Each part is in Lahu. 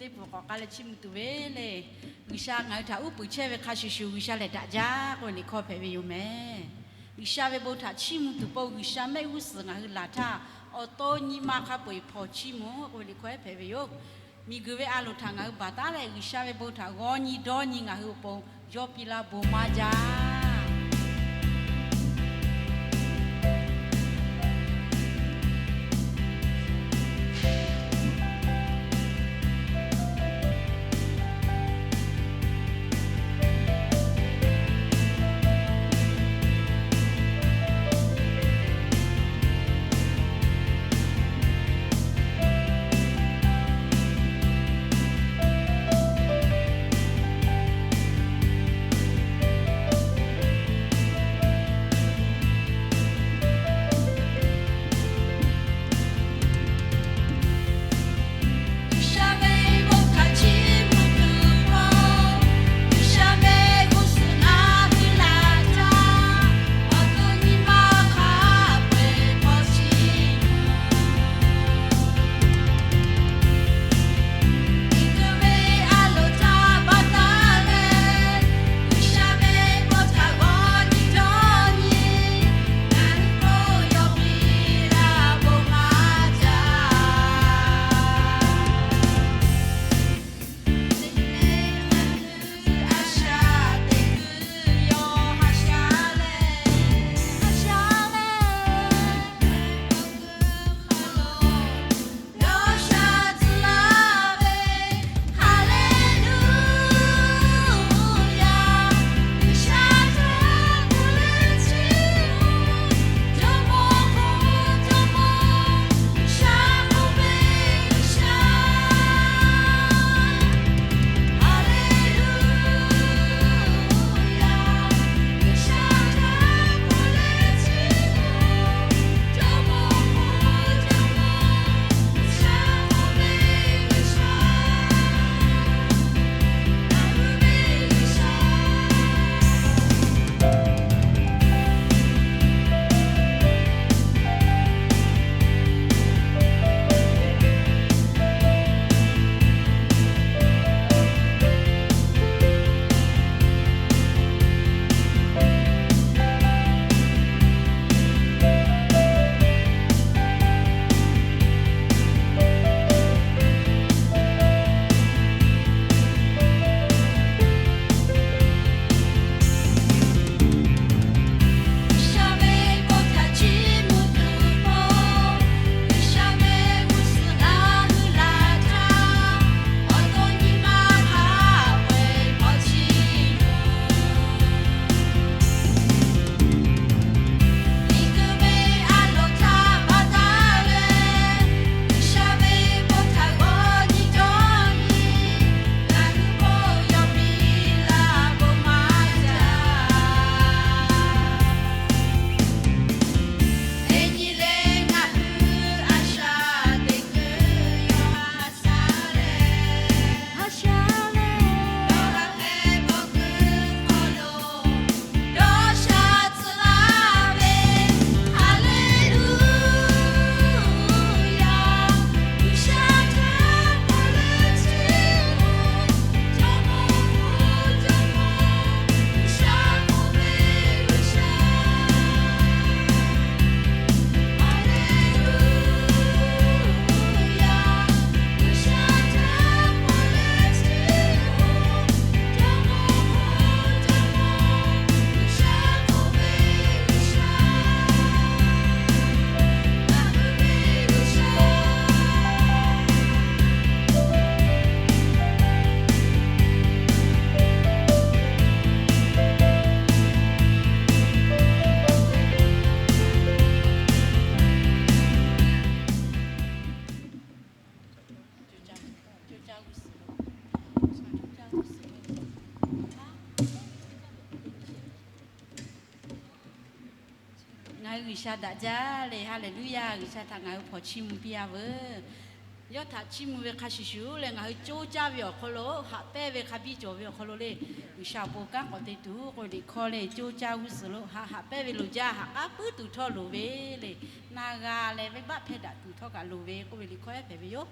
Teˇ pawˆ k'awꞈ k'ai leh chiˇ mvuh tuˬ ve le. G'uiˬsha ngaˬ hui htaꞈ uˉ peunˍ chehˇ ve hk'a shuˍ shuˍ G'uiˬsha lehˬ daꞈ jaˇ k'oˆ ve liꞈ hkawˇ hpehꞈ ve yoˬ mehˍ. G'uiˬsha ve bon htaꞈ chiˇ mvuh tuˬ pon G'uiˬsha mehˆ g'uˇ suhˍ ngaˬ hui laˬ htaˇ, awˬ to nyi ma hk'a peu-eˬ hpawnˬ chiˇ mvuh k'oˆ ve liꞈ hkawˇ hehˉ hpehꞈ ve yoˬ. Miˬguiˬ ve a loˍ htaꞈ ngaˬ hui baˬ taˉ leh G'uiˬsha ve bon htaꞈ g'awˇ nyi dawˇ nyi ngaˬ hui awˬ pon yawˇ piˇ laˇ bon maˇ jaˇ. Ngaˬ hui G'uiˬsha daꞈ jaˇ le. Haˍleˍluˇyaˇ. G'uiˬsha htaꞈ ngaˬ hui hpawnˬ chiˇ mvuh piˇ-a veuˬ. Yawˇ htaꞈ chiˇ mvuh ve hk'a shuˍ shuˍ leh ngaˬ hui coˇ caˇ ve awˬ hk'aw lo, haꞈ pehnˇ ve hk'a biˇ cawˬ ve awˬ hk'aw lo le, G'uiˬsha awˬ pon kanˉ k'awꞈ te tuˬ k'oˆ ve liꞈ hkawˇ le, coˇ caˇ g'uˇ suhˍ lo haꞈ haꞈ pehnˇ ve loˍ jaˇ. Haꞈ k'aˉ puiˉ tuˬ htawˇ loˍ ve le, na g'a leh venˇbaˆ hpehˇ daꞈ tuˬ htawˇ kaꞈ loˍ ve k'oˆ ve liꞈ hkawˇ hehˉ hpehꞈ ve yoˬ.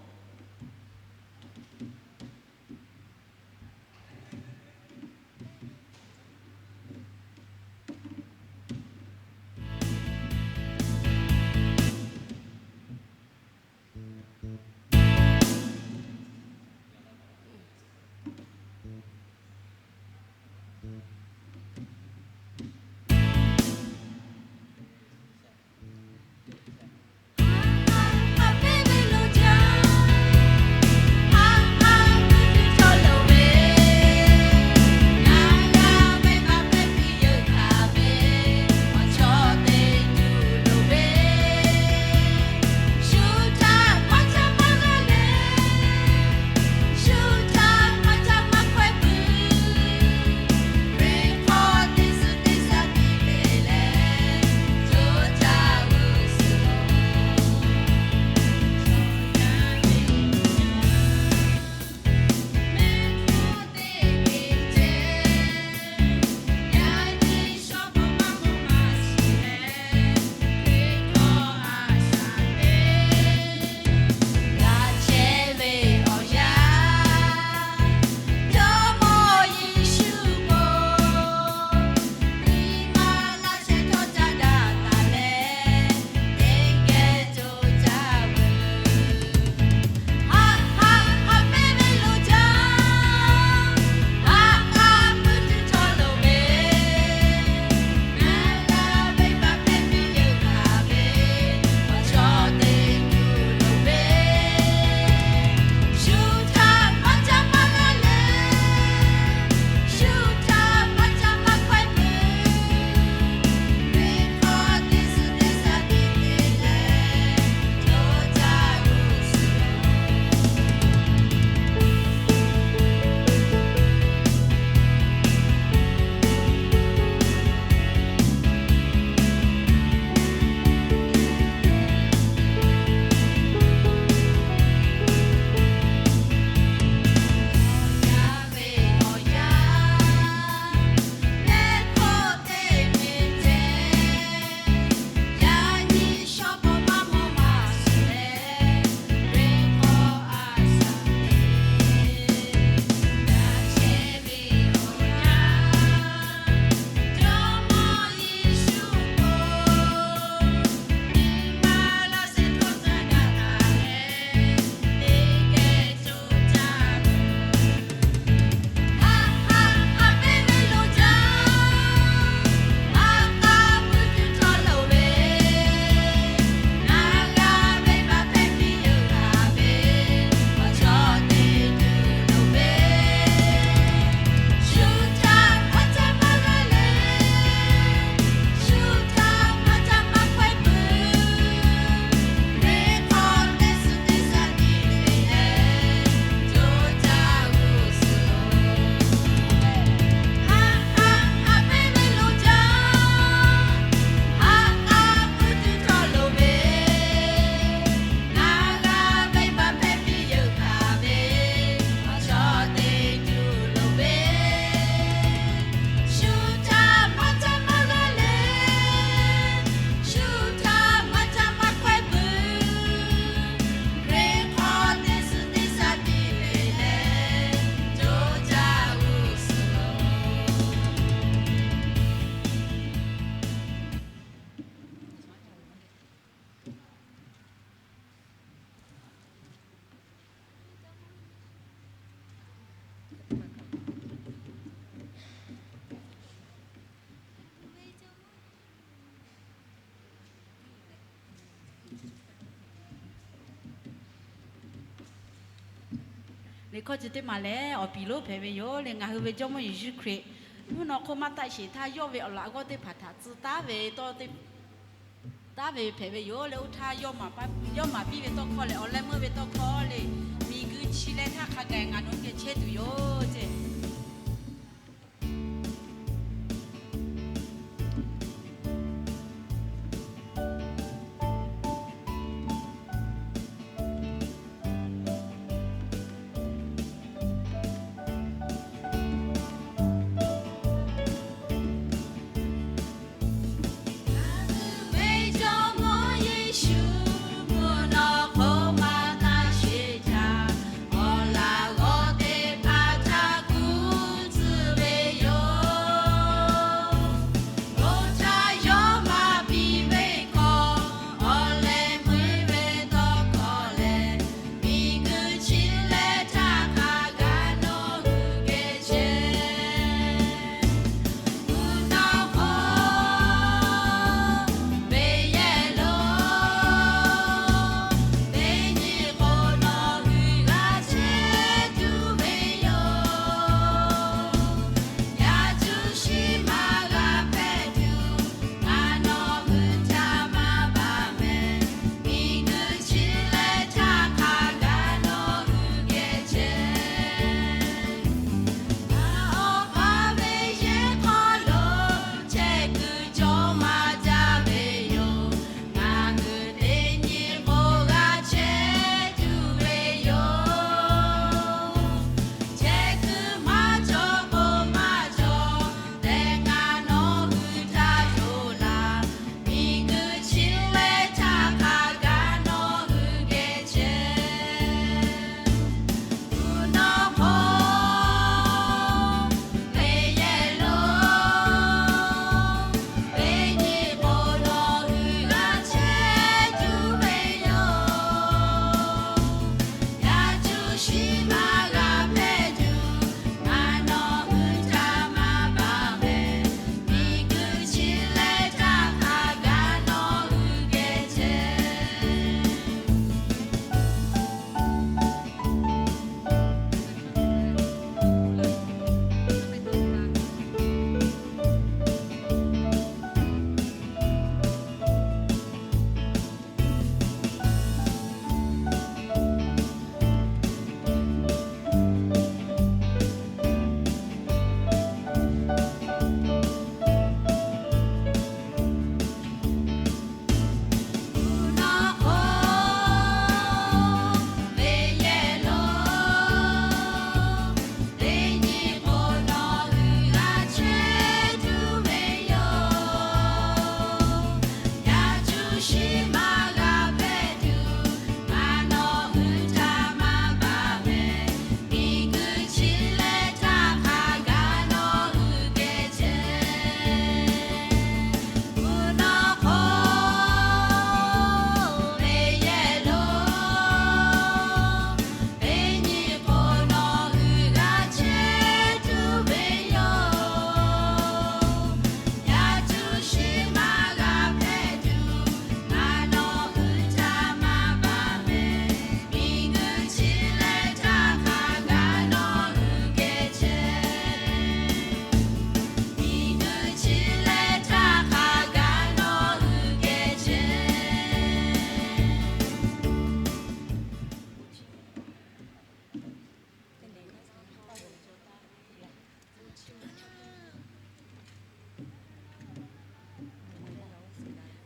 Liꞈ hkawˇ chi teˇ maˬ lehˬ, awˬ piˍ lonˉ hpehꞈ ve yoˬ le. Ngaˬ hui ve Jawˇmawˇ Yeˍsuˆ Hkriꞈ mvuhˇ naw hk'oˆ maˇ taˆ sheˍ htaˇ, yawˇ ve awˬ laꞈ g'awˇ teˇ hpaˍ htaꞈ tcuh taˉ ve tawˇ, taˉ ve hpehꞈ ve yoˬ le. Oˇ htaˇ yawˇ maˍ piˇ ve tawˇ hkawˇ lehˬ, awˬ leh meuˇ ve tawˇ hkawˇ le, miˬguiˬ chi leh htaˇ hk'a gaˬ ngaˬ nawˬ hui geh chehˇ tuˬ yoˬ ce.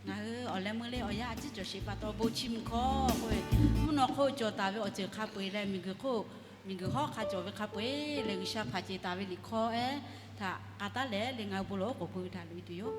Ngaˬ hui awˬ leh meuˇ le awˬ yanˇ a ciˉ cawˬ sheˍ pa taw bon chiˇ mvuh hkawˇ k'oˆ ve, mvuhˇ naw hk'oˆ cawˬ taˍ ve awˬ ceuˬ hk'a peu-eˬ leh miˬguiˬ hk'oˆ, miˬguiˬ hawˉ hk'a cawˬ ve hk'a peu-eˬ leh G'uiˬsha hpanˍ ceˬ taˍ ve liꞈ hkawˇ ehˉ htaꞈ k'a taˉ leh le ngaˬ hui bon lawˬ oˉ k'oˍ pui ve htaꞈ loꞈ-e tuˬ yoˬ.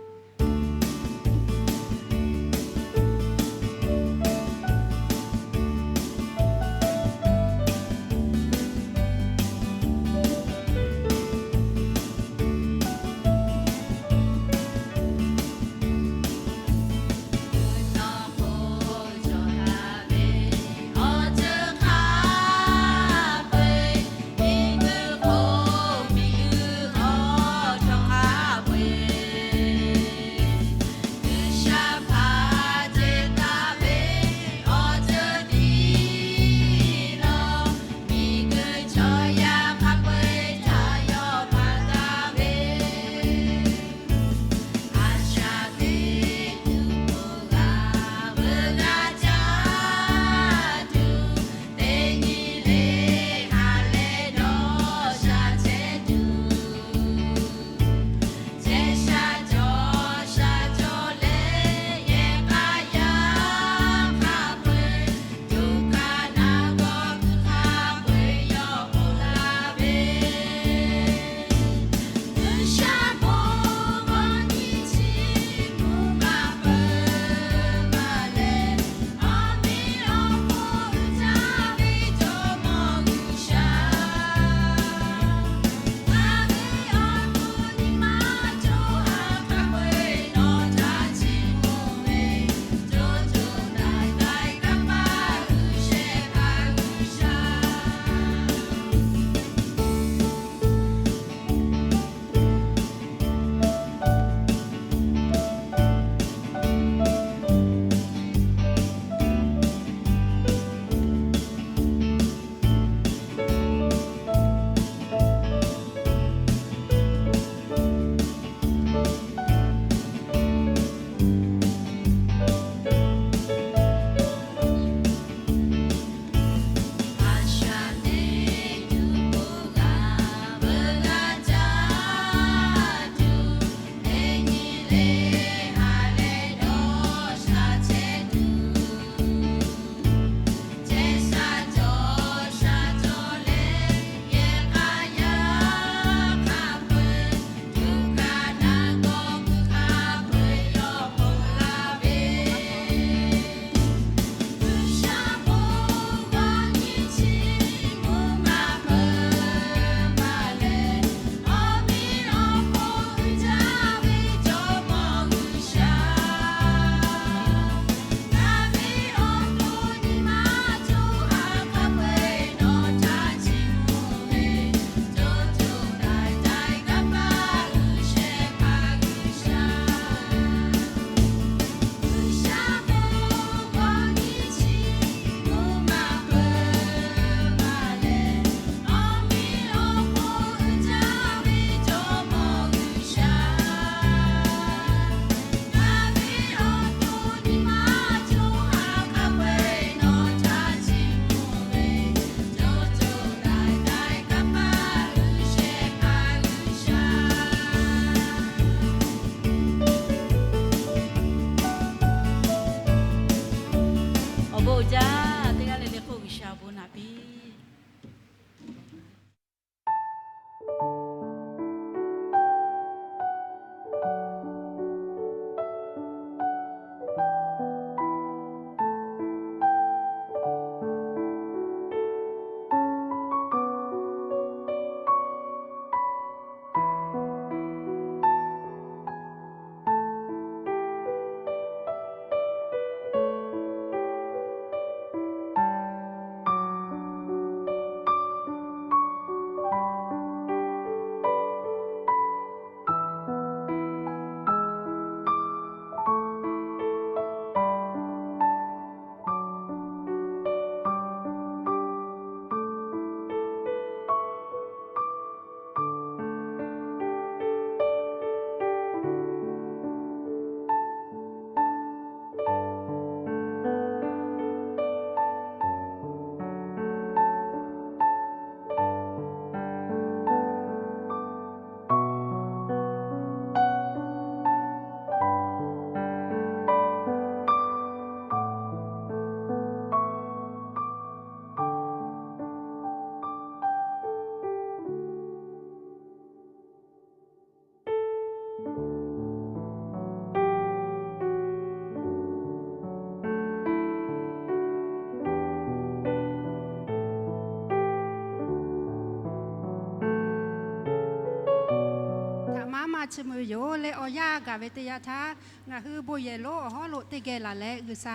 maˇ chiˇ mvuh ve yoˬ le. Awˬ yanˇ gaˬ ve teˇ yanˇ htaˇ, ngaˬ hui bon yehˬ lonˉ awˬ hawˉ lo teˇ geh laˬ leh, G'uiˬsha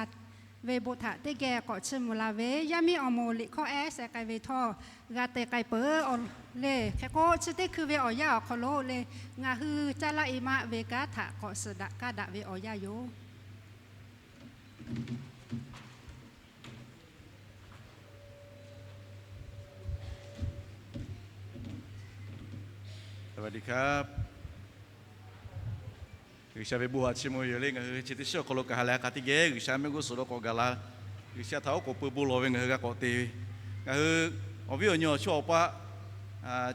ve bon htaꞈ teˇ geh k'awꞈ chiˇ mvuh la ve, yaˇ miˇ awˬ moˍ liꞈ hkawˇ ehˉ sheh k'ai ve htawˇ, g'a te k'ai peuˬ le. Hk'e k'o, chi teˇ hkui ve awˬ yanˇ awˬ hk'aw lo le, ngaˬ hui Caˇ laˇ e maˆ ve kanˉ htaꞈ k'awꞈ suhˍ daꞈ kaˇ daꞈ ve awˬ yanˇ yoˬ. G'uiˬsha ve bon htaꞈ chiˇ mvuh yoˬ le. Ngaˬ hui chi teˇ shiˉ awˬ hk'aw lo kaꞈ ha lehˬ ha k'a teˇ geh G'uiˬsha mehˆ g'uˇ suhˍ lo k'awꞈ gaˬ la, G'uiˬsha htaꞈ oˉ k'oˍ pui bon lawˬ ve ngaˬ hui g'a k'awꞈ te ve, ngaˬ hui awˬ viˉ awˬ nyi awˬ chawˇ awˬ paˆ,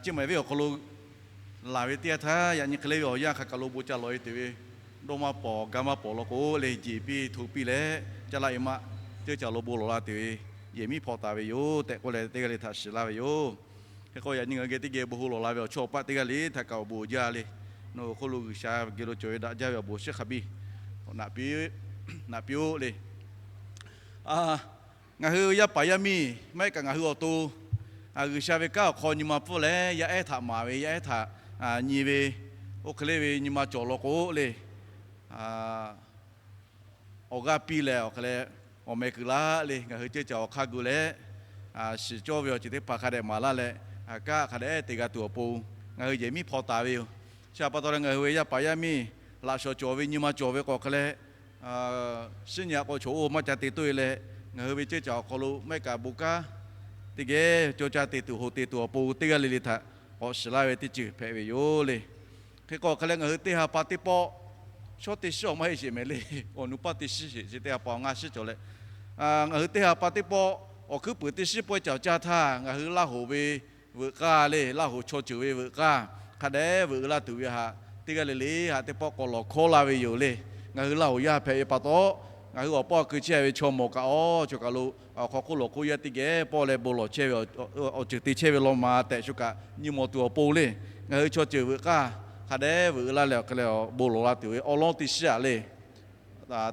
Ceˇ maiˍ venˇ awˬ hk'aw lo laˬ ve teˇ yanˇ htaˇ, yaꞈ nyi hk'e le ve awˬ yanˇ hk'a kaˬ lo bon ca lawˬ e te ve, dawˇ maˇ pawˍ gaˇ maˇ pawˍ law k'o le, jeˬ piˇ hto piˇ leh, Caˇ laˇ e maˆ ceuˇ caˬ lo bon lawˬ la tuˬ ve yehˬ miˉ hpaw taˍ ve yoˬ tehꞈ k'oˆ leh, teˇ g'aˇ le htaꞈ shiˍ laˇ ve yoˬ. Hk'e k'o, yaꞈ nyi ngaˬ hui geh teˇ geh bon hawˉ lawˬ la ve awˬ chawˇ awˬ paˆ teˇ g'aˇ le htaꞈ kaꞈ awˬ bon jaˇ le. Nawˬ hui awˬ hk'oˆ lo G'uiˬsha geh lo cawˬ ve daꞈ jaˇ ve awˬ bon shiˉ hk'a biˇ naꞈ piˇ-oˆ le. Ngaˬ hui yaˇ paˍ yaˇ miˇ maˇ heˆ kaꞈ ngaˬ hui awˬ to, G'uiˬsha ve kanˉ awˬ hk'aw nyi ma pfuhˇ leh yaˇ ehˉ htaꞈ maˍ ve, yaˇ ehˉ htaꞈ nyi ve, oˇ hk'e le ve nyi ma cawˬ law k'o le, awˬ g'aˇ piˇ leh awˬ hk'e leh awˬ meh kuiˬ laˇ le. Ngaˬ hui ceuˇ caˬ awˬ hk'aˇ gu leh, shiˍ cawˇ ve awˬ ceuˬ teˇ hpaˍ hk'a dehꞈ maˍ laˇ leh, kanˉ hk'a dehꞈ te g'a tuˬ awˬ pon, ngaˬ hui yehˬ miˉ hpaw taˍ ve yoˬ. Chi pa taw leh ngaˬ hui ve yaˇ paˍ yaˇ miˇ laꞈ shawnˍ cawˬ ve nyi ma cawˬ ve k'o hk'e leh, shiˉ nyi aꞈ k'aw chaw oˇ maˇ ca te toˇ e leh, ngaˬ hui ve ceuˇ caˬ awˬ hk'aw lo maˇ heˆ kaꞈ bon kanˉ teˇ geh cawˇ caˇ te tuˬ, hoꞈ te tuˬ awˬ pon teˇ g'aˇ le le htaꞈ k'awꞈ shiˍ laˇ ve teˇ ceuˬ hpehꞈ ve yoˬ le. Hk'e k'o hk'e leh ngaˬ hui teˇ ha pa teˇ pawˆ, shawˉ teˇ shiˉ awˬ maˇ heˆ sheˍ mehˍ le. Awˬ nu paˇ teˇ shiˉ sheˍ chi teˇ ha pa awˬ ngaˇ shiˉ cawˬ leh, ngaˬ hui teˇ ha pa teˇ pawˆ awˬ hkuiˉ puiˍ teˇ shiˉ pawehˇ caˍ caˇ htaˇ, ngaˬ hui Laˇ hoˍ ve veuꞈ k'aˇ le, Laˇ hoˍ chaw ceuˬ ve veuꞈ k'aˇ hk'a dehꞈ veuꞈ laˇ tuˬ ve htaꞈ teˇ g'aˇ le le htaꞈ teˇ pawˆ k'awꞈ lawˬ hkawˉ laˇ ve yoˬ le. Ngaˬ hui Laˇ hoˍ yaˇ hpehꞈ ve pa taw, ngaˬ hui awˬ paw a keu chehˇ ve chaw mawˬ kaꞈ awˬ cawˬ kaˬ lo awˬ hk'aw hk'oˆ lawˬ hk'oˆ yaˇ teˇ geh pawˆ leh bon lawˬ chehˇ ve awˬ ceuˬ te chehˇ ve law ma tehꞈ shu kaꞈ nyi mawˬ tuˬ awˬ pon le. Ngaˬ hui chaw ceuˬ veuꞈ k'aˇ hk'a dehꞈ veuꞈ laˇ leh awˬ hk'e leh bon lawˬ la tuˬ ve awˉ lawˉ teˇ shiˉ aꞈ le.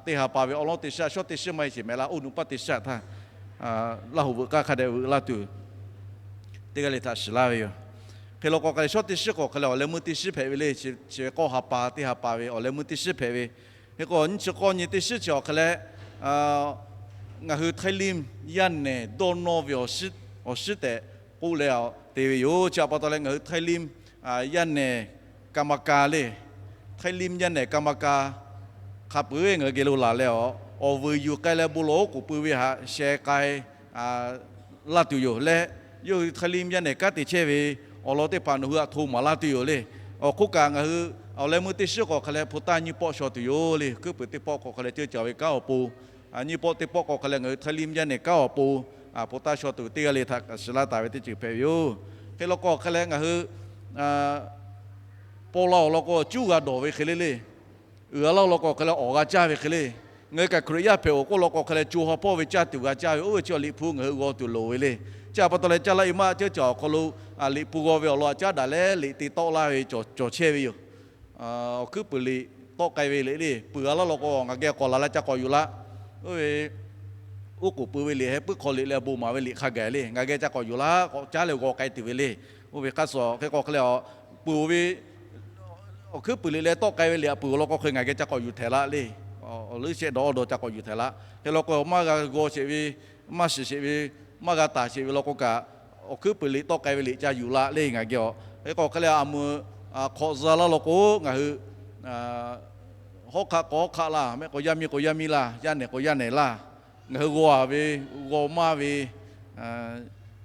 Teˇ ha pa ve awˉ lawˉ teˇ shiˉ, shawˉ teˇ shiˉ maˇ heˆ sheˍ mehˍ laˇ, oˇ nu paˇ teˇ shiˉ aꞈ htaˇ, Laˇ hoˍ veuꞈ k'aˇ hk'a dehꞈ veuꞈ laˇ tuˬ teˇ g'aˇ le htaꞈ shiˍ laˇ ve yoˬ. Hk'e law k'o hk'e leh shawˉ teˇ shiˉ k'o hk'e leh awˬ leh meuˇ teˇ shiˉ hpehꞈ ve le. Chi ve k'awˇ ha pa teˇ ha pa ve awˬ leh meuˇ teˇ shiˉ hpehꞈ ve. Hk'e k'o nyiˇ chi k'awˇ nyi teˇ shiˉ chi awˬ hk'e leh, ngaˬ hui Htaiˇ liˇ yaˇ nehˬ dawˇ nawˇ ve awˬ shiˉ tehꞈ k'oˆ leh te ve yoˬ. Chi pa taw leh ngaˬ hui Htaiˇ liˇ yaˇ nehˬ กรรมการ le, Htaiˇ liˇ yaˇ nehˬ กรรมการ hk'a peuˬ ngaˬ hui geh lo laˬ leh, awˬ vuiˬ yuˬ k'ai leh bon lawˬ oˉ k'oˍ pui ve htaꞈ sheh k'ai laˇ tuˬ yoˬ leh, yawˇ hui Htaiˇ liˇ yaˇ nehˬ kanˉ te chehˇ ve awˬ lawn teˇ hpaˍ nawˬ hui htaꞈ hto maˍ laˇ tuˬ yoˬ le. Awˬ hk'oˆ kaꞈ ngaˬ hui awˬ leh meuˇ teˇ shiˉ k'o hk'e leh hpu taˇ nyiˇ pawˆ shaw tuˬ yoˬ le. Hkuiˉ puiˍ teˇ pawˆ k'o hk'e leh ceuˇ caˬ ve kanˉ awˬ pon, nyiˇ pawˆ teˇ pawˆ k'o hk'e leh ngaˬ hui Htaiˇ liˇ yaˇ nehˬ kanˉ awˬ pon hpu taˇ shaw tuˬ teˇ g'aˇ le htaꞈ shiˍ laˇ taˍ ve teˇ ceuˬ hpehꞈ ve yoˬ. Hk'e law k'o hk'e leh ngaˬ hui paw la awˬ lawn k'o cuˉ g'a dawˬ ve hk'e le le. Uiˍ g'a laˇ law k'o hk'e leh awˬ g'a caˇ ve hk'e le. Ngaˬ hui kaꞈ Hkriꞈ yaˇ hpehꞈ-oˬ k'oˆ law k'o hk'e leh co ha hpawˇ ve caˇ tuˬ g'a caˇ ve oˇ ve chi liꞈ hpu ngaˬ hui g'aw tuˬ loˍ ve le. Chi pa taw leh Caˇ laˇ e maˆ ceuˇ caˬ awˬ hk'aw lo liꞈ hpu g'aw ve awˬ lawn htaꞈ caˉ daꞈ leh liꞈ te tawˆ laˇ ve cawˬ chehˇ ve yoˬ. Awˬ hkuiˉ puiˍ liꞈ tawˆ k'ai ve liꞈ le, puiˍ g'a laˇ law k'o ngaˬ geh k'awꞈ laˬ leh ca k'awꞈ yuˬ laˇ. Oˇ ve oˉ k'oˍ pui ve liꞈ, heh puiˉ hk'aw liꞈ leh bon maˍ ve liꞈ hk'a gaˬ le. Ngaˬ geh ca k'awꞈ yuˬ laˇ, k'awꞈ caˉ leh g'aw k'ai tuˬ ve le. Oˇ ve hk'a shuˍ hk'e k'o hk'e leh puiˍ ve awˬ hkuiˉ puiˍ liꞈ leh tawˆ k'ai ve liꞈ aꞈ puiˍ awˬ lawn k'o hk'e ngaˬ geh ca k'awꞈ yuˬ htehꞈ laˇ le. Awˬ leuˉ shehˆ dawˬ awˇ dawˬ ca k'awꞈ yuˬ htehꞈ laˇ. Hk'e law k'o maˇ g'a g'aw sheˍ ve, maˇ shiˍ sheˍ ve, maˇ g'a taˍ sheˍ ve law k'o kaꞈ, awˬ hkuiˉ puiˍ liꞈ tawˆ k'ai ve liꞈ ca yuˬ laˇ le ngaˬ geh awˬ. Hk'e k'o hk'e leh a meuꞈ hk'awꞈ za laˇ law k'o ngaˬ hui hawˉ hk'aˆ k'o hawˉ hk'aˆ laˇ, mehˆ k'o yaˇ miˇ k'o yaˇ miˇ laˇ, yaˇ nehˬ k'o yaˇ nehˬ laˇ. Ngaˬ hui g'aw ve, g'aw maˇ ve,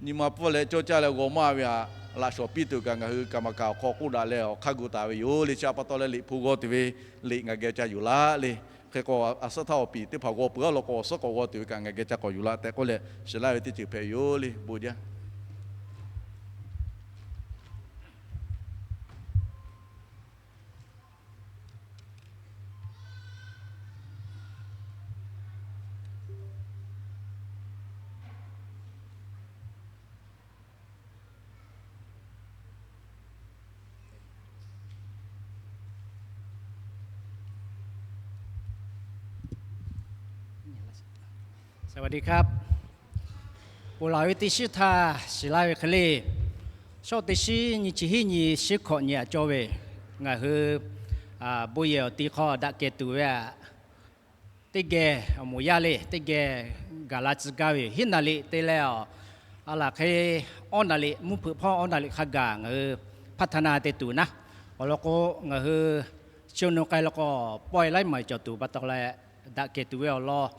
nyi ma pfuhˇ leh cawˇ caˇ leh g'aw maˇ ve htaꞈ laꞈ shawˍ piˇ tuˬ kaꞈ ngaˬ hui กรรมการ awˬ hk'aw k'oˆ daꞈ leh awˬ hk'aˇ gu taˍ ve yoˬ le. Chi pa taw leh liꞈ hpu g'aw tuˬ ve liꞈ ngaˬ geh ca yuˬ laˇ le. Hk'e k'o a suhˉ htaˇ awˬ piˍ teˇ hpaˍ g'aw peuˬ-a law k'o awˬ suhˉ k'awꞈ g'aw tuˬ ve kaꞈ ngaˬ geh ca k'awꞈ yuˬ laˇ tehꞈ k'oˆ leh shiˍ laˇ ve teˇ ceuˬ hpehꞈ ve yoˬ le. Bon jaˇ. Saˍ vaˍ diˍ hkaˇ. Ponˬ laˬ ve teˇ shiˉ htaˇ shiˍ laˇ ve hk'e le. Shawˉ teˇ shiˉ nyi chi hiˉ nyi shiˉ hkawꞈ nyi aꞈ cawˇ ve, Ngaˬ hui bon yehˬ awˬ ti hk'aw daꞈ kehˬ tuˬ ve a, teˇ geh awˬ moˍ yaˇ le, teˇ geh gaˬ la tcuh gaˇ ve yoˬ. Hiˉ naˍ liꞈ te leh a, a laˬ hk'e awˇ naˍ liꞈ, mvuhˇ hpeuꞈ hpawˇ awˇ naˍ liꞈ hk'a gaˬ ngaˬ hui hpaˇ htaˇ na te tuˬ naˉ, awˬ lawn k'o, ngaˬ hui chi nyi k'ai law k'o, pawehˇ laiˉ maˬ cawˬ tuˬ pa taw leh, daꞈ kehˬ tuˬ ve awˬ lawn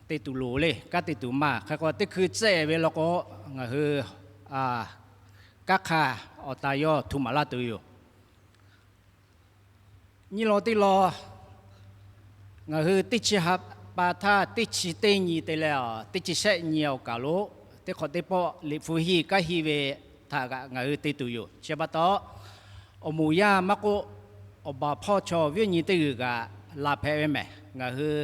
te tuˬ loˍ le. Kanˉ te tuˬ maˇ hk'e k'o, teˇ hkui tcuhˉ ve law k'o, ngaˬ hui kanˉ hk'a awˬ taˍ yawˇ htu maˍ laˇ tuˬ yoˬ. Nyiˇ law teˇ law, ngaˬ hui teˇ chi ha pa htaˇ teˇ chi teˇ nyi te leh a, teˇ chi shehˆ nyi awˬ kaˬ lo teˇ hk'awꞈ teˇ pawˆ liꞈ hpu hiˇ kanˉ hiˇ ve htaꞈ kaꞈ ngaˬ hui te tuˬ yoˬ. Chi pa taw, awˬ moˍ yaˇ maˇ k'oˆ, awˬ baˬ hpawˇ chaw viˉ nyi teˇ g'uiˬ kaꞈ laˬ hpehꞈ ve mehˬ. Ngaˬ hui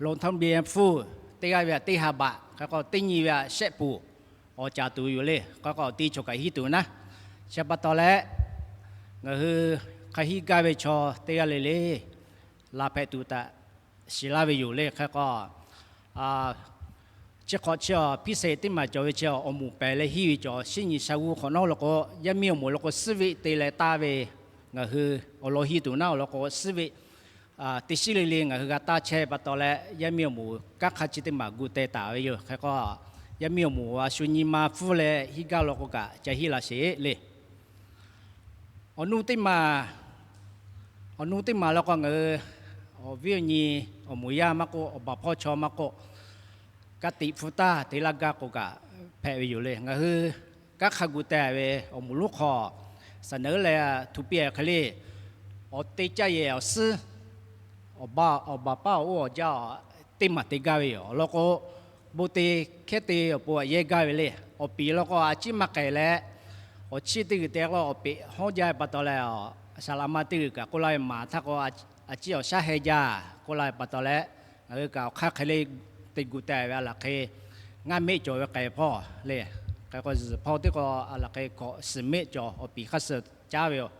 loˍ htaˇ biˇ hpfuhˇ teˇ g'aˇ ve a teˇ ha baꞈ hk'e k'o, teˇ nyi ve a shehˆ puˍ awˬ caˍ tuˬ yoˬ le. Hk'e k'o, awˬ ti chaw kaꞈ hiˇ tuˬ naˉ. Chi pa taw leh, ngaˬ hui hk'a hiˆ gaˇ ve chaw teˇ g'aˇ le le laˬ hpehꞈ tuˬ htaꞈ shiˍ laˇ ve yoˬ le. Hk'e k'o, chi hk'awꞈ chi a piˇ seˍ teˇ maˬ cawˬ ve chi awˬ moˍ pehˬ leh hiˇ ve cawˬ. Shinˉ nyi sha g'uˇ hk'awꞈ nawˉ law k'o, yaˇ miˇ awˬ moˍ law k'o, suhˉ veˆ te leh taˇ ve ngaˬ hui awˬ lawn hiˇ tuˬ naˉ. Awˬ lawn k'o, suhˉ veˆ teˇ shiˉ le le ngaˬ hui g'a taˇ chehˇ pa taw leh, yaˇ miˇ awˬ moˍ kanˉ hk'a chi teˇ maˬ gu teh taˍ ve yoˬ. Hk'e k'o, yaˇ miˇ awˬ moˍ a shu nyi ma hpfuhˇ leh hiˇ gaˇ law k'o kaꞈ ca hiˆ la sheˍ le. Awˬ nu teˇ maˬ, awˬ nu teˇ maˬ law k'o, ngaˬ hui awˬ viˉ awˬ nyi, awˬ moˍ yaˇ maˇ k'oˆ, awˬ baˬ hpawˇ chaw maˇ k'oˆ, ka tiꞈ hpu taˇ te laˇ gaˇ k'o kaꞈ hpehꞈ ve yoˬ le. Ngaˬ hui kanˉ hk'a gu teh ve awˬ moˍ lonˉ hk'aw saˍ naˍ uˉ leh htu piˇ hk'e le, awˬ te caˇ yehˬ awˬ suhˉ, awˬ baˬ paˉ awˬ oˇ awˬ jaˇ teˇ maˬ te gaˇ ve yoˬ. Awˬ lawn k'o, bon te hkehˉ te awˬ pon aꞈ yehˇ gaˇ ve le. Awˬ piˍ law k'o, a ciˉ maˇ k'ehˬ leh, awˬ chiˇ teˇ g'uiˬ te k'o, awˬ peꞈ hawˉ jaˇ pa taw leh, saˍ laꞈ ma teˇ g'uiˬ kaꞈ k'oˆ laˇ ve, maˍ htaˇ k'o, a ciˉ awˬ shaˉ heh jaˇ k'oˆ laˇ ve pa taw leh, ngaˬ hui kaꞈ awˬ hk'aˇ hk'e le te gu teh ve a laˬ hk'e, ngaˇ meˆ cawˬ ve k'ehˬ hpawˇ le. Hk'e k'o, zuhꞈ hpawˇ teˇ k'o a laˬ hk'e hkawꞈ suhˍ meˆ cawˬ, awˬ piˍ hk'a suhˍ caˉ ve yoˬ.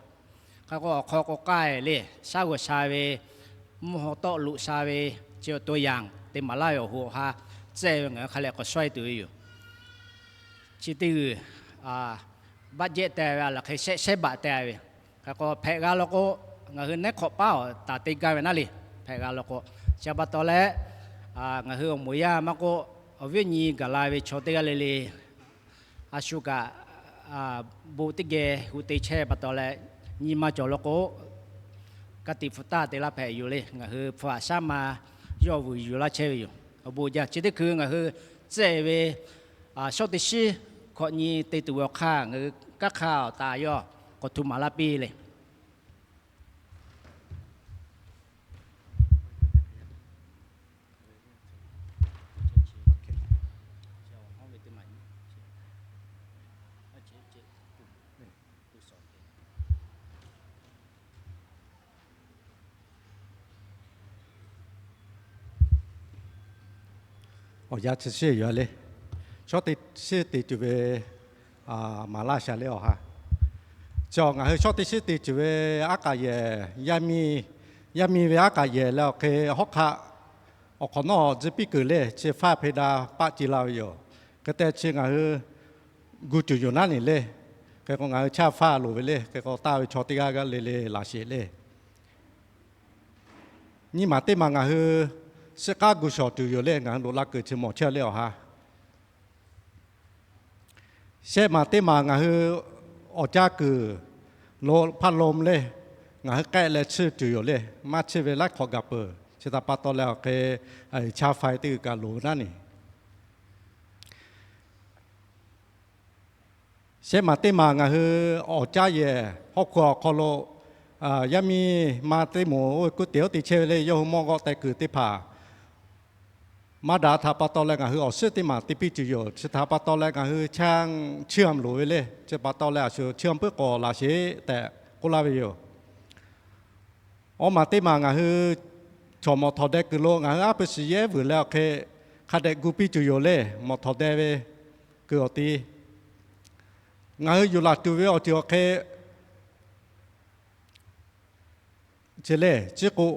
Hk'e k'o, awˬ hk'aw k'o k'ai le, shaˉ g'awˬ sha ve, mvuhˇ haw tawˆ loꞈ sha ve, chi awˬ to yanˍ te maˍ laˇ ve awˬ hoꞈ awˬ ha tcuhˇ ve ngaˬ hui hk'a leh k'awꞈ shawehˇ tuˬ ve yoˬ. Chi teˇ g'uiˬ baˆ jehˆ teh ve a laˬ hk'e shehˆ shehˉ baꞈ teh ve. Hk'e k'o, hpehꞈ g'a law k'o, ngaˬ hui neˉ hk'awꞈ paˉ awˬ taˍ te gaˇ ve naˉ le. Hpehꞈ g'a law k'o, chi pa taw leh, ngaˬ hui awˬ moˍ yaˇ maˇ k'oˆ, awˬ viˉ awˬ nyi gaˬ la ve chaw teˇ g'aˇ le le, a shu kaꞈ bon teˇ geh hu te chehˇ pa taw leh, nyi ma cawˬ law k'o, ka tiꞈ hpu taˇ te laˇ hpehꞈ yoˬ le. Ngaˬ hui hpu haꞈ shaˉ ma yawˇ vuiˬ yuˬ laˇ chehˇ ve yoˬ. Awˬ bon jaˇ. Chi teˇ hkui ngaˬ hui tcuhˉ ve shawˉ teˇ shiˉ hkawꞈ nyi te tuˬ ve awˬ hk'aˇ, ngaˬ hui kanˉ hk'a awˬ taˍ yawˇ k'awꞈ htu maˍ laˇ piˇ le. Awˬ yanˇ chi shiˍ yuˬ le. Shawˉ teˇ shiˉ te tuˬ ve maˍ laˇ sha le awˬ ha. Chi ngaˬ hui shawˉ teˇ shiˉ te tuˬ ve aˉ k'aꞈ yehˬ, yaˇ miˇ ve aˉ k'aꞈ yehˬ leh awˬ hk'e hawˉ hk'aˆ awˬ hk'awꞈ nawˉ tcuh piˇ kuiˬ le, chi faˇ hpe daꞈ paˆ ce la ve yoˬ. Hk'e te chi ngaˬ hui gu tuˬ yoˬ naˉ neˬ le. Hk'e k'o, ngaˬ hui chaˇ faˇ loˍ ve le. Hk'e k'o, taˇ ve chaw teˇ g'aˇ g'aˇ le le laˬ sheˍ le. Nyiˇ maˬ teˇ maˬ ngaˬ hui shiˆ k'aˉ gu shawˍ tuˬ yoˬ le. Ngaˬ hui loꞈ la kuiˬ chi mawˬ chehˇ le awˬ ha. Shehˆ maˬ teˇ maˬ ngaˬ hui awˬ caˇ kuiˬ lo hpaˇ lo le, ngaˬ hui k'ehˆ leh chiˇ tuˬ yoˬ le. Maˇ chiˇ ve laiˉ hk'awꞈ gaˬ peuˬ. Chi htaꞈ pa taw leh awˬ hk'e, chaˇ faˇ teˇ g'uiˬ kaꞈ loˍ naˉ neˬ. Shehˆ maˬ teˇ maˬ ngaˬ hui awˬ caˇ yehˬ hawˉ hk'aw awˬ hk'aw lo yaˇ miˇ ma teˇ moˍ oˇ ve kuˉ te oˇ te chehˇ ve le. Yawˇ hui mawˇ g'awˆ teh kuiˬ teˇ hpaˍ maˇ daꞈ htaꞈ pa taw leh ngaˬ hui awˬ suhˉ teˇ maˬ te piˇ tuˬ yoˬ. Chi htaꞈ pa taw leh ngaˬ hui chaˇ chiˇ a loˍ ve le. Chi pa taw leh a shu chiˇ a puiˉ k'awꞈ laˬ sheˍ tehꞈ k'oˆ laˇ ve yoˬ. Awˬ maˬ teˇ maˬ ngaˬ hui chaw mawˬ htawˍ deh kuiˬ lo ngaˬ hui aˉ pu shiˍ yehˉ vuiˬ leh awˬ hk'e hk'a dehꞈ gu piˇ tuˬ yoˬ le. Mawˬ htawˍ deh ve kuiˬ awˬ ti ngaˬ hui yuˬ laˬ tuˬ ve awˬ ceuˬ awˬ hk'e chi le, ciˉ k'o,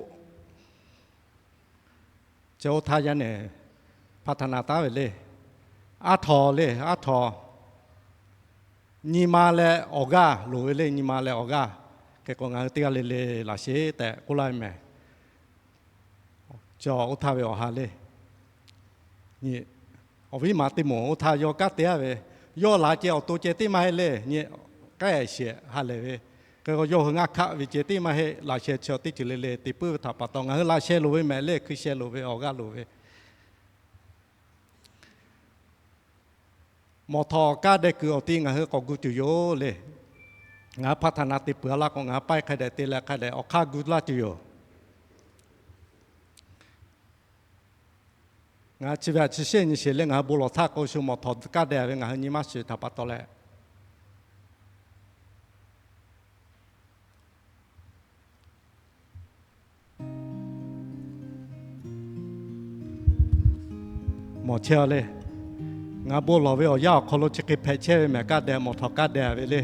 chi oˇ htaˇ yaˇ neˬ hpaˇ htaꞈ na taˉ ve le. Aˉ htaw le, aˉ htaw. Nyi ma leh awˬ g'aˇ loˍ ve le, nyi ma leh awˬ g'aˇ. Hk'e k'o, ngaˬ hui teˇ g'aˇ le le laꞈ sheh tehꞈ k'oˆ laˇ ve mehˍ. Chi oˇ htaˇ ve awˬ ha le. Nyi, awˬ viˉ ma teˇ moˍ oˇ htaˇ yawˇ kanˉ te-a ve, yawˇ laꞈ ceh awˬ to ceh teˇ maˇ heˆ le. Nyi, k'ai shehˍ ha lehˬ ve. Hk'e k'o, yawˇ hui ngaˇ hkaˆ ve ceh teˇ maˇ heˆ. Laꞈ sheh chi teˇ ceuˬ le le te puiˉ ve htaꞈ pa taw, ngaˬ hui laꞈ sheh loˍ ve mehˍ le, hkui sheh loˍ ve, awˬ g'aˇ loˍ ve. Mawˬ htawꞈ kaˇ deh kuiˬ awˬ ti ngaˬ hui k'awꞈ gu tuˬ yoˬ le. Ngaˬ hui พัฒนา te peuˬ-a laˇ k'o, ngaˬ hui paiˇ hk'a dehꞈ te leh hk'a dehꞈ awˬ hk'aˇ gu laˇ tuˬ yoˬ. Ngaˬ hui chi ve aꞈ chi shehˆ nyi sheˍ le, ngaˬ hui bon lawˬ htaˇ k'o, shu mawˬ htawꞈ kaˇ deh ve ngaˬ hui nyi maˇ shiˍ htaꞈ pa taw leh, mawˬ chehˇ-a le. Ngaˬ hui bon lawˬ ve awˬ yanˇ awˬ hk'aw lo chi hk'e hpehꞈ chehˇ ve mehˍ, kaˇ deh, mawˬ htawꞈ kaˇ deh ve le.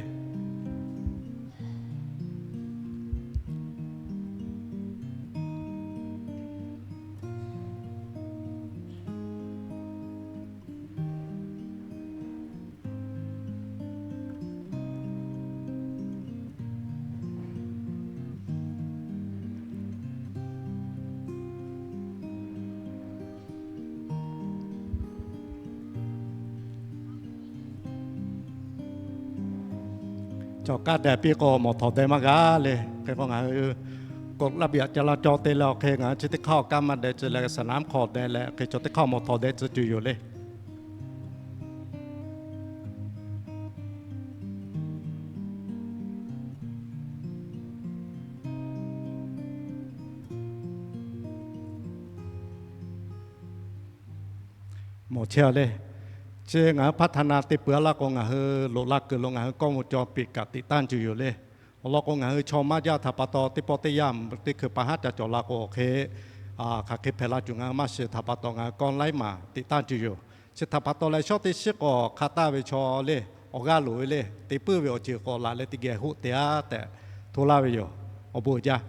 Cawˬ kaˇ deh piˇ k'o, mawˬ htawꞈ deh maˇ g'a le. Hk'e k'o, ngaˬ hui กฎระเบียบจราจร te leh awˬ hk'e ngaˬ hui chi teˇ hk'aˇ awˬ kaˇ maˇ deh tcuh leh, สนามขอแดง leh hk'e chaw teˇ hk'aˇ mawˬ htawꞈ deh tcuh tuˬ yoˬ le. Mawˬ chehˇ-a le. Chi ngaˬ hui พัฒนา te peuˬ-a laˇ k'o, ngaˬ hui loꞈ la kuiˬ lo ngaˬ hui กล้องวงจรปิด kaꞈ ติดตั้ง tuˬ yoˬ le. Awˬ lawn k'o, ngaˬ hui chaw maˇ jaˇ htaꞈ pa taw, teˇ pawˆ teˇ yanˇ teˇ hkui pa haˉ ca cawˬ la k'o, awˬ hk'e hk'aˬ hk'e hpehꞈ la tuˬ ngaˬ hui maˇ shiˍ htaꞈ pa taw, ngaˬ hui กล้อง ไลฟ์ maˬ ติดตั้ง tuˬ yoˬ. Chi htaꞈ pa taw leh, shawˉ teˇ shiˉ k'awꞈ hk'a taˇ ve chaw le, awˬ g'aˇ loˍ ve le, te puiˉ ve awˬ ceuˬ k'awꞈ laˬ leh teˇ geh hoˆ te-a tehꞈ hto laˇ ve yoˬ. Awˬ bon jaˇ.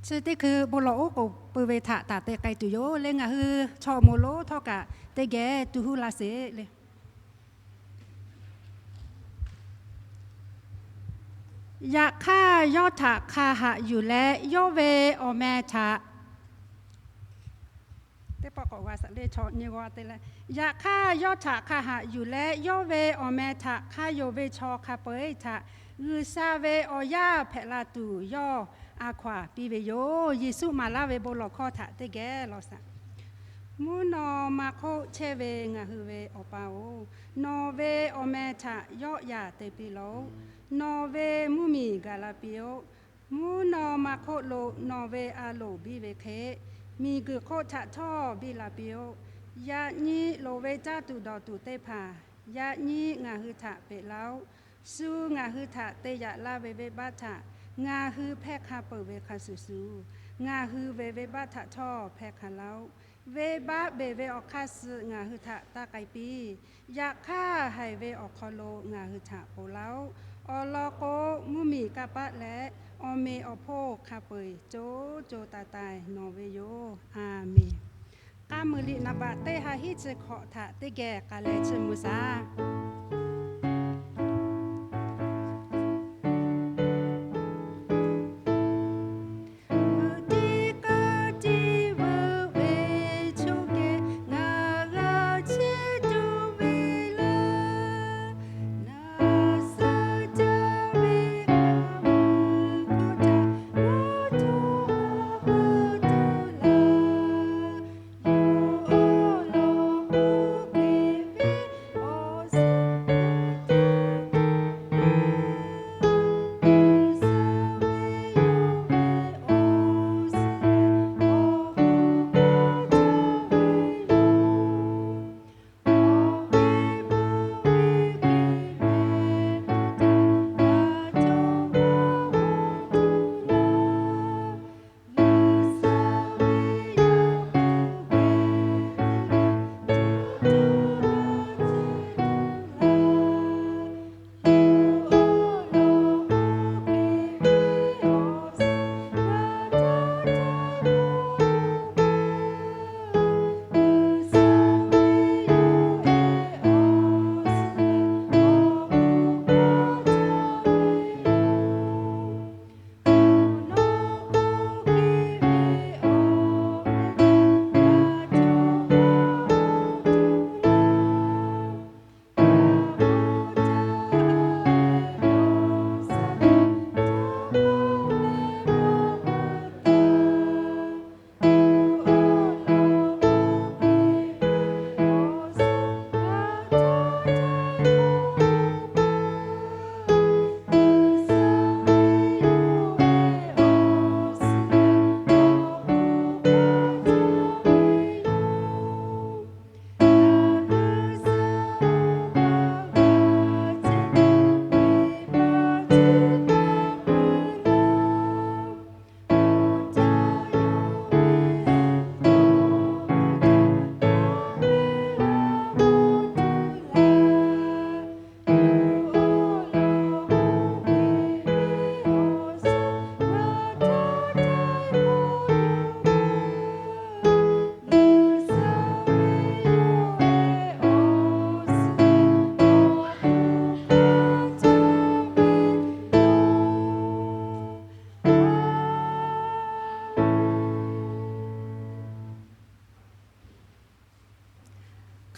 Chi teˇ hkui bon lawˬ oˉ k'oˍ pui ve htaꞈ taˍ te k'ai tuˬ yoˬ le. Ngaˬ hui chaw moˍ lonˉ htawˇ kaꞈ teˇ geh tu huˉ laˇ sheˍ le. Yaꞈ hk'aˇ, yawˇ htaꞈ hk'a haꞈ yuˬ leh yawˇ ve awˬ meh htaꞈ, teˇ pawˆ k'awꞈ g'a saꞈ le, chaw nyi g'a te leh. Yaꞈ hk'aˇ, yawˇ htaꞈ hk'a haꞈ yuˬ leh yawˇ ve awˬ meh htaꞈ hk'a yonˍ ve chaw hk'a peu-eˬ htaꞈ G'uiˬsha ve awˬ yaˇ hpehꞈ la tuˬ yawˇ a hkaw-anˬ piˇ ve yoˬ. Yeˍsuˆ maˍ laˇ ve bon lawˬ hkawˇ htaꞈ teˇ geh lawˬ shaˍ. Mvuhˇ naw ma hk'oˆ chehˇ ve ngaˬ hui ve Awˬ pa-oˬ, nawˬ ve awˬ meh htaꞈ yawˆ yan te piˇ laˇ-oˆ. Nawˬ ve mvuhˇmiˬ gaˬ la piˇ-oˆ. Mvuhˇ naw ma hk'oˆ lo nawˬ ve a loˍ biˇ ve hk'e, miˬguiˬ hk'oˆ htaꞈ htawˇ biˇ la piˇ-oˆ. Yaꞈ nyi loˍ ve caˇ tuˬ dawˬ tuˬ teˇ hpaˍ yaꞈ nyi ngaˬ hui htaꞈ peꞈ laˇ-oˆ. Shu ngaˬ hui htaꞈ te yaꞈ laˇ ve venˇbaˆ htaꞈ ngaˬ hui hpehˇ hk'a peuˬ ve hk'a shuˍ shuˍ, ngaˬ hui ve venˇbaˆ htaꞈ htawˇ hpehˇ hk'a laˇ-oˆ. Venˇbaˆ beˬ ve awˬ hk'aˇ suh ngaˬ hui htaꞈ taˇ k'ai piˇ. Yaꞈ hk'aˇ, haiˬ ve awˬ hk'aw lo ngaˬ hui htaꞈ ponˬ laˇ-oˆ. Awˬ lawn k'o, mvuhˇmiˬ kanˇ paˆ leh awˬ meꞈ awˬ hponˇ hk'a peu-eˬ co co taiˍ taiˍ nawˬ ve yoˬ. A menˬ. K'aˇ meuˍ liꞈ naˍ baꞈ teˇ ha hiˉ chi hkawꞈ htaꞈ teˇ geh k'ai leh chiˇ mvuh shaˍ.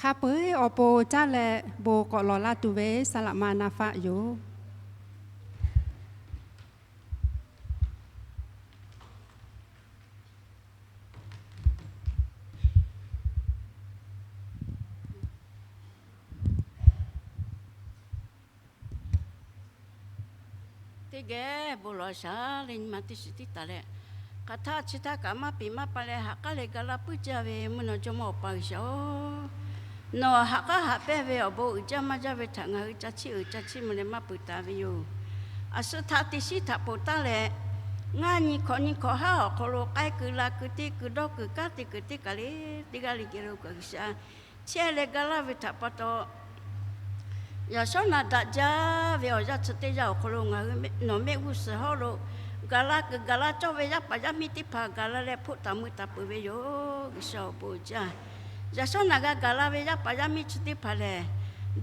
Hk'a peu-eˬ awˬ pon caˇ leh bon k'awꞈ lawˬ laˇ tuˬ ve saˍ laꞈ ma na faˆ yoˬ. Teˇ geh bon lawˬ shaˍ le, nyi ma teˇ shiˍ tiˉ taˍ leh, hk'aˬ htaˇ chi htaˇ kaꞈ maˇ piˍ maˇ pa leh ha k'aˉ leh ga laˇ puiˉ jaˇ ve mvuhˇ naw jawˇmawˇ Awˬ pa G'uiˬsha oˬ, nawˬ ha k'aˉ haꞈ pehnˇ ve awˬ bon uiˍ jaˇ maˇ jaˇ ve htaꞈ ngaˬ hui ca chiˇ uiˍ ca chiˇ mvuh leh maˇ peuˬ taˍ ve yoˬ. A shu htaꞈ teꞈ shiˉ htaꞈ ponˬ taˉ leh, ngaˇ nyi hkawꞈ nyi hkawꞈ haˉ awˬ hk'aw lo k'ai kuiˬ la kuiˬ te kuiˬ dawˇ kuiˬ kanˉ te kuiˬ teˇ kaˬ le, teˇ g'aˇ le geh lo kaꞈ G'uiˬsha chehˇ leh ga laˇ ve htaꞈ pa taw, yaꞈ shawˉ naꞈ daꞈ jaˇ ve awˬ yanˇ chi teˇ yanˇ awˬ hk'aw lo ngaˬ hui nawˬ mehˆ g'uˇ suhˍ hawˉ lo gaˬ la kuiˬ gaˬ la cawˇ ve yaˇ paˍ yaˇ miˇ teˇ hpaˍ gaˬ la leh hpoˆ taˍ mui taˍ peuˬ ve yoˬ. G'uiˬsha awˬ bon jaˇ. Yaꞈ shawˉ naꞈ g'a gaˬ la ve yaˇ paˍ yaˇ miˇ chi teˇ hpaˍ lehˬ,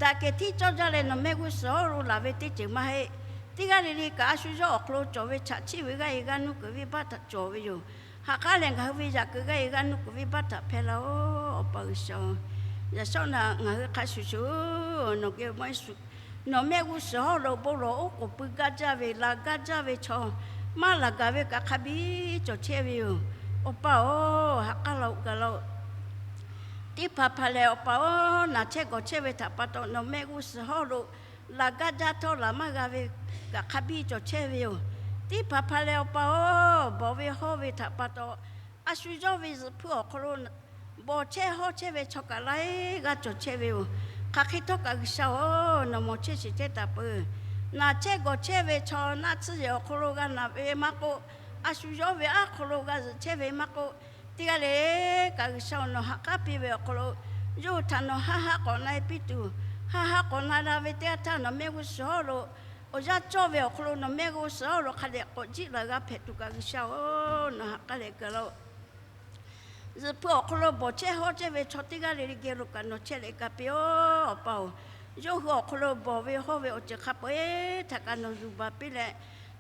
daꞈ kehˬ htiˇ cawˇ jaˇ leh nawˬ mehˆ g'uˇ suhˍ hawˉ lo laˬ ve teˇ ceuˬ maˇ heˆ. Teˇ g'aˇ le le kaꞈ a shu yawˇ awˬ hk'aw lo cawˬ ve chaꞈ chiˆ ve g'aˇ e g'aˇ nuˇ kuiˬ venˇbaˆ htaꞈ cawˬ ve yoˬ. Ha k'aˉ lehˬ ngaˬ hui ve yaꞈ kuiˬ g'aˇ e g'aˇ nuˇ kuiˬ venˇbaˆ htaꞈ hpehˇ laˇ oˬ, Awˬ pa G'uiˬsha oˬ. Yaꞈ shawˉ naꞈ ngaˬ hui hk'a shuˍ shuˍ nawˬ geh maˇ shuˍ, nawˬ mehˆ g'uˇ suhˍ hawˉ lo bon lawˬ oˉ k'oˍ pui gaˇ jaˇ ve laˬ gaˇ jaˇ ve chaw maˇ laˬ gaˬ ve kaꞈ hk'a biˇ cawˬ chehˇ ve yoˬ. Awˬ pa oˬ, ha k'aˉ laˇ oˬ gaˬ laˇ oˬ. Teˇ hpaˍ hpaˍ lehˬ Awˬ pa oˬ, naˬ chehˇ gawˬ chehˇ ve htaꞈ pa taw nawˬ mehˆ g'uˇ suhˍ hawˉ lo laˬ gaˇ jaˇ htawˇ laˬ maˇ g'a ve kaꞈ hk'a biˇ cawˬ chehˇ ve yoˬ. Teˇ hpaˍ hpaˍ lehˬ Awˬ pa oˬ, bawˬ ve hawˇ ve htaꞈ pa taw, a shu yawˇ ve zuhꞈ hpui awˬ hk'aw lo bawˬ chehˇ hawˇ chehˇ ve chaw kaꞈ laiˉ g'aˇ cawˬ chehˇ ve yoˬ. Hk'aˬ hk'e htawˇ kaꞈ G'uiˬsha oˬ, nawˬ mawˬ chehˇ shiˍ chehˇ taˍ peuˬ. Naˬ chehˇ gawˬ chehˇ ve chaw naˆ tsuhˇ yehˬ awˬ hk'aw lo g'a naˬ ve maˇ k'oˆ, a shu yawˇ ve aˉ hk'aw lo g'a zuhꞈ chehˇ ve maˇ k'oˆ, teˇ g'aˇ le kaꞈ G'uiˬsha oˬ, nawˬ ha k'aˉ piˇ ve awˬ hk'aw lo yawˇ hui htaꞈ nawˬ haˆ haˆ k'awꞈ na e piˇ tuˬ, haˆ haˆ k'awꞈ na la ve teˇ g'aˇ htaˇ nawˬ mehˆ g'uˇ suhˍ hawˉ lo awˬ yanˇ cawˇ ve awˬ hk'aw lo nawˬ mehˆ g'uˇ suhˍ hawˉ lo hk'a dehꞈ k'awꞈ jiˆ laˬ g'a hpehꞈ tuˬ kaꞈ G'uiˬsha oˬ, nawˬ ha k'aˉ leh gaˬ laˇ oˬ. Zuhꞈ hpui awˬ hk'aw lo bawˬ chehˇ hawˇ chehˇ ve chaw teˇ g'aˇ le le geh lo kaꞈ nawˬ chehˇ leh ga piˇ oˬ, Awˬ pa oˬ. Yawˇ hui awˬ hk'aw lo bawˬ ve hawˇ ve awˬ ceuˬ hk'a peu-eˬ htaꞈ kaꞈ nawˬ yuˬ baˬ piˇ leh,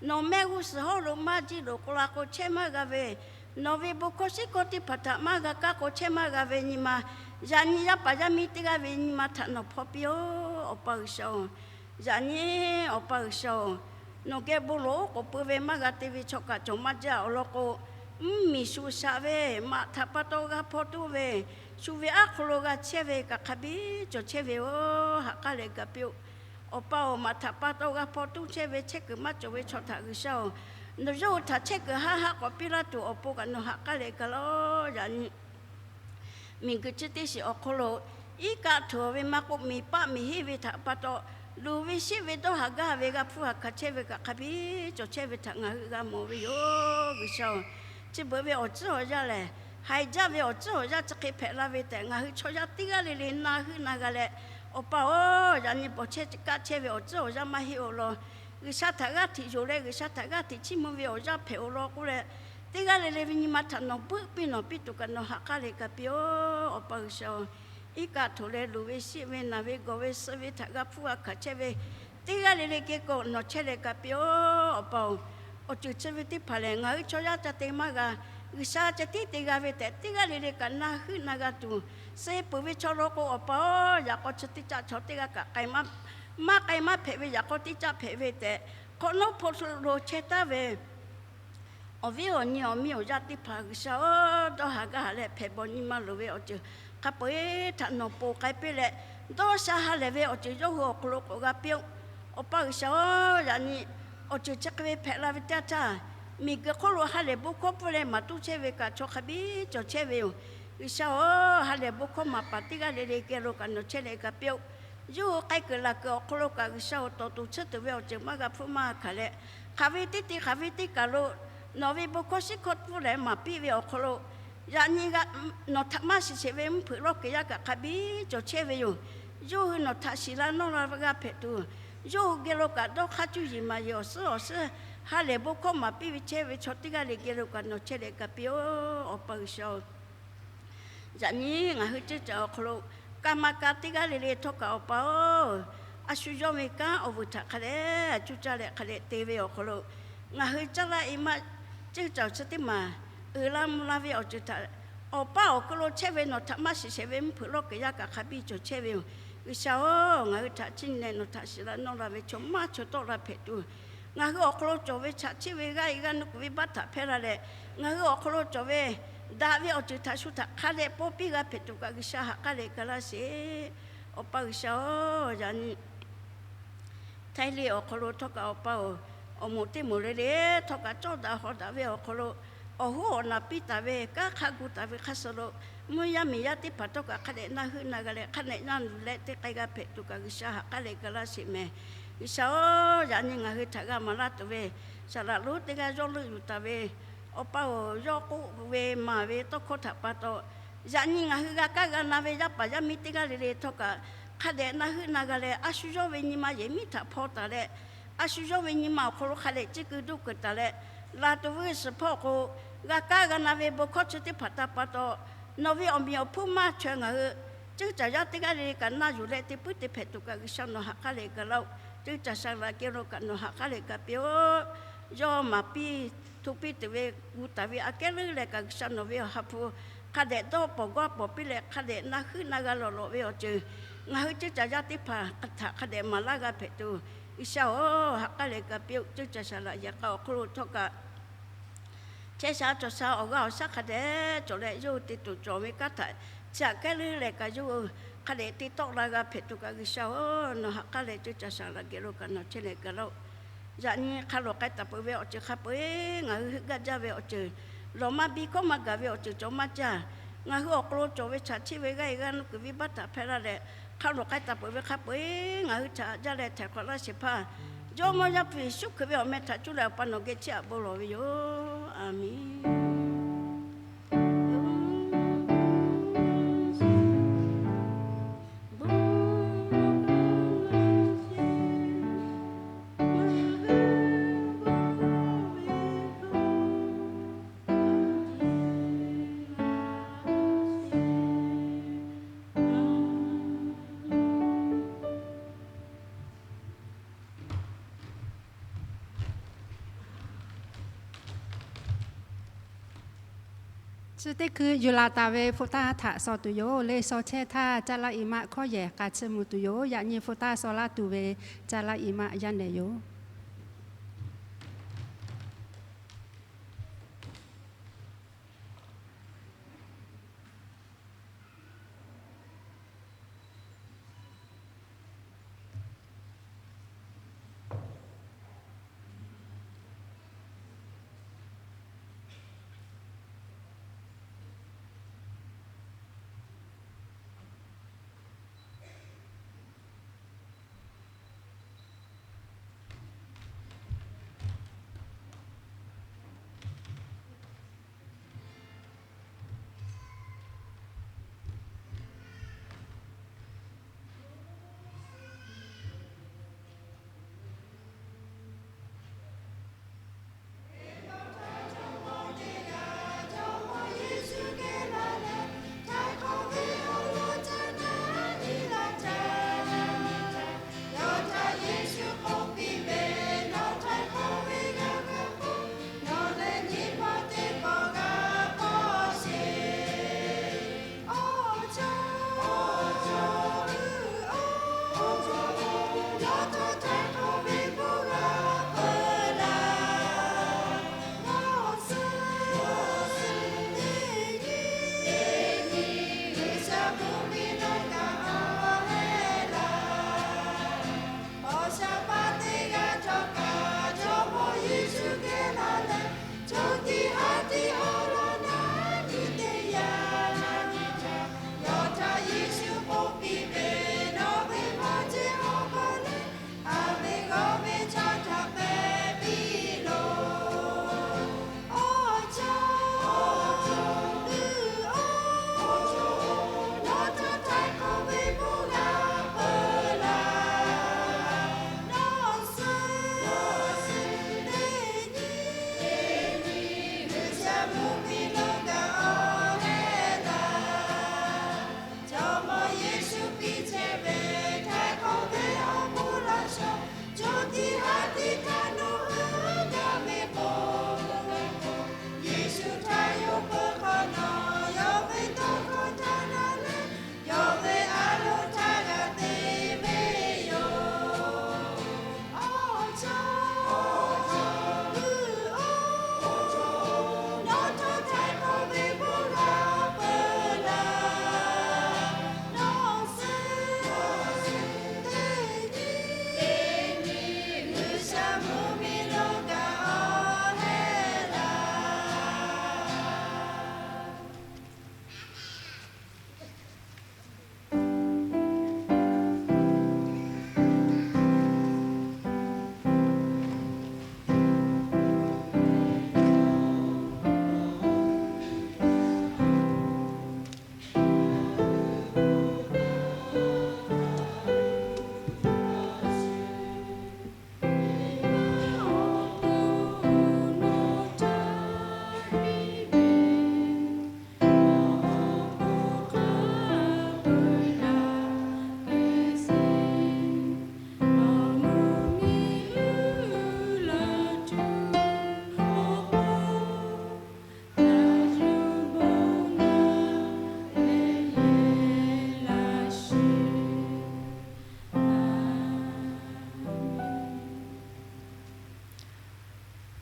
nawˬ mehˆ g'uˇ suhˍ hawˉ lo maˇ jiˆ loꞈ k'o la k'o chehˇ maˇ g'a ve, nawˬ ve bon hkawˇ shiˉ hkawˇ teˇ hpaˍ htaꞈ maˇ g'a kaˇ k'o chehˇ maˇ g'a ve nyi ma, yaꞈ nyi yaˇ paˍ yaˇ miˇ teˇ g'aˇ ve nyi ma htaꞈ nawˬ hpaw piˇ oˬ, Awˬ pa G'uiˬsha oˬ. Yaꞈ nyi Awˬ pa G'uiˬsha oˬ, nawˬ geh bon lawˬ oˉ k'oˍ pui ve maˇ g'a te ve chaw kaꞈ cawˬ maˇ jaˇ awˬ lawn k'o, mvuhˇmiˬ shu shaꞈ ve maꞈ htaꞈ pa taw g'a hpaw toˇ ve, shu ve aˉ hk'aw lo g'a chehˇ ve kaꞈ hk'a biˇ cawˬ chehˇ ve yoˬ. Ha k'aˉ leh ga piˇ oˬ. Awˬ pa oˬ, maꞈ htaꞈ pa taw g'a hpaw toˇ chehˇ ve chehˇ kuiˬ maˇ cawˬ ve chaw htaꞈ G'uiˬsha oˬ, nawˬ yawˇ hui htaꞈ chehˇ kuiˬ haˆ haˆ k'awꞈ piˇ laˇ tuˬ awˬ pon kaꞈ nawˬ ha k'aˉ leh ga laˇ oˬ. Yaꞈ nyi miˬguiˬ chi teˇ shiˍ awˬ hk'aw lo iˉ kaˆ htuˬ ve maˇ k'oˆ, miˬ paˆ miˬ henˇ ve htaꞈ pa taw, luˬ ve sheˆ ve dawˇ haˍ gaˇ ve g'a hpuˇ haˍ hkanˍ chehˇ ve kaꞈ hk'a biˇ cawˬ chehˇ ve htaꞈ ngaˬ hui g'a mawˬ ve yoˬ. G'uiˬsha oˬ, chi beuꞈ ve awˬ tcuhˉ awˬ yanˇ lehˬ, haiˬ jaˇ ve awˬ tcuhˉ awˬ yanˇ chi hk'e hpehꞈ la ve tehꞈ ngaˬ hui chaw yaˇ teˇ g'aˇ le le na heuˆ na g'a leh, Awˬ pa oˬ, yaꞈ nyi bawˬ chehˇ kaˆ chehˇ ve awˬ tcuhˉ awˬ yanˇ maˇ heˆ awˬ lawn, G'uiˬsha htaꞈ g'aˇ hteꞈ yonˍ leh G'uiˬsha htaꞈ g'aˇ hteꞈ chiˇ mvuh ve awˬ yanˇ hpehꞈ awˬ lawn k'oˆ leh, teˇ g'aˇ le le ve nyi ma htaꞈ nawˬ buiˆ piˇ nawˬ piˇ tuˬ kaꞈ nawˬ ha k'aˉ leh ga piˇ oˬ, Awˬ pa G'uiˬsha oˬ. Iˉ kaˆ htuˬ leh luˬ ve sheˆ ve naˬ ve gawˬ ve suh ve htaꞈ g'a hpuˇ g'a hkanˍ chehˇ ve teˇ g'aˇ le le geh k'o nawˬ chehˇ leh ga piˇ oˬ, Awˬ pa oˬ. Awˬ ceuˬ chi ve teˇ hpaˍ lehˬ ngaˬ hui chaw yaˇ ca te maˇ g'a, G'uiˬsha ceh tiˉ te g'a ve tehꞈ teˇ g'aˇ le le kaꞈ na heuˆ na g'a tuˬ, suh peuˬ ve chaw lawn k'o Awˬ pa oˬ, yaꞈ k'aw chi teˇ caˆ chaw teˇ g'aˇ kaꞈ k'ai maˇ k'ai maˇ hpehꞈ ve yaꞈ k'aw teˇ caˆ hpehꞈ ve tehꞈ, hk'awꞈ nawˉ hpaw lo chehˇ taˍ ve awˬ viˉ awˬ nyi awˬ miˇ awˬ yaˇ teˇ hpaˍ G'uiˬsha oˬ, dawˇ haˍ gaˇ haˍ leh hpehꞈ bawˬ nyi ma loˍ ve awˬ ceuˬ hk'a peu-eˬ htaꞈ nawˬ ponˬ k'ai piˇ leh, dawˇ sha ha lehˬ ve awˬ ceuˬ yawˇ hui awˬ hk'aw lo k'awꞈ g'a piˇ oˬ. Awˬ pa G'uiˬsha oˬ, yaꞈ nyi awˬ ceuˬ chi hk'e ve hpehꞈ la ve teˇ yanˇ htaˇ, miˬguiˬ hk'oˆ lo ha lehˬ bon hkawˇ pfuhˇ leh maˍ tuˉ chehˇ ve kaꞈ chaw hk'a biˇ cawˬ chehˇ ve yoˬ. G'uiˬsha oˬ, ha lehˬ bon hkawˇ maˍ paˍ teˇ g'aˇ le le geh lo kaꞈ nawˬ chehˇ leh ga piˇ oˬ. Yawˇ hui k'ai kuiˬ laˬ kuiˬ awˬ hk'aw lo kaꞈ G'uiˬsha oˬ, tawˍ tuˬ tsuhˇ tuˬ ve awˬ ceuˬ maˇ g'a hpuˇ maˇ hkanˍ leh, hk'aˬ ve teˇ te hk'aˬ ve teˇ kaˬ lo nawˬ ve bon hkawˇ shiˉ hkawˇ pfuhˇ leh maˍ piˇ ve awˬ hk'aw lo, yaꞈ nyi nawˬ htaꞈ maˇ shiˍ sheˍ ve mvuhˇ hpeuꞈ lawˇ kuiˬ yaˇ kaꞈ hk'a biˇ cawˬ chehˇ ve yoˬ. Yawˇ hui nawˬ htaꞈ shiˍ la nawˇ la g'a hpehꞈ tuˬ, yawˇ hui geh lo kaꞈ dawˇ hk'aˇ cuˇ yiˍ maˍ yiˍ awˬ suhˉ awˬ suhˉ ha lehˬ bon hkawˇ maˍ piˇ ve chehˇ ve chaw teˇ g'aˇ le geh lo kaꞈ nawˬ chehˇ leh ga piˇ oˬ, Awˬ pa G'uiˬsha oˬ. Yaꞈ nyi ngaˬ hui ceuˇ caˬ awˬ hk'aw lo, kaˇ maˇ kaˇ teˇ g'aˇ le le htawˇ kaꞈ Awˬ pa oˬ, a shu yawˇ ve kanˉ awˬ vuiˬ htaꞈ hk'a dehꞈ cuˇ caˇ leh hk'a dehꞈ te ve awˬ hk'aw lo, ngaˬ hui caˇ laˇ e maˇ ceuˇ caˬ chi teˇ maˬ uiˍ la mvuh la ve awˬ ceuˬ htaꞈ Awˬ paˇ awˬ hk'aw lo chehˇ ve nawˬ htaꞈ maˇ shiˍ shehˍ ve mvuhˇ hpeuꞈ lawˇ kuiˬ yaˇ kaꞈ hk'a biˇ cawˬ chehˇ ve yoˬ. G'uiˬsha-oˬ, ngaˬ hui htaꞈ chiˇ nyi leh nawˬ htaꞈ shiˍ la nawˇ la ve chaw maˇ chaweh tawˆ la hpehꞈ tuˬ, ngaˬ hui awˬ hk'aw lo cawˬ ve chaꞈ chiˆ ve g'aˇ e g'aˇ nuˇ kuiˬ ve baˆ htaꞈ hpehˇ la leh, ngaˬ hui awˬ hk'aw lo cawˬ ve daꞈ ve awˬ ceuˬ htaꞈ shu htaꞈ hk'a dehꞈ paw piˇ g'a hpehꞈ tuˬ kaꞈ G'uiˬsha ha k'aˉ leh ga laˇ sheˍ. Awˬ pa G'uiˬsha-oˬ, yaꞈ nyi Htaiˇ le awˬ hk'aw lo htawˇ kaꞈ awˬ pa-oˬ, awˬ moˍ teˇ moˍ le le htawˇ kaꞈ cawˇ daꞈ haw daꞈ ve awˬ hk'aw lo awˬ hoˉ awˬ naˬ piˇ taˍ ve, kanˉ hk'a gu taˍ ve hk'a shuˍ lo, mvuhˇ yaˇ miˬ yaˇ teˇ hpaˍ htawˇ kaꞈ hk'a dehꞈ naˆ heuˆ na g'a leh hk'a dehꞈ naˆ nuˬ leh teˇ k'ai g'a hpehꞈ tuˬ kaꞈ G'uiˬsha ha k'aˉ leh ga laˇ sheˍ mehˍ. G'uiˬsha-oˬ, yaꞈ nyi ngaˬ hui htaꞈ g'a maˍ laˇ tuˬ ve, saˍ laꞈ lonˉ teˇ g'aˇ yawˇ leuˆ yuˬ taˍ ve, awˬ pa-oˬ, yawˇ k'oˆ ve maˍ ve tawˇ hkawˇ htaꞈ pa taw, yaꞈ nyi ngaˬ hui g'a kaˇ g'a na ve yaˇ paˍ yaˇ miˇ teˇ g'aˇ le le htawˇ kaꞈ hk'a dehꞈ naˆ heuˆ na g'a leh, a shu yawˇ ve nyi ma yehˬ miˉ htaꞈ hpaw taˍ leh, a shu yawˇ ve nyi ma awˬ hk'aw lo hk'a dehꞈ ciˇ keu duˇ keu taˍ leh, laˬ tuˬ ve suhˍ hpawˇ k'o, g'a kaˇ g'a na ve bon hkawˇ chi teˇ hpaˍ htaꞈ pa taw, nawˬ ve awˬ meꞈ awˬ hponˇ maˇ chaweh ngaˬ hui ceuˇ caˬ yaˇ teˇ g'aˇ le le kaꞈ naˆ yuˬ leh te puiˉ te hpehꞈ tuˬ kaꞈ G'uiˬsha nawˬ ha k'aˉ leh ga laˇ-oˆ. Ceuˇ caˬ shaˍ laꞈ kehˬ lo kaꞈ nawˬ ha k'aˉ leh ga piˇ-oˆ. Yawˇ maˍ piˇ hto piˇ tuˬ ve gu taˍ ve aꞈ kehˉ leuˉ leh kaꞈ G'uiˬsha nawˬ ve awˬ ha hpu hk'a dehꞈ dawˇ pawˍ gawˇ pawˍ piˇ leh hk'a dehꞈ naˆ heuˆ na g'a lawˬ lawꞈ ve awˬ ceuˬ, ngaˬ hui ceuˇ caˬ yaˇ teˇ hpaˍ htaꞈ hk'a dehꞈ maˍ laˇ g'a hpehꞈ tuˬ, G'uiˬsha-oˬ, ha k'aˉ leh ga piˇ-oˆ. Ceuˇ caˬ shaˍ laꞈ yehˬ k'a awˬ hk'aw lo htawˇ kaꞈ chehˇ sha cawˬ sha awˬ g'aˇ awˬ shaˉ hk'a dehꞈ cawˬ leh, yawˇ hui te tuˬ cawˬ ve kanˉ htaꞈ chi aꞈ kehˉ leuˉ leh kaꞈ yawˇ hui hk'a dehꞈ te tawˆ la g'a hpehꞈ tuˬ kaꞈ G'uiˬsha-oˬ, nawˬ ha k'aˉ leh ceuˇ caˬ shaˍ laꞈ kehˬ lo kaꞈ nawˬ chehˇ leh ga laˇ-oˆ. Yaꞈ nyi hk'a lawˬ k'ai taˍ peuˬ ve awˬ ceuˬ hk'a peu-eˬ ngaˬ hui heuˆ gaˇ jaˇ ve awˬ ceuˬ, lawˬ maˇ biˇ hkawˇ maˇ gaˬ ve awˬ ceuˬ cawˬ maˇ jaˇ. Ngaˬ hui awˬ hk'aw lo cawˬ ve chaꞈ chiˆ ve g'aˇ e g'aˇ nuˇ kuiˬ ve baˆ htaꞈ hpehˇ laˇ leh, hk'a lawˬ k'ai taˍ peuˬ ve hk'a peu-eˬ ngaˬ hui htaꞈ jaˇ leh htaiˍ hk'awꞈ laˇ sheˍ hpaˇ, Jawˇmawˇ Yaˇ hpu Yeˍsuˆ Hkriꞈ ve awˬ meh htaꞈ cuˇ leh awˬ pa nawˬ geh chiˇ aꞈ bon lawˬ ve yoˬ. A menˬ. Chi teˇ hkui yuˬ laˬ taˍ ve hpu taˇ htaꞈ shaw tuˬ yoˬ. Leh shaw chehˇ htaˇ, caˇ laˇ i maˆ hkawˇ yehˬ k'a chiˇ mvuh tuˬ yoˬ. Yaꞈ nyi hpu taˇ shaw laˇ tuˬ ve caˇ laˇ i maˆ yaˇ nehˬ yoˬ.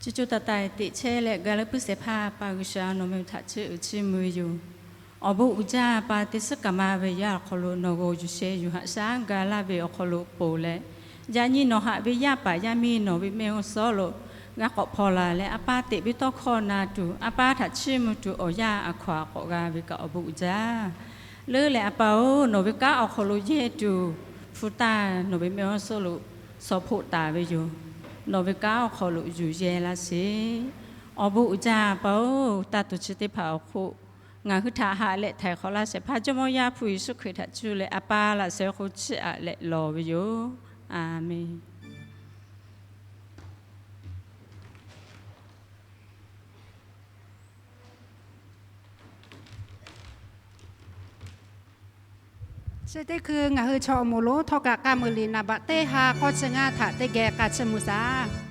Chi co taiˍ taiˍ teꞈ chehˇ leh ga leuˉ puiˉ shehˍ hpaˇ pa G'uiˬsha nawˬ meh htaꞈ chiˇ uiˍ chiˇ mvuh ve yoˬ. Awˬ bon uiˍ jaˇ pa teˇ suhˉ kaꞈ ma ve yaˇ awˬ hk'aw lo nawˬ g'aw yuˬ sheh yuˬ haꞈ shaˉ ga laˇ ve awˬ hk'aw lo ponˬ leh, yaꞈ nyi nawˬ haꞈ ve yaˇ paˍ yaˇ miˇ nawˬ ve mehˆ g'uˇ suhˍ lo g'a k'awꞈ hpaw la leh, a pa teꞈ ve tawˇ hkawˇ na tuˬ, a pa htaꞈ chiˇ mvuh tuˬ awˬ yanˇ a hkaw aˬ k'awꞈ g'a ve kaꞈ awˬ bon uiˍ jaˇ. Leuˉ leh a pa-oˬ, nawˬ ve kanˉ awˬ hk'aw lo yehˇ tuˬ hpu taˇ nawˬ ve mehˆ g'uˇ suhˍ lo shawˍ hpoˆ taˍ ve yoˬ. Nawˬ ve kanˉ awˬ hk'aw lo yuˬ yehˇ laˇ sheˍ. Awˬ bon uiˍ jaˇ pa-oˬ, taˇ tuˬ chi teˇ hpaˍ awˬ hk'oˆ ngaˬ hui htaꞈ haꞈ leh htaiˍ hk'awꞈ laˇ shehˍ hpaˇ Jawˇmawˇ Yaˇ hpu Yeˍsuˆ Hkriꞈ htaꞈ cuˇ leh a pa laꞈ sheh hk'oˆ chiˇ aꞈ leh lawˬ ve yoˬ. A menˬ. Chi teˇ hkui ngaˬ hui chaw awˬ moˍ lonˉ htawˇ kaꞈ k'a meuˍ liꞈ naˍ baꞈ teˇ ha k'awˇ chi ngaˇ htaꞈ teˇ geh k'a chiˇ mvuh shaˍ.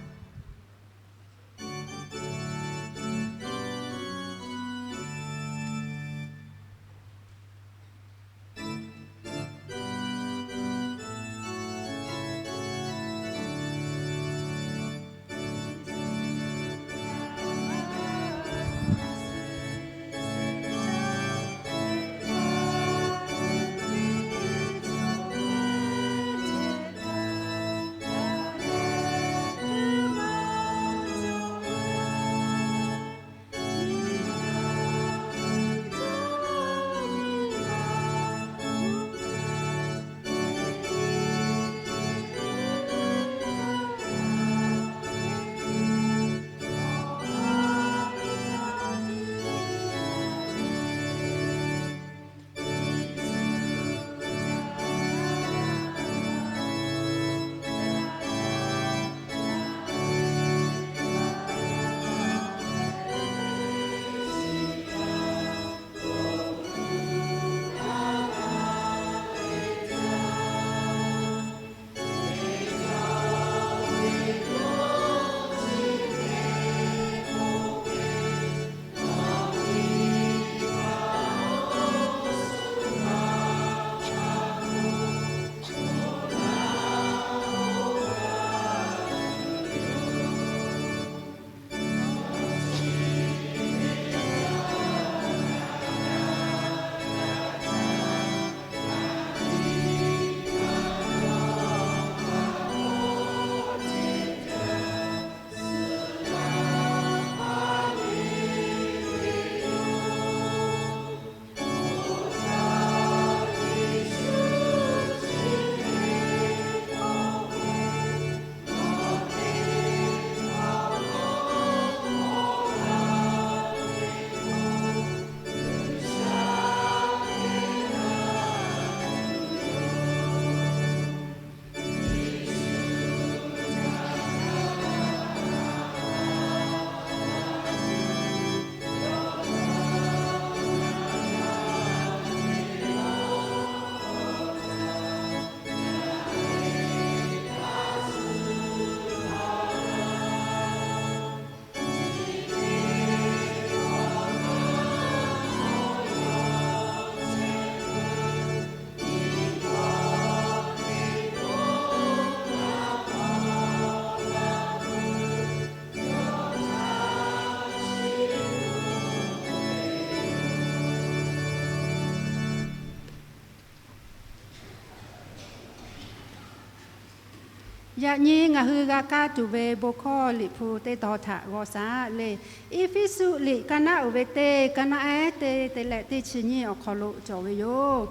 Yaꞈ nyi ngaˬ hui g'a kaˇ tuˬ ve bon hkawˇ Liꞈ hpu teˇ tawn htaꞈ g'aw shaˍ le. Eˇfeˇsuꞈ liꞈ ka naˆ uiˍ ve teˇ, ka naˆ ehˉ teˇ, teˇ leh teˇ chi nyiˇ awˬ hk'aw lo cawˬ ve yoˬ.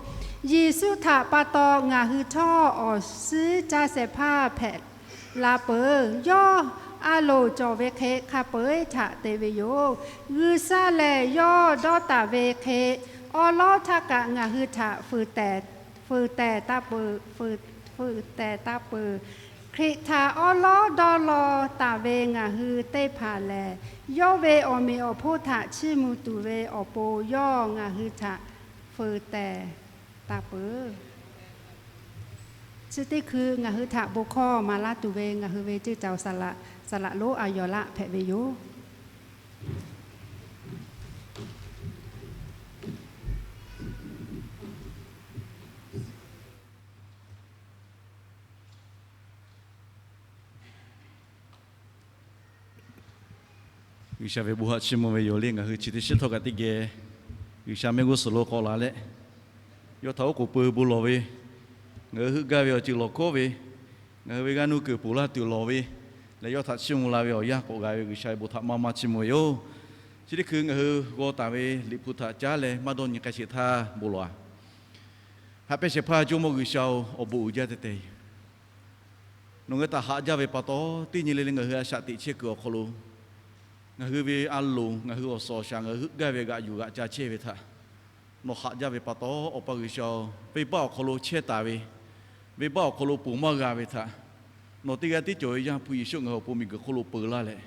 Yeˍsuˆ htaꞈ pa taw ngaˬ hui htawˇ awˬ suhˉ caˇ shehˍ hpaˇ hpehꞈ la peuˬ. Yawˇ a loˍ cawˬ ve hk'e hk'a peu-eˬ htaꞈ te ve yoˬ. G'uiˬsha lehˬ, yawˇ dawˇ taˍ ve hk'e awˉ lawˉ htaˇ kaꞈ ngaˬ hui htaꞈ fuiˍ tehˍ, fuiˍ tehˍ taˇ peuˬ, fuiˍ, fuiˍ tehˍ taˇ peuˬ. Hkriꞈ htaꞈ awˉ lawˉ dawˇ law taˍ ve ngaˬ hui teˇ hpaˍ lehˬ, yawˇ ve awˬ meꞈ awˬ hponˇ htaꞈ chiˇ mvuh tuˬ ve awˬ pon yawˇ ngaˬ hui htaꞈ fuiˍ tehˍ taˇ peuˬ. Chi teˇ hkui ngaˬ hui htaꞈ bon hkawˇ maˍ laˇ tuˬ ve ngaˬ hui ve ceˇ caoˬ saˍ laꞈ, saˍ laꞈ lonˉ a yawˬ laˆ hpehꞈ ve yoˬ. G'uiˬsha ve bon haꞈ chiˇ mvuh ve yoˬ le. Ngaˬ hui chi teˇ shiˉ htawˇ kaꞈ teˇ geh G'uiˬsha mehˆ g'uˇ suhˍ lo k'awꞈ la leh, yawˇ htaꞈ oˉ k'oˍ pui bon lawˬ ve, ngaˬ hui heuˆ gaˇ ve awˬ ceuˬ lawˬ hkawˉ ve, ngaˬ hui ve g'aˇ nuˇ kuiˬ ponˬ laˇ tuˬ lawˬ ve, leh yawˇ htaꞈ chiˇ mvuh la ve awˬ yanˇ k'awꞈ g'a ve G'uiˬsha ve bon htaꞈ maˇ maˇ chiˇ mvuh ve yoˬ. Chi teˇ hkui ngaˬ hui g'aw taˍ ve Liꞈ hpu htaꞈ caˉ leh maˇ dawˇ nyi k'ai sheˍ htaˇ bon lawˬ-a. Haꞈ pehnˇ shehˍ hpaˇ Jawˇmawˇ G'uiˬsha-oˬ, awˬ bon uiˍ jaˇ teh teh yoˬ. Nawˬ ngaˬ hui htaꞈ haꞈ jaˇ ve pa taw, teˇ nyi le le ngaˬ hui a shaꞈ teꞈ chehˇ kuiˬ awˬ hk'aw lo, ngaˬ hui ve a loˍ, ngaˬ hui awˬ suhˍ awˬ shaˍ, ngaˬ hui heuˆ gaˇ ve g'aꞈ yuˬ g'aꞈ ca chehˇ ve htaꞈ nawˬ haꞈ jaˇ ve pa taw, Awˬ pa G'uiˬsha-oˬ, venˇbaˆ awˬ hk'aw lo chehˇ taˍ ve, venˇbaˆ awˬ hk'aw lo ponˬ maˇ g'a ve htaꞈ nawˬ teˇ g'aˇ tiˉ cawˬ ve Yaˇ hpu Yeˍsuˆ ngaˬ hui awˬ pon miˬguiˬ hk'oˆ lo peu laˇ leh,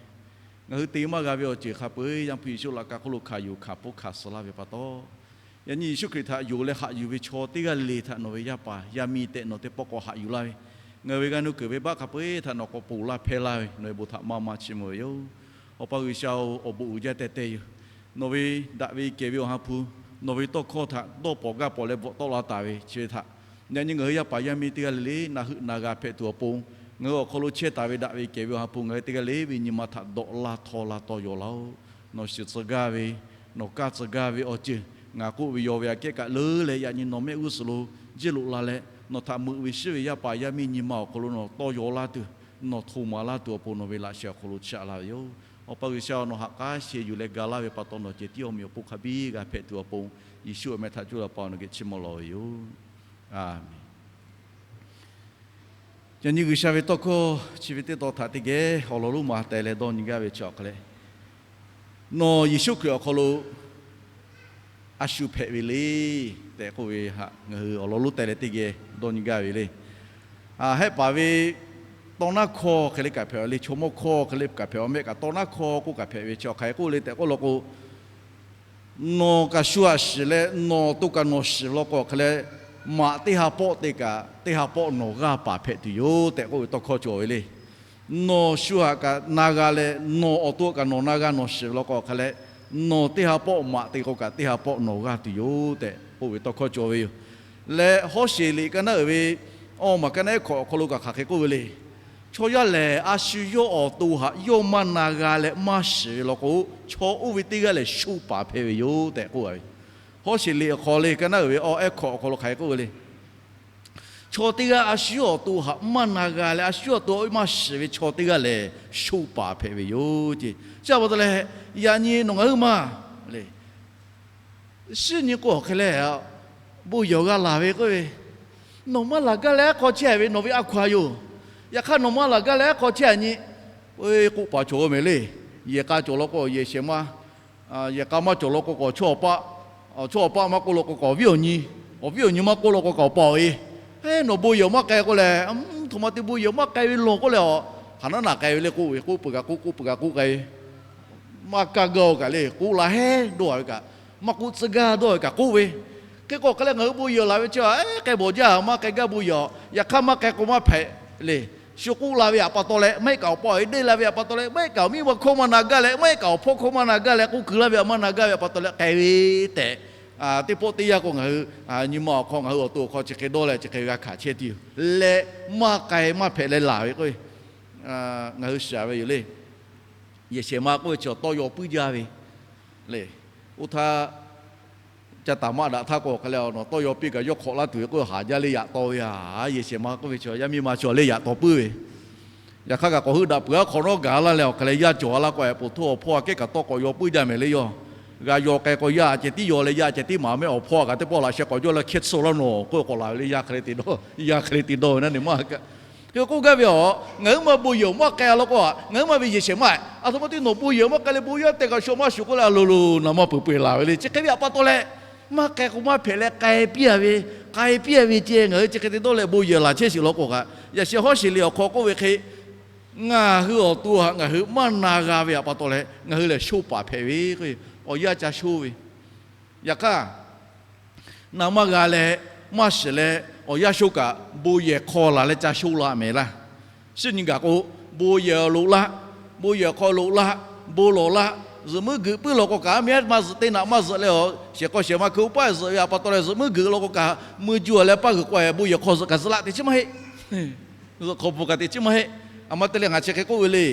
ngaˬ hui te maˇ g'a ve awˬ ceuˬ hk'a peu-eˬ Yaˇ hpu Yeˍsuˆ laꞈ ka hk'oˆ lo hkanˍ yuˬ hkanˍ hpfuhˇ hkanˍ suh laˇ ve pa taw, yaꞈ nyi Yeˍsuˆ Hkriꞈ htaꞈ yonˍ leh haꞈ yuˬ ve chaw teˇ g'aˇ le le htaꞈ nawˬ ve yaˇ paˍ yaˇ miˇ tehꞈ nawˬ teˇ pawˆ k'awꞈ haꞈ yuˬ laˇ ve, ngaˬ hui ve g'aˇ nuˇ kuiˬ venˇbaˆ hk'a peu-eˬ htaꞈ nawˬ k'awꞈ ponˬ laˇ hpehˇ laˇ ve, nawˬ ve bon htaꞈ maˇ maˇ chiˇ mvuh ve yoˬ. Awˬ pa G'uiˬsha-oˬ, awˬ bon uiˍ jaˇ teh teh yoˬ. Nawˬ ve daꞈ ve kehˬ ve Awˬ ha hpu, nawˬ ve tawˇ hkawˇ htaꞈ dawˇ pawnˍ gaˇ pawnˍ leh bvuhꞈ tawˆ la taˍ ve chi ve htaꞈ, yaꞈ nyi ngaˬ hui yaˇ paˍ yaˇ miˇ teˇ g'aˇ le le na heuˆ na g'a hpehꞈ tuˬ awˬ pon, ngaˬ hui awˬ hk'aw lo chehˇ taˍ ve daꞈ ve kehˬ ve Awˬ ha hpu ngaˬ hui teˇ g'aˇ le ve nyi ma htaꞈ dawꞈ laˇ htaw laˇ tawˇ yaw laˇ-oˆ. Nawˬ shiˍ tcuh gaˇ ve, nawˬ kaˇ tcuh gaˇ ve awˬ ceuˬ ngaˬ k'oˆ ve yaw ve aꞈ kehˉ kaꞈ leuˉ leh, yaꞈ nyi nawˬ mehˆ g'uˇ suhˍ lo jiˇ loꞈ la leh, nawˬ htaꞈ meuꞈ ve shiˉ ve yaˇ paˍ yaˇ miˇ nyi ma awˬ hk'aw lo nawˬ tawˇ yaw laˇ tuˬ, nawˬ hto maˍ laˇ tuˬ awˬ pon nawˬ ve laꞈ sheh awˬ hk'aw lo chaꞈ la ve yoˬ. Awˬ pa G'uiˬsha-oˬ, nawˬ ha k'aˉ sheh yuˬ leh ga laˇ ve pa taw, nawˬ ceh tiˉ awˬ meꞈ awˬ hponˇ hk'a biˇ g'a hpehꞈ tuˬ awˬ pon, Yeˍsuˆ awˬ meh htaꞈ cuˇ leh Awˬ pa nawˬ geh chiˇ mvuh lawˬ ve yoˬ. Aˬmenˍ. Yaꞈ nyi G'uiˬsha ve tawˇ hkawˇ chi ve teˇ tawn htaꞈ teˇ geh awˬ lawn lonˉ ma teh leh dawˇ nyi gaˇ ve chi awˬ hk'a leh, nawˬ Yeˍsuˆ Hkriꞈ awˬ hk'aw lo a shu hpehꞈ ve le tehꞈ k'oˆ ve htaꞈ ngaˬ hui awˬ lawn lonˉ teh leh teˇ geh dawˇ nyi gaˇ ve le. Hehˆ paˍ ve tawˇ naˉ hkawˇ hk'e le kaꞈ hpehꞈ le, chaw mawˇ hkawˇ hk'e le kaꞈ hpehꞈ, awˬ mehˆ kaꞈ tawˇ naˉ hkawˇ k'oˆ kaꞈ hpehꞈ ve chi awˬ hk'aˬ hk'e k'oˆ le tehꞈ k'oˆ law k'o, nawˬ kaꞈ shu haꞈ shiˍ leh nawˬ to kaꞈ nawˬ shiˍ law k'o hk'e leh, maꞈ teˇ ha pawˆ te kaꞈ teˇ ha pawˆ nawˬ g'aˇ paˍ hpehꞈ tuˬ yoˬ tehꞈ k'oˆ ve tawˇ hkawˇ cawˬ ve le. Nawˬ shu haꞈ kaꞈ na g'a leh nawˬ awˬ to kaꞈ nawˬ na g'a nawˬ shiˍ law k'o hk'e leh, nawˬ teˇ ha pawˆ maꞈ te k'o kaꞈ teˇ ha pawˆ nawˬ g'aˇ tuˬ yoˬ tehꞈ k'oˆ ve tawˇ hkawˇ cawˬ ve yoˬ. Leh Hawˉsheˍ liꞈ ka naˉ uiˍ ve awˇ maˬ ka naˉ ehˉ hkawꞈ awˬ hk'aw lo kaꞈ hk'aˬ hk'e k'oˆ ve le. Chaw yaˇ lehˬ, a shu yawˇ awˬ to htaꞈ yawˇ maˇ na g'a leh maˇ shiˍ ve law k'o, chaw oˇ ve teˇ g'aˇ lehˬ sho paˍ hpehꞈ ve yoˬ tehꞈ k'oˆ ve. Hawˉsheˍ liꞈ awˬ hk'aw le ka naˉ uiˍ ve awˇ ehˉ hkawꞈ awˬ hk'aw lo hk'aˬ hk'e k'oˆ ve le. Chaw teˇ g'aˇ a shu yawˇ awˬ to htaꞈ maˇ na g'a leh a shu yawˇ awˬ to maˇ shiˍ ve chaw teˇ g'aˇ lehˬ sho paˍ hpehꞈ ve yoˬ ce. Chi pa taw leh, yaꞈ nyi nawˬ ngaˬ hui maˬ le, shinˉ nyi k'o hk'e leh, bon yehˬ g'a laˬ ve k'oˆ ve, nawˬ maˇ laˬ gaˇ leh aˉ hk'aw chehˇ ve nawˬ ve a hkaw-a yoˬ. Yaꞈ hk'aˇ nawˬ maˇ laˬ gaˇ leh aˉ hk'aw chehˇ a nyi, k'oˆ paˍ cawˬ ve mehˍ le. Yehˬ k'a cawˬ law k'o yehˬ shehˍ ma, yehˬ k'a maˇ cawˬ law k'o k'awꞈ chaw awˬ paˆ, chaw awˬ paˆ maˇ k'oˆ law k'o k'awꞈ awˬ viˉ awˬ nyi, awˬ viˉ awˬ nyi maˇ k'oˆ law k'o k'awꞈ awˬ pa awˬ e. He, nawˬ bon yehˬ maˇ k'ai k'o lehˬ, htoꞈ ma te bon yehˬ maˇ k'ai ve lawˬ k'oˆ leh, a, hk'aˬ naˉ naˬ k'ai ve le k'oˆ ve, k'oˆ peuˬ kaꞈ k'oˆ, k'oˆ peuˬ kaꞈ k'oˆ k'ai ve, maˇ kaˇ gaˇ-o kaꞈ le, k'oˆ la heˉ dawˇ ve kaꞈ, maˇ k'oˆ tcuh gaˇ dawˇ ve kaꞈ k'oˆ ve. Hk'e k'o hk'e leh ngaˬ hui bon yehˬ laˬ ve chi a, k'ai bawˬ jaˇ maˇ k'ai gaˇ bon yehˬ. Yaꞈ hk'aˇ maˇ k'ai k'o maˇ hpehꞈ le. Shu k'oˆ la ve htaꞈ pa taw leh, maˇ heˆ kaꞈ awˬ pa awˬ e deˇ la ve htaꞈ pa taw leh, maˇ heˆ kaꞈ awˬ miˇ ma hkawˇ maˇ na gaˇ leh, maˇ heˆ kaꞈ awˬ hpawˇ hkawˇ maˇ na gaˇ leh, k'oˆ kuiˬ laˇ ve htaꞈ maˇ na gaˇ ve htaꞈ pa taw leh k'ai ve tehꞈ, teˇ pawˆ teˇ yanˇ k'o ngaˬ hui nyi ma awˬ hk'aw ngaˬ hui awˬ to awˬ hk'aw chi hk'e dawˇ leh chi hk'e g'a hkanˍ chehˇ tuˬ yoˬ. Leh maˇ k'ai maˇ hpehꞈ leh laˬ ve k'o, ngaˬ hui shiˍ ve yoˬ le. Yehˬ shehˍ ma k'oˆ ve chi awˬ tawˇ yaw puiˉ jaˇ ve le. Oˇ htaˇ, ca taˍ maˇ daꞈ htaˇ k'o hk'e leh, nawˬ tawˇ yaw piˇ kaꞈ yawˇ hk'awꞈ laˇ tuˬ ve k'oˆ haˍ jaˇ le yaꞈ taw ve a. Yehˬ shehˍ ma k'oˆ ve chi yaˇ miˇ ma chi awˬ le yaꞈ taw puiˉ ve. Yaꞈ hk'aˇ kaꞈ k'awꞈ heuˆ daꞈ peuˬ aˉ hk'awꞈ nawˉ gaˬ laˇ leh awˬ hk'e leh yaˇ cawˬ a laˇ k'o, a poˍ htoˇ awˬ hpawˇ a kehˉ kaꞈ tawˇ k'awꞈ yaw puiˉ jaˇ mehˍ le yaˇ. G'a yaw k'ai k'o yaˇ ceh tiˉ yaw leh yaˇ ceh tiˉ maˍ mehˆ awˬ hpawˇ a kaꞈ teˇ pawˆ laꞈ sheh k'awꞈ jawˇ leh hkehˇ tsuhˇ laˇ nawˬ k'oˆ k'awꞈ laˬ ve le. Yaˇ hk'e le te dawˇ, yaˇ hk'e le te dawˇ ve naˉ ne maˇ kaꞈ Hk'e k'oˆ gaˇ ve a, ngaˬ huiˉ ma bon yehˬ maˇ k'ai a law k'o, ngaˬ huiˉ ma ve yehˬ shehˍ ma, aˬ htoꞈ ma te nawˬ bon yehˬ maˇ k'ai leh bon yawˇ tehꞈ kaꞈ shu maˇ shuˍ k'oˆ leh a loˬ loˬ naˍ maˇ peuˬ peuˬ laˬ ve le. Chi hk'e ve htaꞈ pa taw leh, maˇ k'ai k'o maˇ hpehꞈ leh k'ai piˇ a ve, k'ai piˇ a ve ceh ngaˬ hui chi hk'e te dawˇ leh bon yehˬ laˬ chehˇ shiˍ law k'o kaꞈ, yaꞈ sheh Hawˉsheˍ liꞈ awˬ hk'aw k'oˆ ve hk'e, ngaˬ hui awˬ to htaꞈ ngaˬ hui maˇ na g'a ve htaꞈ pa taw leh ngaˬ hui lehˬ sho paˍ hpehꞈ ve k'o, awˬ yanˇ ca sho ve. Yaꞈ hk'aˇ, naˍ maˇ g'a leh, maˇ shiˍ leh, awˬ yanˇ sho kaꞈ bon yehˬ hk'aw laˬ leh ca sho la mehˍ laˇ. Shinˉ nyi gaˬ k'o, bon yehˬ loꞈ laˇ, bon yehˬ hk'aw loꞈ laˇ, bon lawˬ laˇ, zuhꞈ muiˉ geuꞈ puiˉ law k'o kaꞈ, a miˇ haˉ maˇ zuhꞈ teˇ naꞈ maˇ zuhꞈ leh, shehˍ hk'aw shehˍ ma hkui oˇ paˆ zuhꞈ ve htaꞈ pa taw leh zuhꞈ muiˉ geuꞈ law k'o kaꞈ, mui ju leh paˇ g'uiˬ k'o bon yehˬ hk'aw zuhꞈ kaꞈ zuhꞈ laˇ te chi maˇ heˆ. Zuhꞈ hk'aw bon kaꞈ te chi maˇ heˆ. A ma te leh ngaˬ chi hk'e k'oˆ ve le.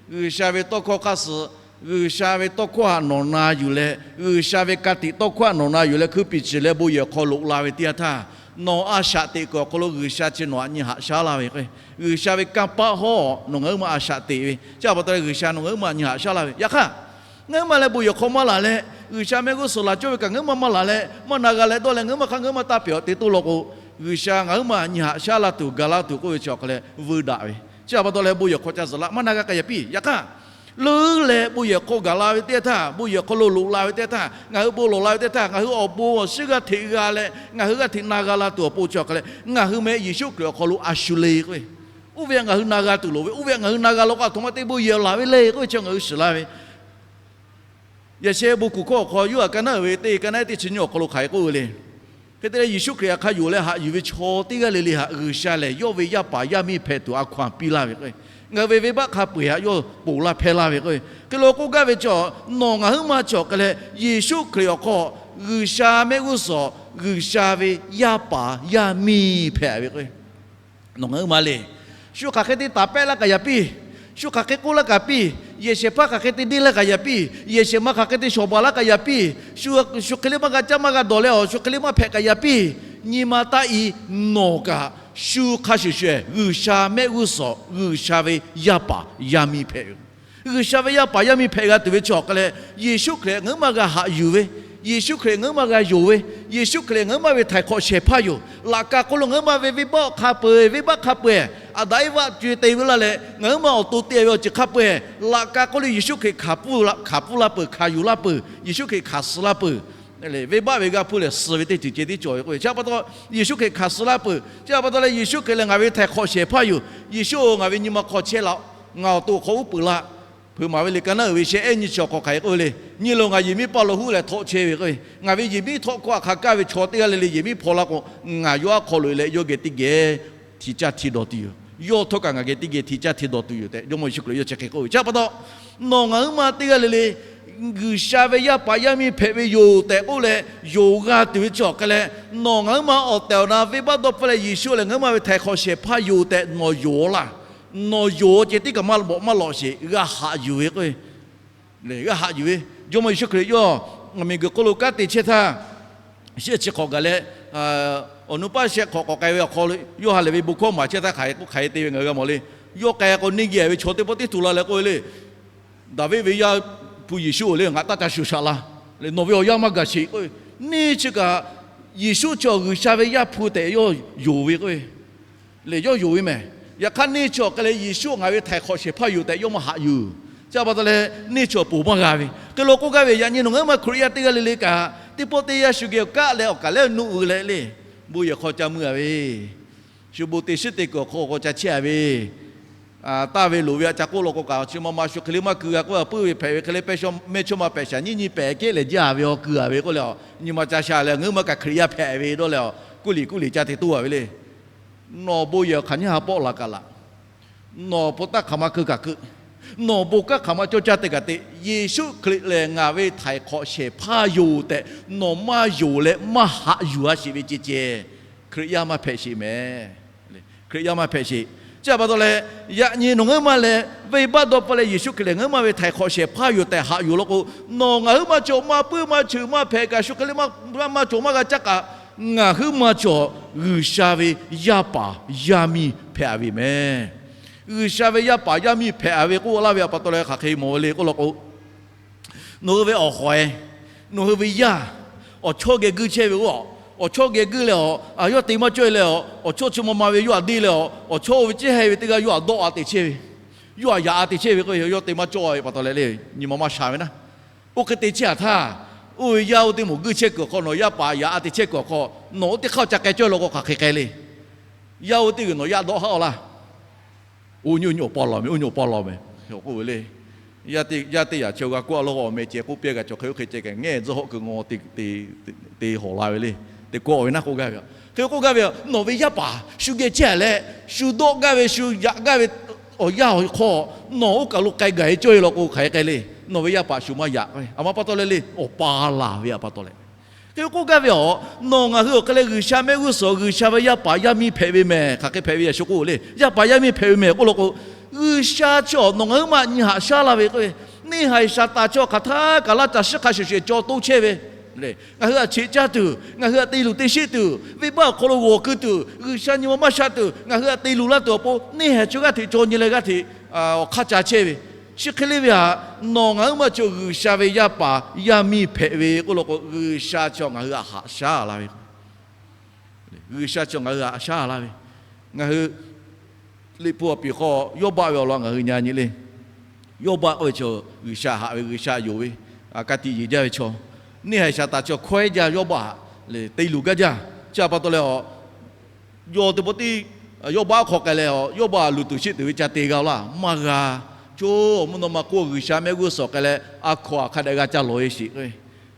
G'uiˬsha ve tawˇ hkawˇ hk'aˇ suh G'uiˬsha ve tawˇ hkawˇ htaꞈ nawˬ na yuˬ leh, G'uiˬsha ve ka tiꞈ tawˇ hkawˇ htaꞈ nawˬ na yuˬ leh, hkui piˍ ciˬ leh bon yehˬ hk'aw loꞈ la ve teˇ yanˇ htaˇ, nawˬ a shaꞈ teꞈ kuiˬ awˬ hk'aw lo G'uiˬsha chi nawˬ htaꞈ nyi haꞈ shaˉ laˇ ve k'o, G'uiˬsha ve kanˇ paˆ hawˉ nawˬ ngaˬ huiˉ ma a shaꞈ teꞈ ve chi pa taw leh G'uiˬsha nawˬ ngaˬ huiˉ ma nyi haꞈ shaˉ laˇ ve. Yaꞈ hk'aˇ, ngaˬ huiˉ ma leh bon yehˬ hk'aw maˇ laˬ leh, G'uiˬsha mehˆ g'uˇ suhˍ laˬ cawˇ ve kaꞈ ngaˬ huiˉ ma maˇ laˬ leh, maˇ na g'a leh dawˇ leh ngaˬ huiˉ ma hk'aˇ ngaˬ huiˉ ma taˇ pehˬ awˬ te toˇ law k'o, G'uiˬsha ngaˬ huiˉ ma nyi haꞈ shaˉ laˇ tuˬ ga laˇ tuˬ k'oˆ ve chi awˬ hk'a leh veu daꞈ ve. Chi pa taw leh bon yehˬ hk'aw ca zuhˬ laˇ, maˇ na g'a k'ai yaꞈ piˇ. Yaꞈ hk'aˇ, leuˉ leh bon yehˬ hk'aw gaˬ la ve teˇ yanˇ htaˇ, bon yehˬ hk'aw lo loꞈ la ve teˇ yanˇ htaˇ, ngaˬ hui bon lawˬ la ve teˇ htaˇ, ngaˬ hui awˬ bon awˬ shiˉ g'aˇ hteꞈ g'a leh ngaˬ hui g'aˇ hteꞈ na g'a la tuˬ awˬ pon chi awˬ hk'a leh ngaˬ hui meh Yeˍsuˆ Hkriꞈ awˬ hk'aw lo a shu le k'o, oˇ ve ngaˬ hui na g'a tuˬ loˍ ve, oˇ ve ngaˬ hui na g'a law k'o, aˬ htoꞈ ma te bon yehˬ laˬ ve le k'oˆ ve chi ngaˬ hui shiˍ laˇ ve. Yaꞈ sheh bon kuˬ hkawˇ awˬ hk'aw Yoˇhanˬ ka naˉ uiˍ ve teˇ ka naˉ teˇ chi nyiˇ awˬ hk'aw lo hk'aˬ hk'e k'oˆ ve le. Hk'e te leh Yeˍsuˆ Hkriꞈ htaꞈ hk'a yonˍ leh haꞈ yuˬ ve chaw teˇ g'aˇ le le htaꞈ G'uiˬsha lehˬ yawˇ ve yaˇ paˍ yaˇ miˇ hpehꞈ tuˬ a hkaw anˬ piˇ laˇ ve k'o, ngaˬ hui ve venˇbaˆ hk'a peu-eˬ htaꞈ yawˇ ponˬ laˇ hpehˇ laˇ ve k'o, hk'e lo k'oˆ gaˇ ve chi, nawˬ ngaˬ huiˉ ma chi awˬ hk'a leh Yeˍsuˆ Hkriꞈ awˬ hk'aw G'uiˬsha mehˆ g'uˇ suhˍ G'uiˬsha ve yaˇ paˍ yaˇ miˇ hpehꞈ ve k'o, nawˬ ngaˬ huiˉ ma le. Shu hk'aˬ hk'e te taˍ pehˆ laˇ kaꞈ yaꞈ piˇ. Shu hk'aˬ hk'e k'oˆ laˇ kaꞈ piˇ. Yehˬ shehˍ hpaˇ hk'aˬ hk'e te deˇ laˇ kaꞈ yaꞈ piˇ. Yehˬ shehˍ ma hk'aˬ hk'e te shawˍ baˬ laˇ kaꞈ yaꞈ piˇ. Shu, shu hk'e le maˇ g'a caˇ maˇ g'a dawˬ leh awˬ shu hk'e le maˇ hpehꞈ kaꞈ yaꞈ piˇ. Nyi ma taˇ i, nawˬ kaꞈ shu hk'a shuˍ shuˍ G'uiˬsha mehˆ g'uˇ suhˍ G'uiˬsha ve yaˇ paˍ yaˇ miˇ hpehꞈ ve. G'uiˬsha ve yaˇ paˍ yaˇ miˇ hpehꞈ g'a tuˬ ve chi awˬ hk'a leh, Yeˍsuˆ Hkriꞈ ngaˬ huiˉ ma g'a haꞈ yuˬ ve, Yeˍsuˆ Hkriꞈ ngaˬ huiˉ ma g'a yonˍ ve, Yeˍsuˆ Hkriꞈ ngaˬ huiˉ ma ve htaiˍ hk'awꞈ shehˍ hpaˇ yoˬ. Laꞈ ka hk'oˆ lo ngaˬ huiˉ ma ve venˇbaˆ hk'a peu-eˬ, venˇbaˆ hk'a peu-eˬ, Aˍdanˍ Eˇvaˆ co-e te ve laˇ leh ngaˬ huiˉ ma awˬ to te ve awˬ ceuˬ hk'a peu-eˬ, laꞈ ka hk'oˆ lo Yeˍsuˆ Hkriꞈ hkanˍ pfuhˇ la peuˬ, hkanˍ yuˬ laˇ peuˬ, Yeˍsuˆ Hkriꞈ hkanˍ suh laˇ peuˬ. Venˇbaˆ ve g'aˇ hpuˇ lehˬ suh ve teˇ ceuˬ ceh tiˉ cawˬ ve k'o, chi pa taw Yeˍsuˆ Hkriꞈ hkanˍ suh laˇ peuˬ. Chi pa taw leh Yeˍsuˆ Hkriꞈ lehˬ ngaˬ ve htaiˍ hk'awꞈ shehˍ hpaˇ yoˬ. Yeˍsuˆ-oˬ, ngaˬ ve nyi ma hk'aw chehˇ laˇ-oˆ. Ngaˬ awˬ to awˬ hk'aw uˉ peunˍ laˇ. Hpeuꞈ maˍ ve liꞈ ka naˉ uiˍ ve shehˆ ehˉ nyiˇ chi awˬ hk'aw hk'aˬ hk'e k'oˆ ve le. Nyi loˬ, ngaˬ yehˬ miˉ paˇ lo huˉ leh htawˆ chehˇ ve k'o, ngaˬ ve yehˬ miˉ htawˆ hkawˇ htaꞈ hk'a kaˇ ve chaw teˇ g'aˇ le le yehˬ miˉ hpaw la k'o, ngaˬ yawˇ aˉ hk'aw loꞈ e leh yawˇ geh teˇ geh hti caˇ hti dawˬ tuˬ yoˬ. Yawˇ htawˇ kaꞈ ngaˬ geh teˇ geh hti caˇ hti dawˬ tuˬ yoˬ tehꞈ Jawˇmawˇ Yeˍsuˆ Hkriꞈ yawˇ chi hk'e k'oˆ ve. Chi pa taw, nawˬ ngaˬ huiˉ ma teˇ g'aˇ le le G'uiˬsha ve yaˇ paˍ yaˇ miˇ hpehꞈ ve yoˬ tehꞈ k'oˆ leh yonˍ g'a tuˬ ve chi awˬ hk'a leh, nawˬ ngaˬ huiˉ ma awˬ tehˬ awˬ na venˇbaˆ dawˇ hpfuhˇ leh Yeˍsuˆ lehˬ ngaˬ huiˉ ma ve htaiˍ hk'awꞈ shehˍ hpaˇ yoˬ tehꞈ nawˬ yonˍ laˇ. Nawˬ yonˍ ceh tiˉ kaꞈ maˇ bawꞈ maˇ lawꞈ sheˍ, g'a haꞈ yuˬ ve k'o, g'a haꞈ yuˬ ve. Jawˇmawˇ Yeˍsuˆ Hkriꞈ yawˇ miˬguiˬ hk'oˆ lo kanˉ te chehˇ htaˇ, shehˆ chi hk'awꞈ gaˬ leh, awˬ nu paˇ shehˆ hk'awꞈ k'awꞈ k'ai ve awˬ hk'aw lo yawˇ ha lehˬ ve bon hkawˇ maˍ chehˇ htaˇ hk'aˬ hk'e k'oˆ hk'aˬ hk'e te ve ngaˬ hui g'a mawˬ le. Yawˇ k'ai k'o neˇ geh ve chaw teˇ pawˆ tiˉ tu la leh k'oˆ ve le. Daˍviˆ ve yaˇ hpu Yeˍsuˆ-oˬ le, ngaˬ taˇ ca shuˍ shaꞈ la. Nawˬ ve awˬ yanˇ maˇ gaˬ sheˍ k'o, neˇ chi kaꞈ Yeˍsuˆ chi awˬ G'uiˬsha ve Yaˇ hpu tehꞈ yawˇ yonˍ ve k'o, lehˬ yawˇ yonˍ ve mehˬ. Yaꞈ hk'aˇ neˇ chi awˬ hk'a leh Yeˍsuˆ ngaˬ ve htaiˍ hk'awꞈ shehˍ hpaˇ yoˬ tehꞈ yawˇ maˇ haꞈ yuˬ. Chi pa taw leh neˇ chi awˬ ponˬ maˇ g'a ve. Hk'e lo k'oˆ gaˇ ve, yaꞈ nyi nawˬ ngaˬ huiˉ ma Hkriꞈ yaˇ teˇ g'aˇ le le kaꞈ, teˇ pawˆ teˇ yanˇ shu geh awˬ kaˆ leh awˬ kaꞈ leh nuˆ uiˍ leh le, bon yehˬ hk'aw ca mui a ve, shu bon te shiˉ te kuiˬ awˬ hk'aw k'aw ca chehˇ a ve, taˇ ve loˍ ve aꞈ ca k'oˆ law k'o kaꞈ, chi ma ma shu hk'e le maˇ keu g'a k'oˆ a, puiˉ ve hpehꞈ ve hk'e le, pehˇ shawˉ mehˇ chawˇ ma hpehꞈ shaˍ nyiˇ nyi pehꞈ kehˉ lehˬ jaˇ ve awˬ keu a ve k'oˆ leh, nyi ma ca sha leh ngaˬ huiˉ ma kaꞈ Hkriꞈ yaˇ hpehꞈ ve dawˇ leh, kuˇ liꞈ kuˇ liꞈ ca te toˇ a ve le. Nawˬ bon yehˬ awˬ hk'aˬ nyiˇ ha pawˆ laˬ kaꞈ laˬ, nawˬ awˬ pon taˇ hk'aˬ ma keu kaꞈ keu, nawˬ awˬ bon kanˉ hk'aˬ ma cawˇ caˇ te kaꞈ te, Yeˍsuˆ Hkriꞈ lehˬ ngaˬ ve htaiˍ hk'awꞈ shehˍ hpaˇ yoˬ tehꞈ nawˬ maˇ yonˍ leh maˇ haꞈ yuˬ a sheˍ ve ceh ceh, Hkriꞈ yaˇ maˇ hpehꞈ sheˍ mehˬ. Hkriꞈ yaˇ maˇ hpehꞈ sheˍ. Chi pa taw leh, yaꞈ nyi nawˬ ngaˬ huiˉ ma leh venˇbaˆ dawˇ hpfuhˇ leh Yeˍsuˆ Hkriꞈ lehˬ ngaˬ huiˉ ma ve htaiˍ hk'awꞈ shehˍ hpaˇ yoˬ tehꞈ haꞈ yuˬ law k'o, nawˬ ngaˬ huiˉ ma cawˬ maˇ puiˉ maˇ cheuˬ maˇ hpehꞈ kaꞈ, shu hk'e le maˇ cawˬ maˇ g'a caˇ kaꞈ, ngaˬ huiˉ ma cawˬ G'uiˬsha ve yaˇ paˍ yaˇ miˇ hpehꞈ a ve mehˬ. G'uiˬsha ve yaˇ paˍ yaˇ miˇ hpehꞈ a ve k'oˆ laˇ ve pa taw leh hk'aˬ hk'e mawˬ ve le k'oˆ law k'o, nawˬ hui ve awˬ hawˍ e, nawˬ hui ve yaˇ, awˬ chawˇ geh guiˇ chehˇ ve oˇ, awˬ chawˇ geh guiˇ leh awˬ, yawˇ te maˇ cawˇ e leh awˬ, awˬ chawˇ chi ma ma ve yawˇ htaꞈ deˇ leh awˬ, awˬ chawˇ oˇ ve cehˇ heh ve teˇ g'aˇ yawˇ htaꞈ dawˆ a te chehˇ ve, yawˇ htaꞈ yaꞈ a te chehˇ ve k'o, yawˇ te maˇ cawˇ ve pa taw leh le, nyi ma maˇ sha ve naˉ. Oˇ hk'e te chehˇ a htaˇ, oˇ ve yaˇ oˇ teˇ moˍ guiˇ chehˇ kuiˬ awˬ hk'aw nawˬ yaˇ paˍ yaꞈ a te chehˇ kuiˬ awˬ hk'aw nawˬ oˇ teˇ hk'aˇ ca k'ai cawˇ law k'o hk'aˬ hk'e k'ai le. Yaˇ oˇ teˇ g'uiˬ nawˬ yaˇ dawˆ haˉ a laˇ. Oˇ nyi oˇ nyi awˬ pa lawˬ meh, oˇ nyi awˬ pa lawˬ meh, k'oˆ ve le. Yaˇ teˇ yaꞈ chi g'a kawˆ a law k'o, awˬ meh ceh k'oˆ piˇ g'a cawˬ hk'e oˇ hk'e ceh kaꞈ ngehˇ tzuhˆ hawˆ kuiˬ ngaw te, te hawˍ la ve le. Te kawˆ ve naˉ k'oˆ gaˇ ve, hk'e k'oˆ gaˇ ve, nawˬ ve yaˇ paˍ shu geh chehˇ a leh, shu dawˆ gaˇ ve, shu yaꞈ gaˇ ve awˬ yanˇ awˬ hk'aw nawˬ oˇ kaˬ lo k'ai gaˬ e cawˇ e law k'o hk'aˬ hk'e k'ai le. Nawˬ ve yaˇ paˍ shu maˇ yaꞈ ve, a ma pa taw leh le, awˬ pa laˬ ve a pa taw leh. Hk'e k'oˆ gaˇ ve aˬ, nawˬ ngaˬ hui awˬ hk'e leh G'uiˬsha mehˆ g'uˇ suhˍ G'uiˬsha ve yaˇ paˍ yaˇ miˇ hpehꞈ ve mehˬ, hk'aˬ hk'e hpehꞈ ve yaꞈ shu k'oˆ le. Yaˇ paˍ yaˇ miˇ hpehꞈ ve mehˬ k'oˆ law k'o, G'uiˬsha chi awˬ nawˬ ngaˬ huiˉ ma nyi haꞈ shaˉ laˇ ve k'o, Neˇ haiˬ Saˍtanˍ chi hk'aˬ htaˇ kaꞈ laˇ caˬ shiˉ hk'a shuˍ shuˍ cawˬ toˇ chehˇ ve, ngaˬ hui htaꞈ cheꞈ caˇ tuˬ, ngaˬ hui htaꞈ te luˬ te sheˆ tuˬ, venˇbaˆ awˬ hk'aw lo g'awˬ keu tuˬ, G'uiˬsha nyi ma maˇ sha tuˬ, ngaˬ hui htaꞈ te luˬ laˇ tuˬ awˬ pon neˇ haiˬ chi g'aˇ hteꞈ cawˬ nyi leh g'aˇ hteꞈ awˬ hk'aˇ ca chehˇ ve. Chi hk'e le ve htaꞈ nawˬ ngaˬ huiˉ ma chi G'uiˬsha ve yaˇ paˍ yaˇ miˇ hpehꞈ ve k'oˆ law k'o, G'uiˬsha chi ngaˬ hui htaꞈ haꞈ shaˉ la ve. G'uiˬsha chi ngaˬ hui htaꞈ haꞈ shaˉ la ve. Ngaˬ hui Liꞈ hpu awˬ piˍ hk'aw Yawˇbaˆ ve awˬ lawn ngaˬ hui nyi nyi le. Yawˇbaˆ k'oˆ ve chaw G'uiˬsha haꞈ ve, G'uiˬsha yonˍ ve, ka tiꞈ yeˬ jaˇ ve chaw. Neˇ haiˬ Saˍtanˍ chi hkawehˉ jaˇ Yawˇbaˆ htaꞈ le te luˬ gaˇ jaˇ. Chi pa taw leh a, yawˇ teˇ pawˆ tiˉ Yawˇbaˆ hk'aw k'ai leh a, Yawˇbaˆ luˬ tuˬ sheˆ tuˬ ve ca te g'a laˇ maˇ g'a. Coˇ mvuhˇ naw ma k'oˆ G'uiˬsha mehˆ g'uˇ suhˍ k'ai leh a hkaw-anˬ hk'a dehꞈ g'a ca lawˬ ve sheˍ.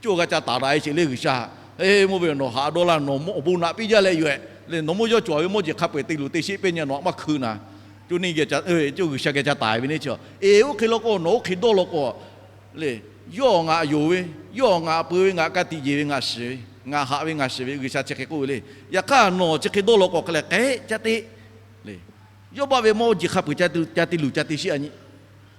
Coˇ g'a ca taˍ daꞈ ve sheˍ le G'uiˬsha. Eˬ, mvuhˇ ve nawˬ haꞈ dawˇ laˇ, nawˬ awˬ bon naꞈ piˇ jaˇ leh yoˬ-ehˍ le. Nawˬ mawˇ yawˇ cawˬ ve mawˇ jeˬ hk'a peu-eˬ te luˬ te sheˆ pehˇ nyi nawˬ htaꞈ maˇ hkui naˍ. Coˇ neˇ geh, coˇ G'uiˬsha geh ca taˍ ve neˇ chi. Eˬ, oˇ hk'e law k'o nawˬ oˇ hk'e dawˇ law k'o le, yawˇ ngaˬ yonˍ ve, yawˇ ngaˬ peu ve, ngaˬ ka tiꞈ yeˬ ve, ngaˬ shiˍ ve, ngaˬ haꞈ ve, ngaˬ shiˍ ve, G'uiˬsha chi hk'e k'oˆ ve le. Yaꞈ hk'aˇ nawˬ chi hk'e dawˇ law k'o hk'e leh k'ehˉ caˇ teˇ le. Yawˇbaˆ ve mawˇ jeˬ hk'a peu-eˬ ca te luˬ ca te sheˆ a nyi.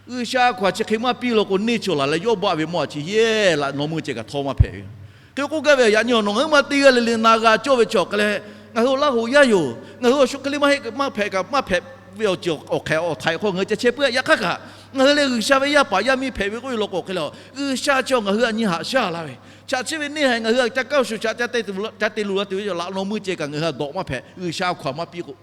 G'uiˬsha hkaw-anˬ chi hk'e maˇ piˇ law k'o neˇ cawˬ laˬ leh Yawˇbaˆ ve mawˇ a chi yehˇ laꞈ nawˬ meuˇ ceh kaꞈ htawˇ maˇ hpehꞈ ve. Hk'e k'oˆ gaˇ ve yaꞈ nyi nawˬ ngaˬ huiˉ ma teˇ g'aˇ le le na g'a cawˇ ve chi awˬ hk'e leh, ngaˬ hui awˬ laˇ hoꞈ yaˇ yoˬ. Ngaˬ hui awˬ shu hk'e le maˇ heˆ maˇ hpehꞈ kaꞈ maˇ hpehꞈ ve awˬ ceuˬ awˬ hk'ehꞈ awˬ htaiˍ hk'aw ngaˬ hui ca chehˇ puiˉ. Yaꞈ hk'aˇ kaꞈ ngaˬ hui lehˬ G'uiˬsha ve yaˇ paˍ yaˇ miˇ hpehꞈ ve k'oˆ ve law k'o hk'e leh, G'uiˬsha chi ngaˬ hui htaꞈ nyi haꞈ shaˉ la ve. Chaꞈ chiˇ ve neˇ haiˬ ngaˬ hui htaꞈ ca kaˇ shuˍ shaꞈ ca te luˬ la tuˬ ve laꞈ nawˬ meuˇ ceh kaꞈ ngaˬ hui htaꞈ dawꞈ maˇ hpehꞈ. G'uiˬsha hkaw-anˬ maˇ piˇ k'o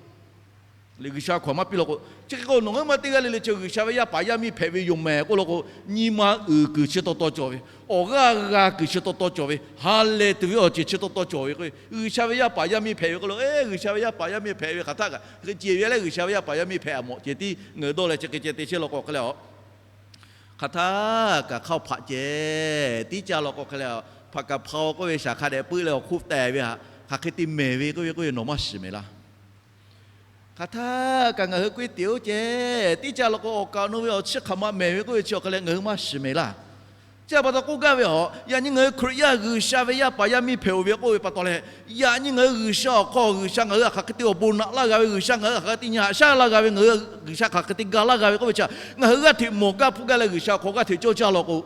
le, G'uiˬsha hkaw-anˬ maˇ piˇ law k'o, chi hk'e k'o nawˬ ngaˬ huiˉ ma teˇ g'aˇ le le chi G'uiˬsha ve yaˇ paˍ yaˇ miˇ hpehꞈ ve yoˬ mehˍ k'oˆ law k'o, nyi ma uiˍ kuiˬ chi taw taw cawˬ ve, awˬ g'aˇ g'a kuiˬ chi taw taw cawˬ ve, ha lehˬ tuˬ ve awˬ ceuˬ chi taw taw cawˬ ve k'o, G'uiˬsha ve yaˇ paˍ yaˇ miˇ hpehꞈ ve k'oˆ law. Eˬ, G'uiˬsha ve yaˇ paˍ yaˇ miˇ hpehꞈ ve hk'aˬ htaˇ kaꞈ hk'e ceh ve leh G'uiˬsha ve yaˇ paˍ yaˇ miˇ hpehꞈ a mawˬ ceh tiˉ ngaˬ hui dawˇ leh chi hk'e ceh te chehˇ law k'o hk'e leh a, hk'aˬ htaˇ kaꞈ hk'aˇ hpaꞈ ceh tiˉ caˇ law k'o hk'e leh, hpaꞈ kaˍ hpaˍ-oˬ k'oˆ ve shaˍ hk'a dehꞈ puiˉ leh awˬ hk'oˆ teh ve htaꞈ hk'aˬ hk'e te mehˬ ve k'oˆ ve k'oˆ ve nawˬ maˇ shiˍ mehˍ laˇ. Hk'aˬ htaˇ kaꞈ ngaˬ hui k'oˆ ve teꞈ-oˬ ceh tiˉ caˇ law k'o awˬ kaˍ awˬ nu ve awˬ chi hk'aˬ ma mehˬ ve k'oˆ ve chi awˬ hk'e leh ngaˬ hui maˇ shiˍ mehˍ laˇ. Chi pa taw k'oˆ gaˇ ve a, yaꞈ nyi ngaˬ hui Hkriꞈ yaˇ G'uiˬsha ve yaˇ paˍ yaˇ miˇ hpehꞈ-oˬ ve k'oˆ ve pa taw leh, yaꞈ nyi ngaˬ hui G'uiˬsha awˬ hk'aw G'uiˬsha ngaˬ hui htaꞈ hk'aˬ hk'e te awˬ bon naꞈ laˇ g'a ve, G'uiˬsha ngaˬ hui htaꞈ hk'aˬ hk'e te nyi haꞈ shaˉ laˇ g'a ve, ngaˬ hui G'uiˬsha hk'aˬ hk'e te ga laˇ g'a ve k'oˆ ve chi, ngaˬ hui g'aˇ hteꞈ mawˬ gaˇ hpuˇ gaˇ leh G'uiˬsha awˬ hk'aw g'aˇ hteꞈ cawˇ caˇ law k'o,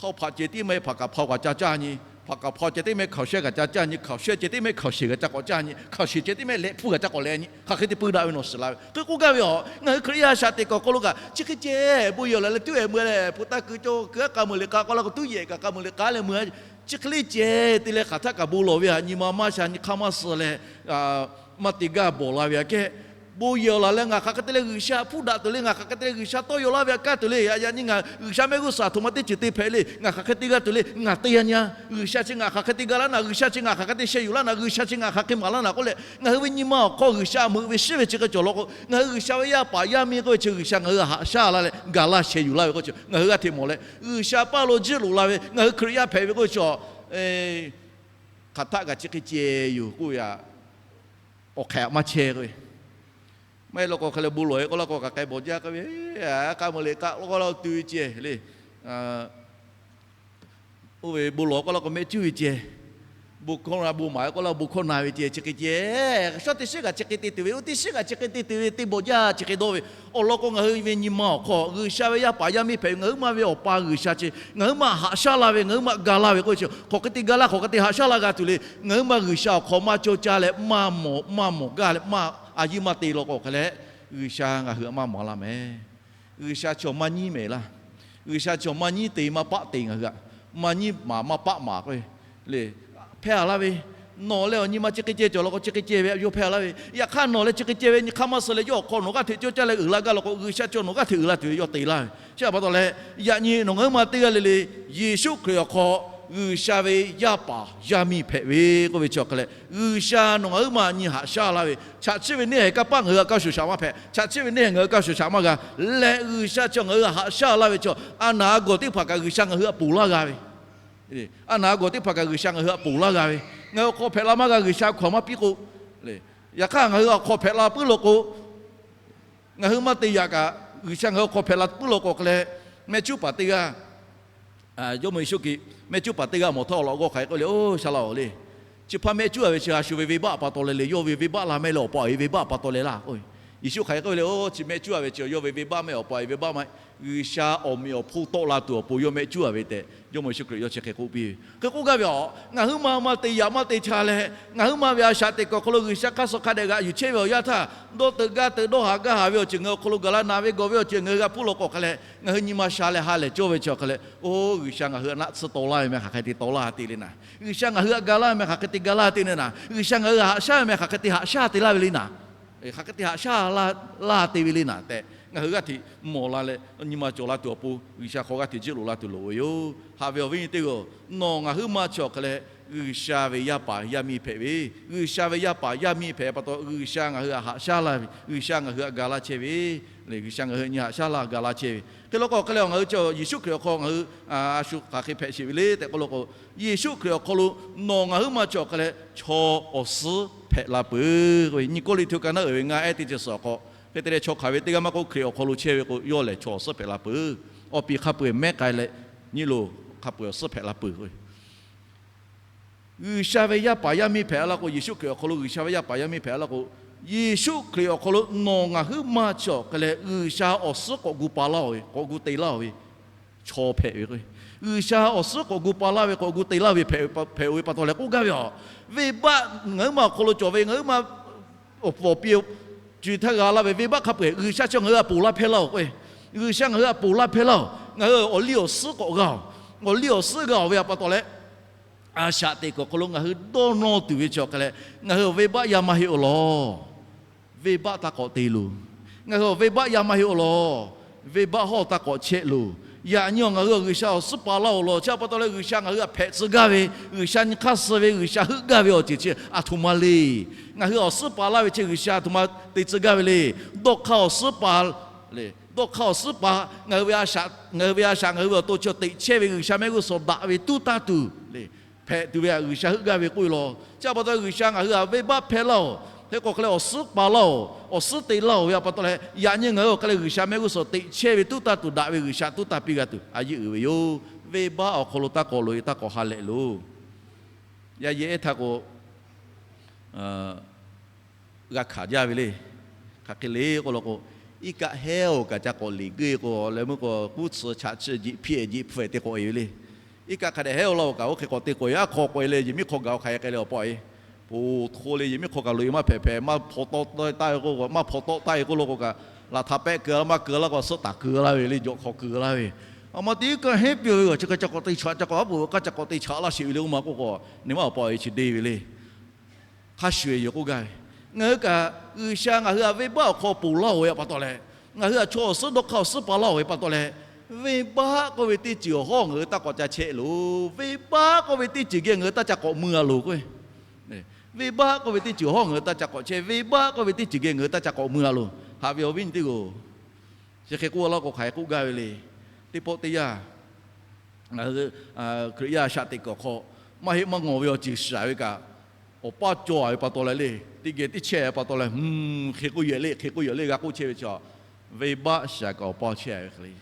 hk'aˇ hpaꞈ ceh tiˉ mehˆ hpaꞈ kaˍ hpaˍ kaꞈ ca caˇ nyi, hpaꞈ kaˍ hpaˍ ceh tiˉ mehˆ hkaoˍ shehˇ kaꞈ ca caˇ nyi, hkaoˍ shehˇ ceh tiˉ mehˆ hkaoˍ sheˍ kaꞈ ca k'awꞈ caˇ nyi, hkaoˍ sheˍ ceh tiˉ mehˆ leh hpuˇ kaꞈ ca k'awꞈ leh nyi, hk'aˬ hk'e te peu daꞈ ve nawˬ shiˍ la ve. Hk'e k'oˆ gaˇ ve a, ngaˬ hui Hkriꞈ yaˇ shaꞈ teꞈ kaꞈ awˬ hk'aw lo kaꞈ chi hk'e ceh bon yehˬ laˬ leh tuˉ-ehˍ meuˇ leh hpu taˇ keu cawˇ keu aˉ k'a meuˇ le k'a k'oˆ laˇ k'o tuˉ yehˬ kaꞈ k'a meuˇ le k'a leh meuˇ chi hk'e le ceh te leh hk'aˬ htaˇ kaꞈ bon lawˬ ve htaꞈ nyi ma maˇ sha nyi hk'aˇ maˇ suh leh maˇ te gaˇ bawˬ la ve aꞈ kehˉ, bon yehˬ laˬ leh ngaˬ hk'aˬ hk'e te leh G'uiˬsha hpuˇ daꞈ tuˬ le, ngaˬ hk'aˬ hk'e te leh G'uiˬsha tawˇ yaw laˇ ve aꞈ kaˇ tuˬ le, yaꞈ nyi ngaˬ G'uiˬsha mehˆ g'uˇ suhˍ htoꞈ ma teˇ ceuˬ te hpehꞈ le, ngaˬ hk'aˬ hk'e te g'a tuˬ le, ngaˬ te yaꞈ nyi a, G'uiˬsha chi ngaˬ hk'aˬ hk'e te ga laˇ naˍ, G'uiˬsha chi ngaˬ hk'aˬ hk'e te sheh yuˬ laˇ naˍ, G'uiˬsha chi ngaˬ hk'aˬ hk'e maˍ laˇ naˍ k'oˆ leh, ngaˬ hui ve nyi ma awˬ hk'aw G'uiˬsha meuꞈ ve shiˉ ve chi hk'e cawˬ law k'o, ngaˬ hui G'uiˬsha ve yaˇ paˍ yaˇ miˇ k'oˆ ve chi G'uiˬsha ngaˬ hui htaꞈ haꞈ shaˉ la leh gaˬ laˇ sheh yuˬ laˇ ve k'oˆ ve chi ngaˬ hui g'aˇ hteꞈ mawˬ leh, G'uiˬsha paˇ lo jiˇ loꞈ la ve ngaˬ hui Hkriꞈ yaˇ hpehꞈ ve k'oˆ ve chi hk'aˬ htaˆ kaꞈ chi hk'e ceh yoˬ k'oˆ ve a, awˬ hk'ehꞈ maˇ chehˇ k'oˆ ve. Maˇ heˆ law k'o hk'e leh bon lawˬ-e k'oˆ laˇ k'o kaꞈ k'ai bawˬ jaˇ k'oˆ ve, a k'a meuˇ le k'a k'oˆ laˇ tuˬ ve ceh le. Oˇ ve bon lawˬ k'oˆ laˇ k'o mehˆ cuˉ ve ceh, bon hkawˇ na bon maˍ k'oˆ laˇ bon hkawˇ na ve ceh chi hk'e ceh, shawˉ teˇ shiˉ kaꞈ chi hk'e te tuˬ ve, oˇ teˇ shiˉ kaꞈ chi hk'e te tuˬ ve te bawˬ jaˇ chi hk'e dawˇ ve. Awˬ lawn k'o ngaˬ hui ve nyi ma awˬ hk'aw G'uiˬsha ve yaˇ paˍ yaˇ miˇ hpehꞈ ve ngaˬ huiˉ ma ve Awˬ pa G'uiˬsha chi ngaˬ huiˉ ma haꞈ shaˉ la ve, ngaˬ huiˉ ma ga laˇ ve k'oˆ ve chi hk'aˬ hk'e te ga laˇ, hk'aˬ hk'e te haꞈ shaˉ laˇ g'a tuˬ le. Ngaˬ huiˉ ma G'uiˬsha awˬ hk'aw maˇ cawˇ caˇ leh maˇ mawˬ maˇ mawˬ gaˇ leh maˇ a yiˇ maˇ te law k'o hk'e leh, G'uiˬsha ngaˬ hui htaꞈ maˇ mawˬ laˇ mehˍ. G'uiˬsha chi awˬ maˇ nyiˉ mehˍ laˇ. G'uiˬsha chi awˬ maˇ nyiˉ te maˇ paˆ te ngaˬ hui htaꞈ maˇ nyiˉ maˍ maˇ paˆ maˍ k'oˆ ve le. Hpehˇ a laˇ ve, nawˬ leh awˬ nyi ma chi hk'e ceh cawˬ law k'o chi hk'e ceh ve a yawˇ hpehˇ a laˇ ve. Yaꞈ hk'aˇ nawˬ leh chi hk'e ceh ve nyi hk'aˇ maˇ suh leh yawˇ awˬ hk'aw nawˬ g'aˇ hteꞈ cawˇ caˇ leh uiˍ la gaˇ law k'o G'uiˬsha chi nawˬ g'aˇ hteꞈ uiˍ la tuˬ ve yawˇ te laˇ ve. Chi pa taw leh, yaꞈ nyi nawˬ ngaˬ huiˉ ma teˇ g'aˇ le le Yeˍsuˆ Hkriꞈ awˬ hk'aw G'uiˬsha ve yaˇ paˍ yaˇ miˇ hpehꞈ ve k'oˆ ve chi awˬ hk'e leh, G'uiˬsha nawˬ ngaˬ huiˉ ma nyi haꞈ shaˉ laˇ ve. Chaꞈ chiˇ ve neˇ haiˬ kanˇ paˆ ngaˬ hui htaꞈ kaˇ shuˍ shaꞈ maˇ hpehꞈ, chaꞈ chiˇ ve neˇ haiˬ ngaˬ hui kaˇ shuˍ shaꞈ maˇ g'a. Leh G'uiˬsha chi ngaˬ hui htaꞈ haꞈ shaˉ laˇ ve chi a naˍ a gawˬ teˇ hpaˍ kaꞈ G'uiˬsha ngaˬ hui htaꞈ ponˬ laˇ g'a ve. A naˍ a gawˬ teˇ hpaˍ kaꞈ G'uiˬsha ngaˬ hui htaꞈ ponˬ laˇ g'a ve. Ngaˬ hui awˬ hk'aw hpehꞈ la maˇ g'a G'uiˬsha hkaw-anˬ maˇ piˇ k'o, yaꞈ hk'aˇ ngaˬ hui awˬ hk'aw hpehꞈ la puiˉ law k'o, ngaˬ hui maˇ te yaꞈ kaꞈ G'uiˬsha ngaˬ hui awˬ hk'aw hpehꞈ la puiˉ law k'o hk'e leh, mehˆ cuˉ paˍ teˇ g'aˇ, Jawˇmawˇ Yeˍsuˆ Hkriꞈ mehˆ cuˉ paˍ teˇ g'aˇ mawˬ htawˇ awˬ lawn g'awˇ hk'aˬ hk'e k'oˆ le, Oˇ, shaˍ laˇ-oˬ le. Chi hpaˇ mehˆ cuˉ a ve chi a shu ve venˇbaˆ pa taw leh le, yawˇ ve venˇbaˆ la mehˆ leh awˬ pa awˬ e venˇbaˆ pa taw leh laˇ k'oˆ ve. Yeˍsuˆ hk'aˬ hk'e k'oˆ ve le, Oˇ chi mehˆ cuˉ a ve chi yawˇ ve venˇbaˆ mehˆ awˬ pa ve venˇbaˆ maˇ heˆ. G'uiˬsha awˬ meꞈ awˬ hponˇ tawˆ la tuˬ awˬ pon yawˇ mehˆ cuˉ a ve tehꞈ Jawˇmawˇ Yeˍsuˆ Hkriꞈ yawˇ chi hk'e k'oˆ piˇ ve. Hk'e k'oˆ gaˇ ve a, ngaˬ huiˉ ma ma te yaꞈ maˇ te cha leh, ngaˬ huiˉ ma ve a shaꞈ teꞈ kuiˬ awˬ hk'aw lo G'uiˬsha hk'aˇ suh hk'a dehꞈ g'aꞈ yuˬ chehˇ ve awˬ yanˇ htaˇ, dawˇ teuꞈ gaˇ teuꞈ dawˇ haˍ gaˇ haˍ ve awˬ ceuˬ ngaˬ hui awˬ hk'aw lo gaˬ la, naˬ ve gawˬ ve awˬ ceuˬ ngaˬ hui g'a hpuˇ law k'o hk'a leh, ngaˬ hui nyi ma sha leh ha lehˬ cawˇ ve chi awˬ hk'a leh, Oˇ G'uiˬsha ngaˬ hui htaꞈ naˆ tsuhˇ taw laˇ ve meh hk'aˬ hk'e te taw laˇ te le naˍ. G'uiˬsha ngaˬ hui htaꞈ ga laˇ ve meh hk'aˬ hk'e te ga laˇ te le naˍ. G'uiˬsha ngaˬ hui htaꞈ haꞈ shaˉ ve meh hk'aˬ hk'e te haꞈ shaˉ te laˇ ve le naˍ. Hk'aˬ hk'e te haꞈ shaˉ laˇ te ve le naˍ tehꞈ, ngaˬ hui g'aˇ hteꞈ mawˬ la leh nyi ma cawˬ la tuˬ awˬ pon G'uiˬsha hk'aw g'aˇ hteꞈ jiˆ loꞈ la tuˬ loˍ ve yoˬ. Haꞈ ve awˬ viˉ nyi teˇ g'aˇ-oˬ, nawˬ ngaˬ huiˉ ma chi awˬ hk'a leh G'uiˬsha ve yaˇ paˍ yaˇ miˇ hpehꞈ ve, G'uiˬsha ve yaˇ paˍ yaˇ miˇ hpehꞈ pa taw G'uiˬsha ngaˬ hui htaꞈ haꞈ shaˉ laˇ ve, G'uiˬsha ngaˬ hui htaꞈ ga laˇ chehˇ ve le. G'uiˬsha ngaˬ hui nyi haꞈ shaˉ laˇ ga laˇ chehˇ ve hk'e law k'o hk'a leh, ngaˬ hui chi Yeˍsuˆ Hkriꞈ awˬ hk'aw ngaˬ hui a shu hk'aˬ hk'e hpehꞈ sheˍ ve le tehꞈ k'oˆ law k'o, Yeˍsuˆ Hkriꞈ awˬ hk'aw lo nawˬ ngaˬ huiˉ ma chi awˬ hk'a leh chaw awˬ suhˉ hpehꞈ la peuˬ. Nyi Kawˇrenˍhtuˆ ka naˉ uiˍ ve ngaˇ ehˉ teˇ chi suhˍ awˬ hk'aw, hk'e te leh chaw hk'aˬ ve teˇ g'aˇ maˇ k'oˆ, Hkriꞈ awˬ hk'aw lo chehˇ ve k'o, yawˇ lehˬ chaw awˬ suhˉ hpehꞈ la peuˬ. Awˬ piˍ hk'a peu-eˬ mehˉ k'ai leh, nyi loˬ, hk'a peu-eˬ awˬ suhˉ hpehꞈ la peuˬ. G'uiˬsha ve yaˇ paˍ yaˇ miˇ hpehꞈ la k'o, Yeˍsuˆ Hkriꞈ awˬ hk'aw lo G'uiˬsha ve yaˇ paˍ yaˇ miˇ hpehꞈ la k'o, Yeˍsuˆ Hkriꞈ awˬ hk'aw lo nawˬ ngaˬ huiˉ ma chi awˬ hk'a leh G'uiˬsha awˬ suhˉ k'awꞈ gu pa laˇ-oˬ ve, k'awꞈ gu te laˇ-oˬ ve chaw hpehꞈ ve k'o, G'uiˬsha awˬ suhˉ k'awꞈ gu pa laˇ ve, k'awꞈ gu te laˇ ve hpehꞈ-oˬ ve pa taw leh k'oˆ gaˇ ve a, venˇbaˆ ngaˬ huiˉ ma awˬ hk'aw lo cawˬ ve ngaˬ huiˉ ma awˬ pon awˬ piˇ co-e htaˇ g'a laˇ ve venˇbaˆ hk'a peu-eˬ G'uiˬsha chi ngaˬ hui htaꞈ ponˬ laˇ hpehˇ laˇ-oˬ k'o, G'uiˬsha ngaˬ hui htaꞈ ponˬ laˇ hpehˇ laˇ-oˬ. Ngaˬ hui awˬ liˇ awˬ suhˉ k'awꞈ g'a-oˬ. Awˬ liˇ awˬ suhˉ g'a-oˬ ve a pa taw leh, a shaꞈ teꞈ kuiˬ awˬ hk'aw lo ngaˬ hui dawˇ nawˇ tuˬ ve chi awˬ hk'a leh, ngaˬ hui awˬ venˇbaˆ yaˇ maˇ heˆ-oˬ law. Venˇbaˆ taˇ k'awꞈ te loˬ. Ngaˬ hui awˬ venˇbaˆ yaˇ maˇ heˆ-oˬ law. Venˇbaˆ hawˇ taˇ k'awꞈ chehˇ loˬ. Yaꞈ nyi awˬ ngaˬ hui awˬ G'uiˬsha awˬ suhˉ pa laˇ-oˬ law. Chi a pa taw leh G'uiˬsha ngaˬ hui htaꞈ hpehꞈ tcuh gaˇ ve, G'uiˬsha nyi hk'aˇ suh ve, G'uiˬsha heuˆ gaˇ ve awˬ ceuˬ chi a htoꞈ ma le. Ngaˬ hui awˬ suhˉ pa laˇ ve chi G'uiˬsha a htoꞈ ma te tcuh gaˇ ve le. Dawˇ hk'aˇ awˬ suhˉ pa le. Dawˇ hk'aˇ awˬ suhˉ pa, ngaˬ hui ve a shaꞈ, ngaˬ hui ve a shaꞈ ngaˬ hui ve awˬ to chi teꞈ chehˇ ve G'uiˬsha mehˆ g'uˇ suhˍ daꞈ ve tuˉ taˇ tuˬ le, hpehꞈ tuˬ ve htaꞈ G'uiˬsha heuˆ gaˇ ve k'oˆ ve law. Chi a pa taw G'uiˬsha ngaˬ hui htaꞈ venˇbaˆ hpehˇ laˇ-oˬ. Hk'e k'o hk'a leh awˬ suhˉ pa laˇ-oˬ. Awˬ suhˉ te laˇ-oˬ ve a pa taw leh, yaꞈ nyi ngaˬ hui awˬ hk'a leh G'uiˬsha mehˆ g'uˇ suhˍ teꞈ chehˇ ve tuˉ taˇ tuˬ daꞈ ve G'uiˬsha tuˉ taˇ piˇ g'a tuˬ a yeˇ uiˍ ve yoˬ. Venˇbaˆ awˬ hk'aw lo taˇ k'awꞈ loꞈ-e, taˇ k'awꞈ ha lehˬ loˬ. Yaˇ yehˬ ehˉ htaˇ k'o, g'a hkanˍ jaˇ ve le. Hk'aˬ hk'e le k'oˆ law k'o, iˉ kaˆ hehˉ-oˬ kaꞈ ca k'awꞈ liꞈ geuˆ k'o leh meuˇ k'o, k'uˉ tsuhꞈ chaꞈ chiˇ jeꞈ hpiˇ-e jeꞈ hpu-e te k'awꞈ-e ve le. Iˉ kaˆ hk'a dehꞈ hehˉ-oˬ laˇ-oˬ kaꞈ oˇ hk'e k'awꞈ te k'awꞈ-e, aˉ hk'aw k'awꞈ-e leh yehˬ miˉ hk'aw gaˬ-oˬ hk'aˬ hk'e k'ai leh awˬ pa-e, poˬ hto leh yehˬ miˉ hk'aw kaꞈ loꞈ-e maˇ hpehꞈ hpehꞈ, maˇ hpaw tawˆ taˇ-e k'o, maˇ hpaw tawˆ taˇ-e k'oˆ law k'o kaꞈ, laˬ htaꞈ pehˆ keu laˇ maˇ keu laˇ k'o, suhˆ taˍ keu laˇ ve le, jawꞈ hk'aw keu laˇ ve. Awˬ ma teˇ kaꞈ heˉ piˇ ve, chi hk'e ca k'awꞈ te chaꞈ, ca k'awꞈ aˉ poꞈ kaˇ ca k'awꞈ te chaꞈ laˇ sheˍ ve le, oˇ ma k'oˆ k'o, nyi ma awˬ pa-e chi deˇ ve le. Hk'a shuˍ-e yoˬ k'oˆ gaˇ ve, ngaˬ hui kaꞈ G'uiˬsha ngaˬ hui htaꞈ venˇbaˆ awˬ hk'aw ponˬ laˇ-oˬ ve a pa taw leh, ngaˬ hui htaꞈ chaw awˬ suhˉ dawˇ hk'aˇ awˬ suhˉ pa laˇ-oˬ ve pa taw leh, venˇbaˆ k'oˆ ve teˇ ceuˬ awˬ hawˉ ngaˬ hui taˇ k'awꞈ ca chehˇ loˬ. Venˇbaˆ k'oˆ ve teˇ ceuˬ geh ngaˬ hui taˇ ca k'awꞈ mui-a loˬ k'o, venˇbaˆ k'oˆ ve teˇ ceuˬ awˬ hawˉ ngaˬ hui taˇ ca k'awꞈ chehˇ, venˇbaˆ k'oˆ ve teˇ ceuˬ geh ngaˬ hui taˇ ca k'awꞈ mui-a loˬ. Haꞈ ve awˬ viˉ nyi teˇ g'aˇ-oˬ, chi hk'e k'oˆ laˇ k'o hk'aˬ hk'e k'oˆ gaˇ ve le. Teˇ pawˆ teˇ yanˇ, ngaˬ hui Hkriꞈ yaˇ shaꞈ teꞈ kuiˬ awˬ hk'aw maˇ heˆ maˇ ngawˬ ve awˬ ceuˬ shiˍ ve kaꞈ, awˬ paˇ cawˬ-a ve pa taw leh le, teˇ geh teˇ chehˇ-a ve pa taw leh, hk'e k'oˆ yehˬ le, hk'e k'oˆ yehˬ le g'a k'oˆ chehˇ ve chi, venˇbaˆ shiˍ-a kaꞈ awˬ paˇ chehˇ-a ve hk'e le.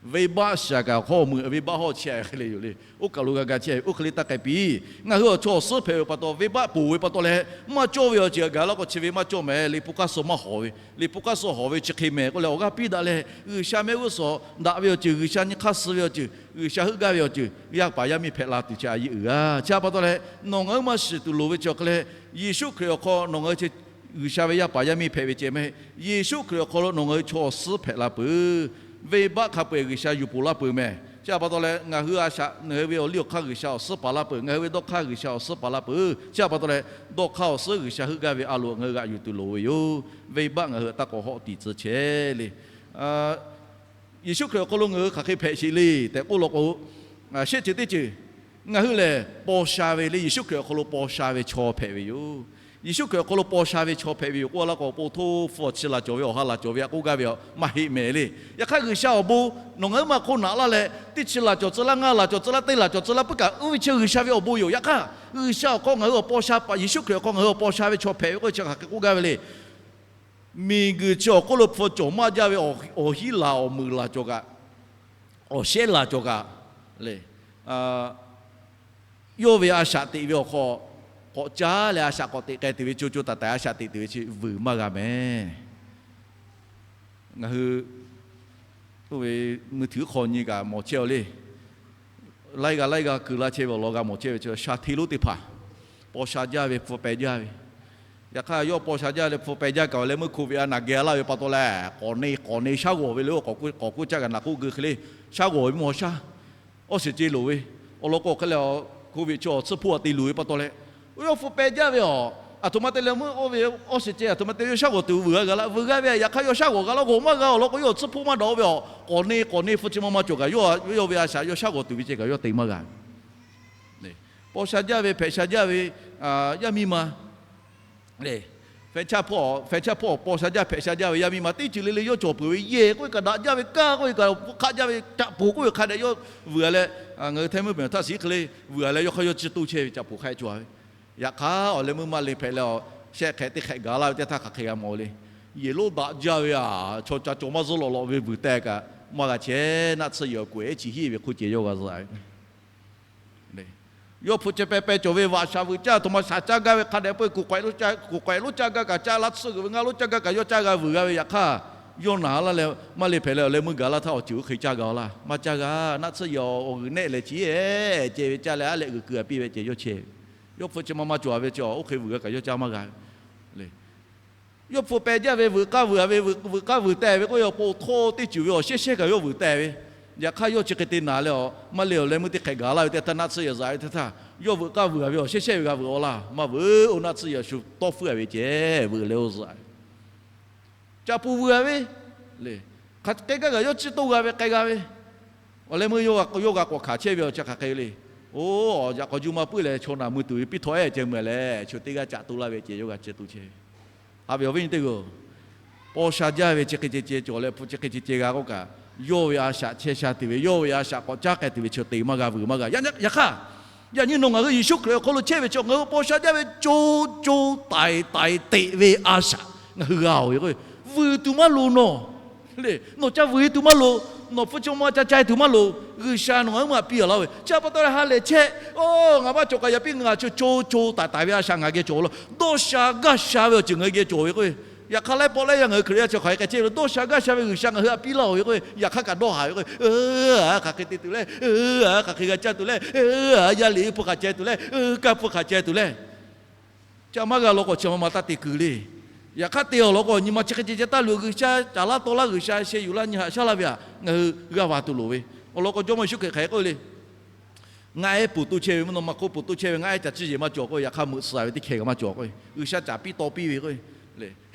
Venˇbaˆ shiˍ-a kaꞈ awˬ hawˉ mui, venˇbaˆ hawˉ chehˇ-a ve hk'e le yoˬ le. Oˇ kaˬ lo g'a ga chehˇ ve oˇ hk'e le taˇ k'ai piˇ. Ngaˬ hui awˬ chaw awˬ suhˉ hpehꞈ ve pa taw, venˇbaˆ ponˬ ve pa taw leh, maˇ cawˇ ve awˬ ceuˬ g'a gaˬ laˇ k'o, chi ve maˇ cawˇ mehˍ. Liꞈ hpu hk'aˇ suh maˇ hawˍ ve, liꞈ hpu hk'aˇ suh hawˍ ve chi hk'e mehˍ k'oˆ leh awˬ g'aˇ piˇ daꞈ leh, G'uiˬsha mehˆ g'uˇ suhˍ daꞈ ve awˬ ceuˬ, G'uiˬsha nyi hk'aˇ suh ve awˬ ceuˬ, G'uiˬsha heuˆ gaˇ ve awˬ ceuˬ, yaˇ paˍ yaˇ miˇ hpehꞈ la tuˬ chi a yeˇ uiˍ g'a. Chi a pa taw leh, nawˬ ngaˬ huiˉ ma shiˍ tuˬ loˍ ve chi awˬ hk'a leh, Yeˍsuˆ Hkriꞈ awˬ hk'aw nawˬ ngaˬ hui chi G'uiˬsha ve yaˇ paˍ yaˇ miˇ hpehꞈ ve ceh mehˍ. Yeˍsuˆ Hkriꞈ awˬ hk'aw lo nawˬ ngaˬ hui chaw awˬ suhˉ hpehꞈ la peuˬ. Venˇbaˆ hk'a peu-eˬ G'uiˬsha yuˬ ponˬ laˇ peuˬ mehˍ. Chi a pa taw leh, ngaˬ hui a shaꞈ ngaˬ hui ve awˬ liˇ awˬ hk'aˇ G'uiˬsha awˬ suhˉ paˍ laˇ peuˬ. Ngaˬ hui ve dawˇ hk'aˇ G'uiˬsha awˬ suhˉ paˍ laˇ peuˬ. Chi a pa taw leh, dawˇ hk'aˇ awˬ suhˉ G'uiˬsha heuˆ gaˇ ve a loˍ ngaˬ hui g'aꞈ yuˬ tuˬ loˍ ve yoˬ. Venˇbaˆ ngaˬ hui taˇ k'awꞈ hawˆ tiꞈ tcuh chehˇ le. Yeˍsuˆ Hkriꞈ awˬ hk'aw lo ngaˬ hui hk'aˬ hk'e hpehꞈ sheˍ le tehꞈ k'oˆ law k'o, shehˆ ceuˬ teˇ ceuˬ, ngaˬ hui lehˬ paw sha ve le, Yeˍsuˆ Hkriꞈ awˬ hk'aw lo paw sha ve chaw hpehꞈ ve yoˬ. Yeˍsuˆ Hkriꞈ awˬ hk'aw lo paw sha ve chaw hpehꞈ ve yoˬ k'oˆ laˇ k'o, awˬ pon htoˇ hpu awˬ chi laˬ cawˬ ve, awˬ ha laˬ cawˬ ve a k'oˆ gaˇ ve a maˇ heˆ mehˍ le. Yaꞈ hk'aˇ G'uiˬsha awˬ bon nawˬ ngaˬ huiˉ ma hk'oˆ naꞈ laˇ leh, teˇ chi laˬ cawˬ tcuh laˇ, ngaˇ laˬ cawˬ tcuh laˇ, teˇ laˬ cawˬ tcuh laˇ puiˉ kaꞈ, oˇ ve chi G'uiˬsha ve awˬ bon yoˬ. Yaꞈ hk'aˇ G'uiˬsha awˬ hk'aw ngaˬ hui awˬ paw sha, Yeˍsuˆ Hkriꞈ awˬ hk'aw ngaˬ hui awˬ paw sha ve chaw hpehꞈ ve k'oˆ ve chi hk'aˬ hk'e k'oˆ gaˇ ve le. Miˬguiˬ chi awˬ hk'oˆ lo hpu cawˬ maˇ jaˇ ve awˬ hiˉ laˬ awˬ meuˍ laˬ cawˬ kaꞈ, awˬ shehˉ laˬ cawˬ kaꞈ le, yawˇ ve a shaꞈ teꞈ ve awˬ hk'aw k'awꞈ caˉ leh a shaꞈ k'awꞈ teꞈ k'ai tuˬ ve, co co taiˍ taiˍ a shaꞈ teꞈ tuˬ ve chi vuiˬ maˇ g'a mehˍ. Ngaˬ hui oˇ ve mui htuiˉ hk'aw nyi kaꞈ mawˬ chehˇ-aw le. Laiˉ g'aˇ laiˉ g'aˇ keu laˇ chehˇ ve awˬ lawn g'a mawˬ chehˇ ve chi sha hteˇ lonˉ teˇ hpaˍ paw sha jaˇ ve, hpu peh jaˇ ve. Yaꞈ hk'aˇ yawˇ paw sha jaˇ leh hpu peh jaˇ kaꞈ awˬ leh meuˇ hk'oˆ ve a naˬ geh laˇ ve pa taw leh, k'awꞈ neˇ k'awꞈ neˇ shaˉ g'awˬ ve le. K'awꞈ k'oˆ caˇ kaꞈ naˬ k'oˆ geu hk'e le, shaˉ g'awˬ ve mawˬ shaˉ awˬ shiˍ ceh loˍ ve, awˬ lawn k'o hk'e leh, hk'oˆ ve chaw tsuhˇ hpoˆ a te luˬ ve pa taw leh, yawˇ hpu peh jaˇ ve awˬ, aˬ htoꞈ ma te leh meuˇ oˇ ve awˬ shiˍ ceh aˬ htoꞈ ma te yawˇ shaˉ g'awˬ tuˬ vuiˬ g'a g'a laˇ, vuiˬ g'a ve yaꞈ hk'aˇ yawˇ shaˉ g'awˬ g'a laˇ g'awˬ maˇ g'a awˬ lawn k'o, yawˇ tsuhˇ hpoˆ maˇ daꞈ-o ve awˬ, k'awꞈ neˇ k'awꞈ neˇ hpu chi ma ma cawˬ kaꞈ yawˇ ve a shaꞈ yawˇ shaˉ g'awˬ tuˬ ve ceh kaꞈ yawˇ te maˇ g'a ve. Paw sha jaˇ ve hpehꞈ sha jaˇ ve yaˇ miˇ ma le, hpehꞈ chaˇ hpawˇ paw sha jaˇ hpehꞈ sha jaˇ ve yaˇ miˇ ma teˇ ceuˬ le le yawˇ cawˬ peuˬ ve yehˬ k'oˆ ve kaꞈ daꞈ jaˇ ve, kaˇ k'oˆ ve kaꞈ hk'aˆ jaˇ ve, caꞈ poˬ k'oˆ ve hk'a dehꞈ yawˇ vuiˬ a leh, ngaˬ hui htehˇ meuˇ pehˬ htaˇ shiˍ hk'e le vuiˬ a leh yawˇ hk'aˇ yawˇ ciˇ toˇ chehˇ ve caꞈ poˬ hk'a dehꞈ cawˬ ve. Yaꞈ hk'aˇ awˬ leh meuˇ maˇ le hpehꞈ leh awˬ, shehˆ hk'ehꞈ teˇ hk'ehꞈ gaˬ laˇ ve teˇ htaˇ hk'aˬ hk'e g'a mawˬ le. Yehˬ lonˉ daꞈ jaˇ ve a, chaw ca cawˬ maˇ zuhˆ lawꞈ lawꞈ ve vuiˬ teh kaꞈ maˇ g'a chehˇ. Naˆ tsuhˇ yehˬ awˬ kuˬ ehˉ chi hiˉ ve hk'oˆ ceh yawˇ g'a zuhꞈ a ve. Yawˇ hpu chi peh peh cawˬ ve vaꞈ shaˍ vuiˬ caˇ aˬ htoꞈ ma shaˍ caˇ gaˇ ve hk'a dehꞈ peuˬ, kuˬ k'awehꞈ lonˉ caˇ gaˇ kaꞈ, caˇ laˇ tsuhˇ g'uiˬ ve ngaˇ lonˉ caˇ gaˇ kaꞈ yawˇ caˇ g'a vuiˬ g'a ve yaꞈ hk'aˇ, yawˇ naˬ laˇ leh maˇ le hpehꞈ leh awˬ leh meuˇ gaˬ laˇ htaˇ awˬ ceuˬ oˇ hk'e caˇ g'a-o laˇ. Maˇ caˇ g'a. Naˆ tsuhˇ yehˬ awˬ g'uiˬ nehˆ leh chi ehˉ ceh ve caˇ leh aˉ lehꞈ g'uiˬ keu a piˇ ve ceh yawˇ chehˇ ve. Yawˇ hpu chi ma ma cawˬ a ve chi oˇ hk'e vuiˬ g'a kaꞈ yawˇ caˇ maˇ g'a ve. Yawˇ hpu peh jaˇ ve vuiˬ k'aˇ vuiˬ a ve, vuiˬ k'aˇ vuiˬ teh ve k'oˆ ve awˬ pon htawˇ teˇ ceuˬ ve awˬ shehˇ shehˇ kaꞈ yawˇ vuiˬ teh ve. Yaꞈ hk'aˇ yawˇ chi hk'e te naˬ leh awˬ maˇ le awˬ leh meuˇ teˇ hk'ehꞈ gaˬ laˇ ve teˇ htaˇ naˆ tsuhˇ yehˬ zuhꞈ ve teˇ htaˇ yawˇ vuiˬ k'aˇ vuiˬ a ve awˬ shehˇ shehˇ ve g'a vuiˬ-o laˇ. Maˇ vuiˬ-o, naˆ tsuhˇ yehˬ shu tawˇ hpfuhˆ a ve ceh vuiˬ leh-o zuhꞈ a ve. Caꞈ poˬ vuiˬ a ve le. Hk'aˬ hk'e gaˇ kaꞈ yawˇ ciˇ toˇ g'a ve k'ai g'a ve. Awˬ leh meuˇ yawˇ g'a k'awꞈ hkanˍ chehˇ ve awˬ chi hk'aˬ hk'e le. Oˇ, yaꞈ k'aw juˇ maˇ puiˉ leh chaw naˬ mui tuˬ ve piˇ htawˇ ehˉ ceh mui leh, chaw teˇ g'aˇ caꞈ toˇ laˇ ve ceh yawˇ g'a ciˇ toˇ chehˇ ve. Haꞈ ve awˬ viˉ nyi teˇ g'aˇ-oˬ, paw sha jaˇ ve chi hk'e ceh ceh cawˬ leh hpu chi hk'e ceh ceh g'a k'oˆ kaꞈ, yawˇ ve a shaꞈ chehˇ sha tuˬ ve, yawˇ ve a shaꞈ k'awꞈ caˉ k'ai tuˬ ve chi te maˇ g'a vuiˬ maˇ g'a. Yaꞈ hk'aˇ, yaꞈ nyi nawˬ ngaˬ hui Yeˍsuˆ Hkriꞈ awˬ hk'aw lo chehˇ ve chi ngaˬ hui paw sha jaˇ ve co co taiˍ taiˍ teꞈ ve a shaꞈ ngaˬ hui g'a-oˬ ve k'o, vuiˬ tuˬ maˇ loˍ nawˬ. Le, nawˬ ca vuiˬ tuˬ maˇ loˍ. Nawˬ hpu chi ma ma ca ca tuˬ maˇ loˍ. G'uiˬsha nawˬ ngaˬ hui maˇ htaꞈ piˇ a laˇ ve. Chi pa taw leh ha lehˬ chehˇ. Oˇ, ngaˬ maˇ cawˬ kaꞈ yaꞈ piˇ ngaˬ chi co co taiˍ taiˍ ve a shaꞈ ngaˬ geh cawˬ laˇ. Dawˇ sha gaˇ sha ve awˬ ceuˬ ngaˬ hui geh cawˬ ve k'o, yaꞈ hk'aˇ laiˉ pawˆ laiˉ yaˇ ngaˬ hui Hkriꞈ yaˇ chi hk'aˬ hk'e ceh ve le. Dawˇ sha gaˇ sha ve G'uiˬsha ngaˬ hui htaꞈ piˇ laˇ-oˬ ve k'o, yaꞈ hk'aˇ kaꞈ dawˇ haˍ ve k'o, hk'aˬ hk'e te tuˬ le, hk'aˬ hk'e g'a caˇ tuˬ le, yaˇ liꞈ hpu hk'aˬ ceh tuˬ le, kanˇ hpu hk'aˬ ceh tuˬ le, ca maˇ g'a law k'o chi ma ma taˇ te kuiˬ le. Yaꞈ hk'aˇ te awˬ lawn k'o nyi ma chi hk'e ceh ceh taˇ luˬ. G'uiˬsha caˍ laˇ taw laˇ, G'uiˬsha sheh yuˬ laˇ nyi haꞈ shaˉ laˇ ve htaꞈ ngaˬ hui g'aˇ va tuˬ loˍ ve. Awˬ lawn k'o Jawˇmawˇ Yeˍsuˆ Hkriꞈ hk'aˬ hk'e k'oˆ ve le. Ngaˆ ehˉ poˬ toˇ chehˇ ve mvuhˇ naw ma hk'oˆ poˬ toˇ chehˇ ve ngaˆ ehˉ caꞈ ciˇ yeˬ maˇ cawˬ k'o, yaꞈ hk'aˇ meuꞈ suh ve teˇ hkeh kaꞈ maˇ cawˬ k'o, G'uiˬsha caˍ piˇ taw piˇ ve k'o,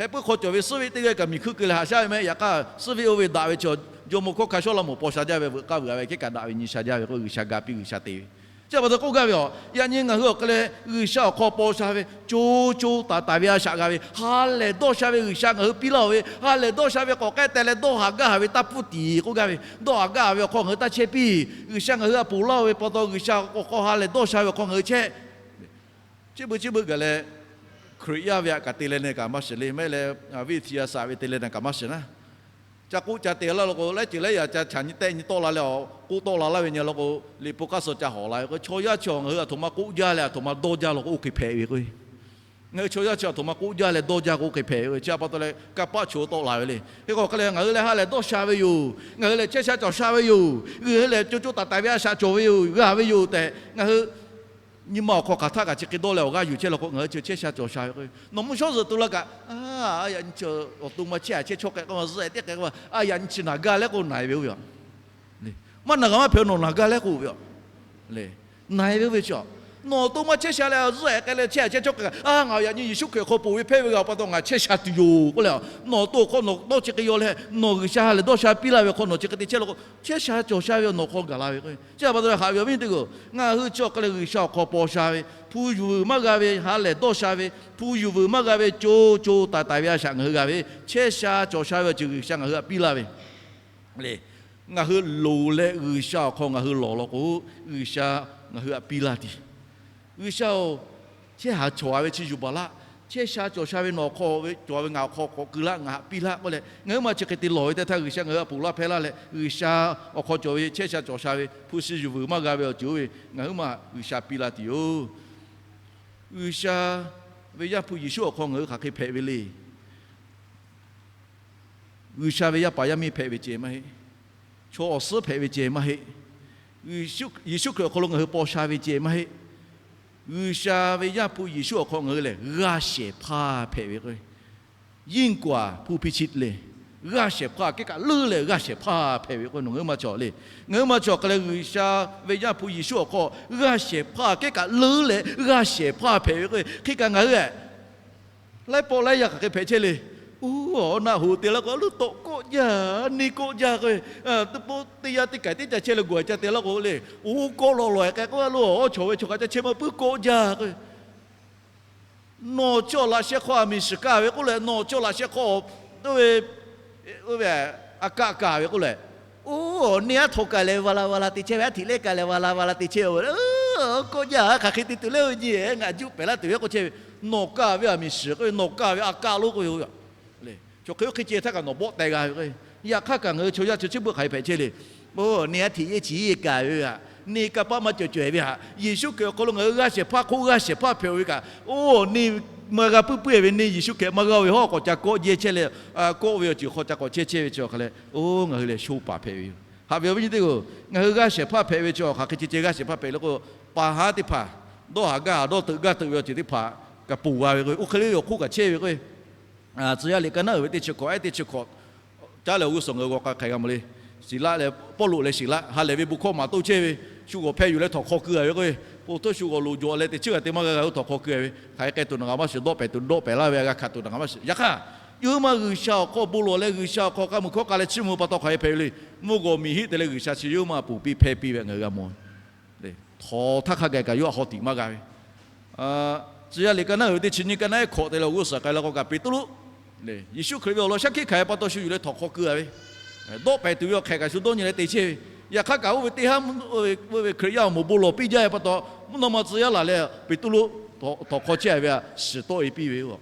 heh puiˉ hk'aw cawˬ ve suhˉ ve teˇ g'aˇ kaꞈ miˬ hkuiˇ keu leh haꞈ shaˉ ve meh. Yaꞈ hk'aˇ suhˉ ve oˇ ve daꞈ ve chi jawˇmawˇ hkawˇ hk'a shawˉ laˇ mawˬ paw sha jaˇ ve, veuꞈ k'aˇ vuiˬ a ve hkehˉ kaꞈ daꞈ ve nyi sha jaˇ ve k'o, G'uiˬsha ga piˇ G'uiˬsha te ve. Chi pa taw k'oˆ gaˇ ve a, yaꞈ nyi ngaˬ hui awˬ hk'e leh G'uiˬsha awˬ hk'aw paw sha ve co co taiˍ taiˍ ve a shaꞈ g'a ve, ha lehˬ dawˇ sha ve G'uiˬsha ngaˬ hui piˇ laˇ-oˬ ve, ha lehˬ dawˇ sha ve k'awꞈ k'ehˉ teh leh dawˇ haˍ gaˇ haˍ ve taˇ pfuhˇ tiˍ k'oˆ gaˇ ve, dawˇ haˍ gaˇ haˍ ve awˬ hk'aw ngaˬ hui taˇ chehˇ piˇ. G'uiˬsha ngaˬ hui htaꞈ ponˬ laˇ-oˬ ve pa taw G'uiˬsha awˬ hk'aw ha lehˬ dawˇ sha ve awˬ hk'aw ngaˬ hui chehˇ. Chi beuꞈ chi beuꞈ gaˬ leh, Hkriꞈ yaˇ ve htaꞈ kaꞈ te leh ne kaꞈ maˇ shiˍ le, maˇ heˆ leh viˇ tiꞈ yaˇ saꞈ ve te leh ne kaꞈ maˇ shiˍ naˉ. Ca k'oˆ ca te laˇ law k'o, laiˉ ceuˬ laiˉ yaꞈ ca chaꞈ nyi tehˆ nyi tawˆ la leh a, k'oˆ tawˆ la laˇ ve nyi law k'o, liꞈ hpu k'aˇ suh ca hawˍ la ve k'o, chaw yaˇ chi ngaˬ hui aˬ htoꞈ ma k'oˆ jaˇ leh aˬ htoꞈ ma dawˇ jaˇ law k'o, oˇ hk'e hpehꞈ ve k'o, ngaˬ hui chaw yaˇ chi aˬ htoꞈ ma k'oˆ jaˇ leh dawˇ jaˇ k'o, oˇ hk'e hpehꞈ ve. Chi pa taw leh kanˇ paˆ choˬ tawˆ la ve le. Hk'e k'o hk'e leh ngaˬ hui leh ha lehˬ dawˇ sha ve yoˬ. Ngaˬ hui lehˬ chehˇ sha cawˬ sha ve yoˬ. G'uiˬ hui lehˬ co co taiˍ taiˍ ve a shaꞈ cawˬ ve yoˬ, g'a ve yoˬ tehꞈ ngaˬ hui nyi ma awˬ hk'aw hk'aˬ htaˇ kaꞈ chi hk'e dawˇ leh awˬ g'aˇ yuˬ chehˇ law k'o, ngaˬ hui chi chehˇ sha cawˬ sha ve k'o, nawˬ mvuhˇ shawˉ zuhꞈ tu la kaꞈ, a, yaꞈ nyi chi awˬ to ma chehˇ a chehˇ chawˇ k'ai k'o, zuhˆ ehˍ teˇ k'ai k'o, a, yaꞈ nyi chi naˬ gaˇ leh k'o naˬ e ve oˇ ve a. Maˇ naˬ g'a maˇ hpehꞈ nawˬ naˬ gaˇ leh k'o ve a. Naˬ e ve oˇ ve chi a. Nawˬ awˬ to ma chehˇ sha leh zuhˆ ehˍ k'ai leh chehˇ a chehˇ chawˇ k'ai kaꞈ, a, ngaˬ yaꞈ nyi Yeˍsuˆ Hkriꞈ hk'aw ponˬ ve hpehˇ ve g'a pa taw ngaˬ chehˇ sha tuˬ yoˬ k'oˆ leh, nawˬ awˬ to awˬ hk'aw nawˬ dawˇ chi hk'e yaw leh nawˬ G'uiˬsha ha lehˬ dawˇ sha piˇ laˇ ve awˬ hk'aw nawˬ chi hk'e te chehˇ law k'o, chehˇ sha cawˬ sha ve nawˬ hk'aw gaˬ la ve k'o, chi pa taw leh haꞈ ve awˬ viˉ teˇ g'aˇ, ngaˬ hui chi awˬ hk'e leh G'uiˬsha awˬ hk'aw paw sha ve, hpu yuˬ vuiˬ maˇ g'a ve, ha lehˬ dawˇ sha ve, hpu yuˬ vuiˬ maˇ g'a ve, co co taiˍ taiˍ ve a shaꞈ ngaˬ hui g'a ve, chehˇ sha cawˬ sha ve awˬ ceuˬ G'uiˬsha ngaˬ hui htaꞈ piˇ laˇ ve le. Ngaˬ hui loˍ leh G'uiˬsha awˬ hk'aw ngaˬ hui lawˬ law k'o, G'uiˬsha ngaˬ hui htaꞈ piˇ laˇ tuˬ. G'uiˬsha-oˬ, chehˇ haˍ cawˬ a ve chi yuˬ baˬ laˇ. Chehˇ sha cawˬ sha ve nawˬ awˬ hk'aw ve cawˬ ve ngaˬ awˬ hk'aw k'awꞈ keu laˇ, ngaˬ htaꞈ piˇ laˇ k'oˆ leh, ngaˬ hui ma chi hk'e te lawˬ ve teˇ htaˇ G'uiˬsha ngaˬ hui htaꞈ ponˬ laˇ hpehˇ laˇ leh, G'uiˬsha awˬ hk'aw cawˬ ve chehˇ sha cawˬ sha ve hpu shi yuˬ vuiˬ maˇ g'a ve awˬ ceuˬ oˇ ve ngaˬ hui ma G'uiˬsha piˇ laˇ tuˬ yoˬ. G'uiˬsha ve Yaˇ hpu Yeˍsuˆ awˬ hk'aw ngaˬ hui hk'aˬ hk'e hpehꞈ ve le. G'uiˬsha ve yaˇ paˍ yaˇ miˇ hpehꞈ ve ceh maˇ heˆ. Chaw awˬ suhˉ hpehꞈ ve ceh maˇ heˆ. Yeˍsuˆ Hkriꞈ awˬ hk'aw lo ngaˬ hui paw sha ve ceh maˇ heˆ. G'uiˬsha ve Yaˇ hpu Yeˍsuˆ awˬ hk'aw ngaˬ hui lehˬ g'aˇ shehˍ hpaˇ hpehꞈ ve k'o, ยิ่งกว่าผู้พิชิตเลย g'aˇ shehˍ hpaˇ kehˉ kaꞈ leuˉ leh g'aˇ shehˍ hpaˇ hpehꞈ ve k'o, nawˬ ngaˬ hui maˇ cawˬ le. Ngaˬ hui maˇ cawˬ hk'aˬ leh G'uiˬsha ve Yaˇ hpu Yeˍsuˆ awˬ hk'aw g'aˇ shehˍ hpaˇ kehˉ kaꞈ leuˉ leh g'aˇ shehˍ hpaˇ hpehꞈ ve k'o, hk'e kaꞈ ngaˬ hui leh laiˉ pawˆ laiˉ yaˇ hk'aˬ hk'e hpehꞈ chehˇ le. Oˇ, awˬ naˆ hoꞈ te laˇ k'o, a loˉ tawꞈ kawˆ jaˇ, neˇ kawˆ jaˇ k'o, teˇ pawˆ teˇ yanˇ teˇ kaiˬ teˇ ca chehˇ leh gawˬ ca te laˇ k'o le, oˇ kawˆ lawˬ lawˬ k'ai k'o, a loˉ awˬ chawˬ ve chaw hk'a ca chehˇ maˇ puiˉ kawˆ jaˇ k'o, nawˬ chi awˬ laꞈ sheh hk'aw aˬ miˍ shiˍ kaˇ ve k'oˆ leh, nawˬ chi awˬ laꞈ sheh hk'aw oˇ ve, oˇ ve a kaˆ kaˬ ve k'oˆ leh, oˇ, neˇ aˉ htaw kaˬ leh va la va la te chehˇ ve, aˉ htiꞈ lehˉ kaˬ leh va la va la te chehˇ ve, kawˆ jaˇ, hk'aˬ hk'e te tuˬ leh, oˇ nyi ngaˬ juˆ pehˍ laˇ tuˬ ve k'oˆ chehˇ ve, nawˬ kaˇ ve aˬ miˍ shiˍ k'oˆ ve, nawˬ kaˇ ve a kaˆ lonˉ k'oˆ ve, chaw hk'e oˇ hk'e ceh htaˇ kaꞈ nawˬ bawˆ teh g'a ve k'o, yaꞈ hk'aˇ kaꞈ ngaˬ hui chaw yaˇ chaw chi beuꞈ hk'aˬ hk'e hpehꞈ chehˇ le. Oˇ, neˇ aˉ htiꞈ yeˇ chi yeˇ kaˬ ve aꞈ, neˇ kanˇ paˆ maˇ cawˬ cawˬ ve aꞈ, Yeˍsuˆ Hkriꞈ awˬ hk'aw lo ngaˬ hui g'aˇ shehˍ hpaˇ hk'oˆ g'aˇ shehˍ hpaˇ hpehꞈ ve kaꞈ, oˇ, neˇ maˇ g'a puiˉ puiˉ ve, neˇ Yeˍsuˆ Hkriꞈ maˇ g'a ve hawˉ k'awꞈ ca kawˆ jehˇ chehˇ leh, kawˆ ve awˬ ceuˬ hk'aw ca k'awꞈ chehˇ chehˇ ve chi awˬ hk'a leh, oˇ, ngaˬ hui lehˬ sho paˍ hpehꞈ ve yoˬ. Haꞈ ve awˬ viˉ nyi teˇ g'aˇ, ngaˬ hui g'aˇ shehˍ hpaˇ hpehꞈ ve chi awˬ hk'aˬ hk'e ceh ceh g'aˇ shehˍ hpaˇ hpehꞈ le k'o, pa haˉ teˇ hpaˍ dawˇ haˍ gaˇ haˍ dawˇ teuꞈ gaˇ teuꞈ ve awˬ ceuˬ teˇ hpaˍ kaꞈ ponˬ g'a ve k'o, oˇ hk'e le awˬ hk'oˆ kaꞈ chehˇ ve k'o, Tcuh yaˇ liꞈ ka naˉ uiˍ ve teˇ chi hkawꞈ, ehˉ teˇ chi hkawꞈ caˉ leh awˬ g'uˇ suhˍ ngaˬ hui g'aw k'ai hk'ai g'a mawˬ le. Siˍlaˆ leh Pawˇluꞈ leh Siˍlaˆ ha lehˬ ve bon hkawˇ maˍ toˇ chehˇ ve, shu g'awˬ hpeh yuˬ leh htawnˍ hk'aw keu a ve k'o, po htaˇ shu g'awˬ loˍ jawˬ leh teꞈ chiˉ g'a te maˇ g'a g'a ve htawnˍ hk'aw keu a ve, hk'aˬ hk'e k'ai tuˬ naˬ g'a maˇ shiˍ, dawˆ pehˍ tuˬ dawˆ pehˍ laˇ ve, g'a hkanˍ tuˬ naˬ g'a maˇ shiˍ. Yaꞈ hk'aˇ, yawˇ hui maˇ G'uiˬsha awˬ hk'aw bon lawˬ leh G'uiˬsha awˬ hk'aw k'a muiˬ hkawˇ k'a leh chiˇ mvuh pa taw hk'aˬ hk'e hpehꞈ ve le. Mvuhˇ g'awˬ miˬ hiˆ te leh G'uiˬsha chi yawˇ hui maˇ ponˬ piˇ hpehˇ piˇ ve ngaˬ hui g'a mawˬ. Htawnˍ htaˇ hk'a gaˬ kaꞈ yawˇ htaꞈ haw tiꞈ maˇ g'a ve. Tcuh yaˇ liꞈ ka naˉ uiˍ ve teˇ chi nyiˇ ka naˉ ehˉ hkawꞈ te leh awˬ g'uˇ suhˍ k'ai la k'o kaꞈ, Peˍtruˆ, Yeˍsuˆ Hkriꞈ ve awˬ lawn shaˉ hkiˆ hkanˍ ve pa taw shu yuˬ leh htawnˍ hk'aw keu a ve, dawˆ pehˍ tuˬ ve awˬ hk'ehꞈ kaꞈ shu dawˇ nyi leh te chehˇ ve. Yaꞈ hk'aˇ kaꞈ oˇ ve teˇ haˉ, oˇ ve Hkriꞈ yaˇ awˬ moˍ bon lawˬ piˇ jaˇ ve pa taw, mvuhˇ naw ma tcuh yaˇ laˬ leh Peˍtruˆ htawnˍ hk'aw chehˇ a ve aꞈ shiˍ tawˆ e piˇ ve yoˬ.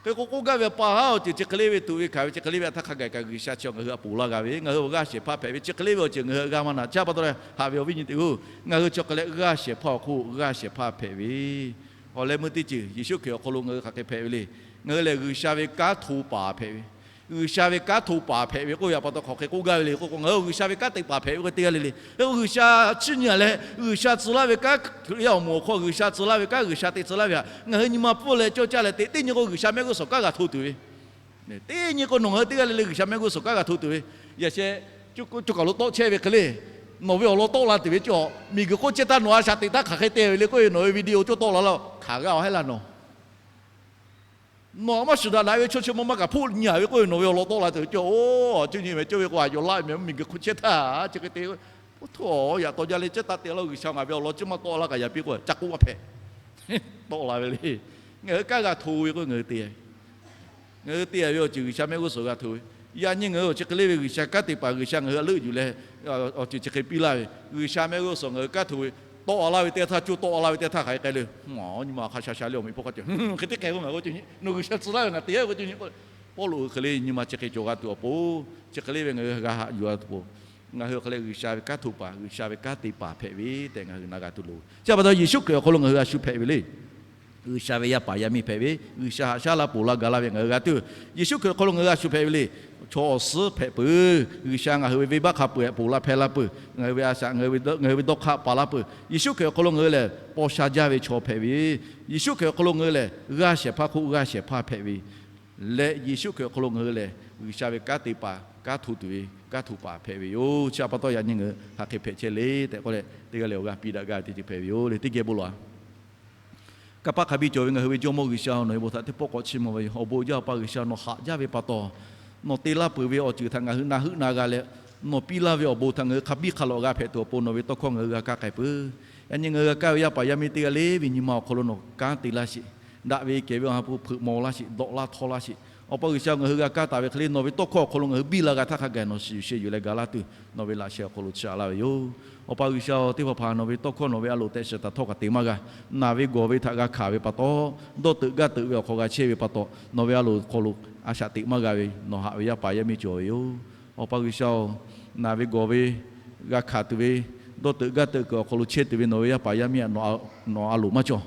Hk'e k'o k'oˆ gaˇ ve pa haˉ awˬ ceuˬ chi hk'e le ve tuꞈ ve hkanˍ ve chi hk'e le ve htaˇ hk'a gaˬ kaꞈ G'uiˬsha chi ngaˬ hui htaꞈ ponˬ laˇ g'a ve, ngaˬ hui awˬ g'aˇ shehˍ hpaˇ hpehꞈ ve chi hk'e le ve awˬ ceuˬ ngaˬ hui g'a maˇ naꞈ. Chi pa taw leh haꞈ ve awˬ viˉ nyi teˇ g'aˇ, ngaˬ hui chi hk'e leh g'aˇ shehˍ hpaˇ awˬ hk'oˆ g'aˇ shehˍ hpaˇ hpehꞈ ve, awˬ leh meuˇ teˇ ceuˬ Yeˍsuˆ Hkriꞈ awˬ hk'aw lo ngaˬ hui hk'aˬ hk'e hpehꞈ ve le. Ngaˬ hui lehˬ G'uiˬsha ve kanˉ hto paˍ hpehꞈ ve, G'uiˬsha ve kanˉ hto paˍ hpehꞈ ve k'oˆ ve pa taw hk'aˬ hk'e k'oˆ gaˇ ve le k'o, ngaˬ hui G'uiˬsha ve kanˉ te paˍ hpehꞈ ve k'o teˇ g'aˇ le le. G'uiˬsha chiˇ nyi a leh G'uiˬsha tcuh laˇ ve kanˉ, Hkriꞈ yaˇ awˬ moˍ awˬ hk'aw G'uiˬsha tcuh laˇ ve kanˉ, G'uiˬsha te tcuh laˇ ve htaꞈ ngaˬ hui nyi ma pfuhˇ leh cawˇ caˇ leh te, teˇ nyi k'o G'uiˬsha mehˆ g'uˇ suhˍ kanˉ g'a hto tuˬ ve, teˇ nyi k'o nawˬ ngaˬ hui teˇ g'aˇ le le G'uiˬsha mehˆ g'uˇ suhˍ kanˉ g'a hto tuˬ ve. Yaꞈ sheh, coˇ kaˬ lo tawˆ chehˇ ve hk'e le, nawˬ ve awˬ lawn tawˆ la tuˬ ve cawˬ, miˬguiˬ hk'oˆ chehˇ htaˇ nawˬ a shaꞈ teꞈ htaˇ hk'aˬ hk'e te ve le k'oˆ ve, nawˬ ve video cawˇ tawˆ la laˇ, hkanˍ g'a awˬ haiˉ laˇ nawˬ. Nawˬ a maˇ shiˍ daꞈ daꞈ ve chaw chi ma maˇ kaꞈ hpoˆ nyi a ve k'oˆ ve, nawˬ ve awˬ lawn tawˆ la tuˬ ve cawˬ, oˇ, cuˇ nyi ve cawˇ ve k'o, a yaw laˇ ve mehˍ miˬguiˬ hk'oˆ chehˇ htaˇ chi hk'e te, oˇ htoꞈ yaꞈ taw jaˇ le, cehˇ taˇ te laˇ G'uiˬsha ngaˬ ve awˬ lawn chi maˇ tawˆ laˇ kaꞈ yaꞈ piˇ k'o, ca k'oˆ maˇ hpehꞈ. Tawˆ la ve le. Ngaˬ hui kanˉ g'a hto ve k'o ngaˬ hui te Ngaˬ hui te a ve awˬ ceuˬ G'uiˬsha mehˆ g'uˇ suhˍ g'a hto ve. Yaꞈ nyi ngaˬ hui awˬ chi hk'e le ve G'uiˬsha kanˉ te paˍ G'uiˬsha ngaˬ hui a leuˆ yuˬ leh, awˬ ceuˬ chi hk'e piˇ laˇ ve, G'uiˬsha mehˆ g'uˇ suhˍ ngaˬ hui kanˉ hto ve, tawˆ a laˇ ve teˇ htaˇ, coˇ tawˆ a laˇ ve teˇ htaˇ hk'aˬ hk'e k'ai le. Nyi ma hk'a sha sha le awˬ meꞈ hpawˇ hk'a cawˬ, hk'e teˇ hk'e k'o ngaˬ k'o, nawˬ G'uiˬsha tcuh laˇ ve ngaˬ te a ve k'o, Pawˇluꞈ hk'e le nyi ma chi hk'e cawˬ g'a tuˬ awˬ pon, chi hk'e le ve ngaˬ hui g'a haꞈ yuˬ a tuˬ pon, ngaˬ hui hk'e leh G'uiˬsha ve kanˉ hto paˍ, G'uiˬsha ve kanˉ te paˍ hpehꞈ ve tehꞈ ngaˬ hui na g'a tuˬ loˍ. Chi pa taw Yeˍsuˆ Hkriꞈ awˬ hk'aw lo ngaˬ hui a shu hpehꞈ ve le. G'uiˬsha ve yaˇ paˍ yaˇ miˇ hpehꞈ ve, G'uiˬsha haꞈ shaˉ laˇ ponˬ laˇ ga laˇ ve ngaˬ hui g'a tuˬ, Yeˍsuˆ Hkriꞈ awˬ hk'aw lo ngaˬ hui a shu hpehꞈ ve le. Chaw awˬ suhˉ hpehꞈ peuˬ, G'uiˬsha ngaˬ hui ve venˇbaˆ hk'a peu-eˬ ponˬ laˇ hpehˇ laˇ peuˬ, ngaˬ hui ve a shaꞈ, ngaˬ hui ve dawˇ hk'aˇ paˍ laˇ peuˬ. Yeˍsuˆ Hkriꞈ awˬ hk'aw lo ngaˬ hui lehˬ paw sha jaˇ ve chaw hpehꞈ ve, Yeˍsuˆ Hkriꞈ awˬ hk'aw lo ngaˬ hui lehˬ g'aˇ shehˍ hpaˇ hk'oˆ g'aˇ shehˍ hpaˇ hpehꞈ ve leh, Yeˍsuˆ Hkriꞈ awˬ hk'aw lo ngaˬ hui lehˬ G'uiˬsha ve kanˉ te paˍ, kanˉ hto tuˬ ve kanˉ hto paˍ hpehꞈ ve yoˬ. Chi pa taw yaꞈ nyi ngaˬ hui hk'aˬ hk'e hpehꞈ chehˇ le tehꞈ k'oˆ leh, teˇ g'aˇ lehˬ awˬ g'aˇ piˇ daꞈ gaˇ ve teˇ ceuˬ hpehꞈ ve yoˬ le. Teˇ geh bon lawˬ-a. Kanˇ paˆ hk'a biˇ cawˬ ve ngaˬ hui ve Jawˇmawˇ G'uiˬsha, nawˬ ve bon htaꞈ teˇ pawˆ k'awꞈ chiˇ mvuh ve yoˬ. Awˬ bon uiˍ jaˇ Awˬ pa G'uiˬsha, nawˬ haꞈ jaˇ ve pa taw, nawˬ te laˇ peuˬ ve awˬ ceuˬ htaꞈ ngaˬ hui na heuˆ na g'a leh, nawˬ piˇ laˇ ve awˬ bon htaꞈ ngaˬ hui hk'a biˇ hk'a lawꞈ g'a hpehꞈ tuˬ awˬ pon nawˬ ve tawˇ hkawˇ ngaˬ hui g'a kaˇ k'ai peuˬ. Yaꞈ nyi ngaˬ hui g'a kaˇ ve yaˇ paˍ yaˇ miˇ teˇ g'aˇ le ve nyi ma awˬ hk'aw lo nawˬ kanˉ te laˇ sheˍ. Daꞈ ve kehˬ ve awˬ ha hpu hpeuꞈ maw laˇ sheˍ, dawꞈ laˇ htawˇ laˇ sheˍ. Awˬ pa G'uiˬsha, ngaˬ hui g'a kaˇ taˍ ve hk'e le nawˬ ve tawˇ hkawˇ awˬ hk'aw lo ngaˬ hui biˇ la g'a htaˇ hk'a gaˬ nawˬ shiˍ yuˬ sheh yuˬ leh ga laˇ tuˬ, nawˬ ve laꞈ sheh awˬ hk'aw lo chi a laˇ ve yoˬ. Awˬ pa G'uiˬsha-oˬ, teˇ hpaˍ hpaˍ nawˬ ve tawˇ hkawˇ nawˬ ve a loˍ tehꞈ shiˍ taˍ htawˇ kaꞈ te maˇ g'a. Naˬ ve gawˬ ve htaꞈ g'a hkanˍ ve pa taw, dawˇ teuꞈ gaˇ teuꞈ ve awˬ hk'aw g'a chehˇ ve pa taw, nawˬ ve a loˍ hk'aw lo a shaꞈ teꞈ maˇ g'a ve nawˬ haꞈ ve yaˇ paˍ yaˇ miˇ cawˬ ve yoˬ. Awˬ pa G'uiˬsha-oˬ, naˬ ve gawˬ ve g'a hkanˍ tuˬ ve, dawˇ teuꞈ gaˇ teuꞈ kuiˬ awˬ hk'aw lo chehˇ tuˬ ve nawˬ ve yaˇ paˍ yaˇ miˇ htaꞈ nawˬ a loˍ maˇ cawˬ.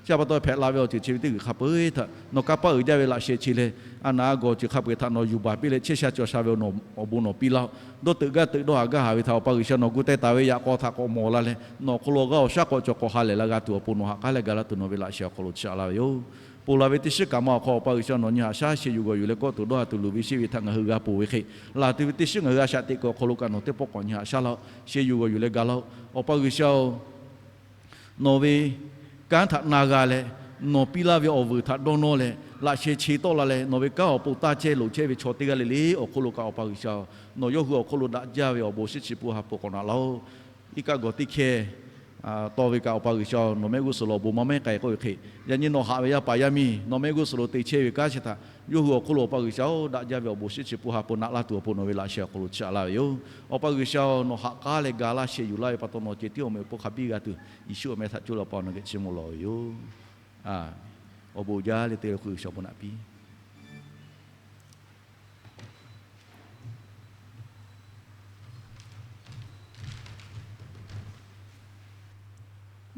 Chi pa taw hpehꞈ la ve awˬ ceuˬ chi ve teˇ g'uiˬ hk'a peu-eˬ htaꞈ nawˬ kanˇ paˆ uiˍ jaˇ ve laꞈ sheh chi leh, a naˍ a gawˬ ceuˬ hk'a peu-eˬ htaꞈ nawˬ yuˬ baˬ piˇ leh chehˇ sha cawˬ sha ve awˬ bon nawˬ piˇ laˇ-oˆ. Dawˇ teuꞈ gaˇ teuꞈ dawˇ haˍ gaˇ haˍ ve htaꞈ Awˬ pa G'uiˬsha nawˬ gu teh taˍ ve yaꞈ k'aw htaꞈ k'awꞈ mawˬ la leh, nawˬ awˬ hk'aw lo g'aˇ awˬ shaˉ k'awꞈ cawˬ k'awꞈ ha lehˬ la g'a tuˬ awˬ pon nawˬ ha k'aˉ leh ga laˇ tuˬ nawˬ ve laꞈ sheh awˬ hk'aw lo chiˇ aꞈ laˇ ve yoˬ. Ponˬ laˬ ve teˇ shiˉ kaꞈ ma awˬ hk'aw Awˬ pa G'uiˬsha nawˬ nyi haꞈ shaˉ sheh yuˬ g'awˬ yuˬ leh kawˆ tuˬ dawˇ haˍ tuˬ luˬ ve sheˆ ve htaꞈ ngaˬ hui g'a ponˬ ve hk'e, laˬ tuˬ ve teˇ shiˉ ngaˬ hui a shaꞈ teꞈ kuiˬ awˬ hk'aw lo kaꞈ nawˬ teˇ pawˆ k'awꞈ nyi haꞈ shaˉ laˇ-oˆ. Sheh yuˬ g'awˬ yuˬ leh ga laˇ-oˆ. Awˬ pa G'uiˬsha-oˬ, nawˬ ve kanˉ htaꞈ na g'a leh, nawˬ piˇ laˇ ve awˬ vuiˬ htaꞈ dawˇ nawˇ leh, laꞈ sheh che tawˆ la leh, nawˬ ve kanˉ awˬ pon taˇ cehˇ loˍ chehˇ ve chaw teˇ g'aˇ le le awˬ hk'oˆ lo kaꞈ Awˬ pa G'uiˬsha-oˬ, nawˬ yawˇ hui awˬ hk'oˆ lo daꞈ jaˇ ve awˬ bon shiˉ chi pun ha pon k'awꞈ naꞈ laˇ-oˆ. Iˉ kaˆ gawˬ teˇ hkehˇ taw ve kaꞈ Awˬ pa G'uiˬsha-oˬ, nawˬ mehˆ g'uˇ suhˍ lo awˬ bon maˇ mehˉ k'ai k'oˆ ve hk'e, yaꞈ nyi nawˬ haꞈ ve yaˇ paˍ yaˇ miˇ nawˬ mehˆ g'uˇ suhˍ lo te chehˇ ve kanˉ chi htaꞈ yawˇ hui awˬ hk'oˆ lo Awˬ pa G'uiˬsha-oˬ, daꞈ jaˇ ve awˬ bon shiˉ chi pun ha pon naꞈ laˇ tuˬ awˬ pon nawˬ ve laꞈ sheh awˬ hk'aw lo chiˇ aꞈ laˇ ve yoˬ. Awˬ pa G'uiˬsha-oˬ, nawˬ haꞈ k'aˉ leh ga laˇ sheh yuˬ laˇ ve pa taw nawˬ cehˬ tiˉ awˬ meh awˬ pon hk'a biˇ g'a tuˬ Yeˍsuˆ awˬ meh htaꞈ coˇ leh Awˬ pa nawˬ geh chiˇ mvuh lawˬ ve yoˬ. Awˬ bon jaˇ leh te ve hk'oˆ G'uiˬsha awˬ bon naꞈ piˇ.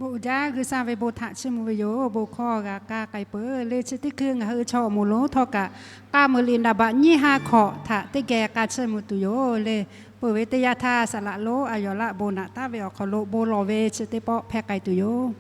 Bon jaˇ, G'uiˬsha ve bon htaꞈ chiˇ mvuh ve yoˬ. Bon hkawˇ g'a k'aˇ k'ai peuˬ le. Chi teˇ hkui ngaˬ hui chaw awˬ moˍ lonˉ htawˇ kaꞈ k'aˇ meuꞈ liꞈ naˍ baꞈ nyiˇ ha hkawꞈ htaꞈ teˇ geh k'a chiˇ mvuh tuˬ yoˬ le. Peuˬ ve teˇ yanˇ htaˇ Saˍ laꞈ lonˉ a yawˬ laˆ bon naꞈ taˉ ve awˬ hk'aw lo bon lawˬ ve chi teˇ pawˆ hpehˇ k'ai tuˬ yoˬ.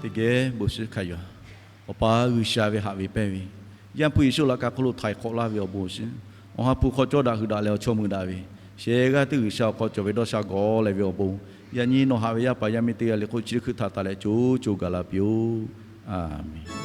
Teˇ geh bon shiˍ hk'a yaw. Awˬ pa G'uiˬsha ve haꞈ ve pehnˇ ve, Yaˇ hpu Yeˍsuˆ laꞈ ka hk'oˆ lo htaiˍ hk'awꞈ laˇ ve awˬ bon awˬ shiˍ, Awˬ ha hpu hk'aw cawˇ daꞈ hui daꞈ leh awˬ chawˇ mui daꞈ ve, shehˍ g'aˇ teˇ G'uiˬsha awˬ hk'aw cawˬ ve dawˇ sha gawˬ leh ve awˬ bon, yaꞈ nyi nawˬ haꞈ ve yaˇ paˍ yaˇ miˇ teˇ g'aˇ le k'o chi teˇ hkui htaꞈ taˍ leh co co gaˬ la piˇ-oˆ. A menˍ.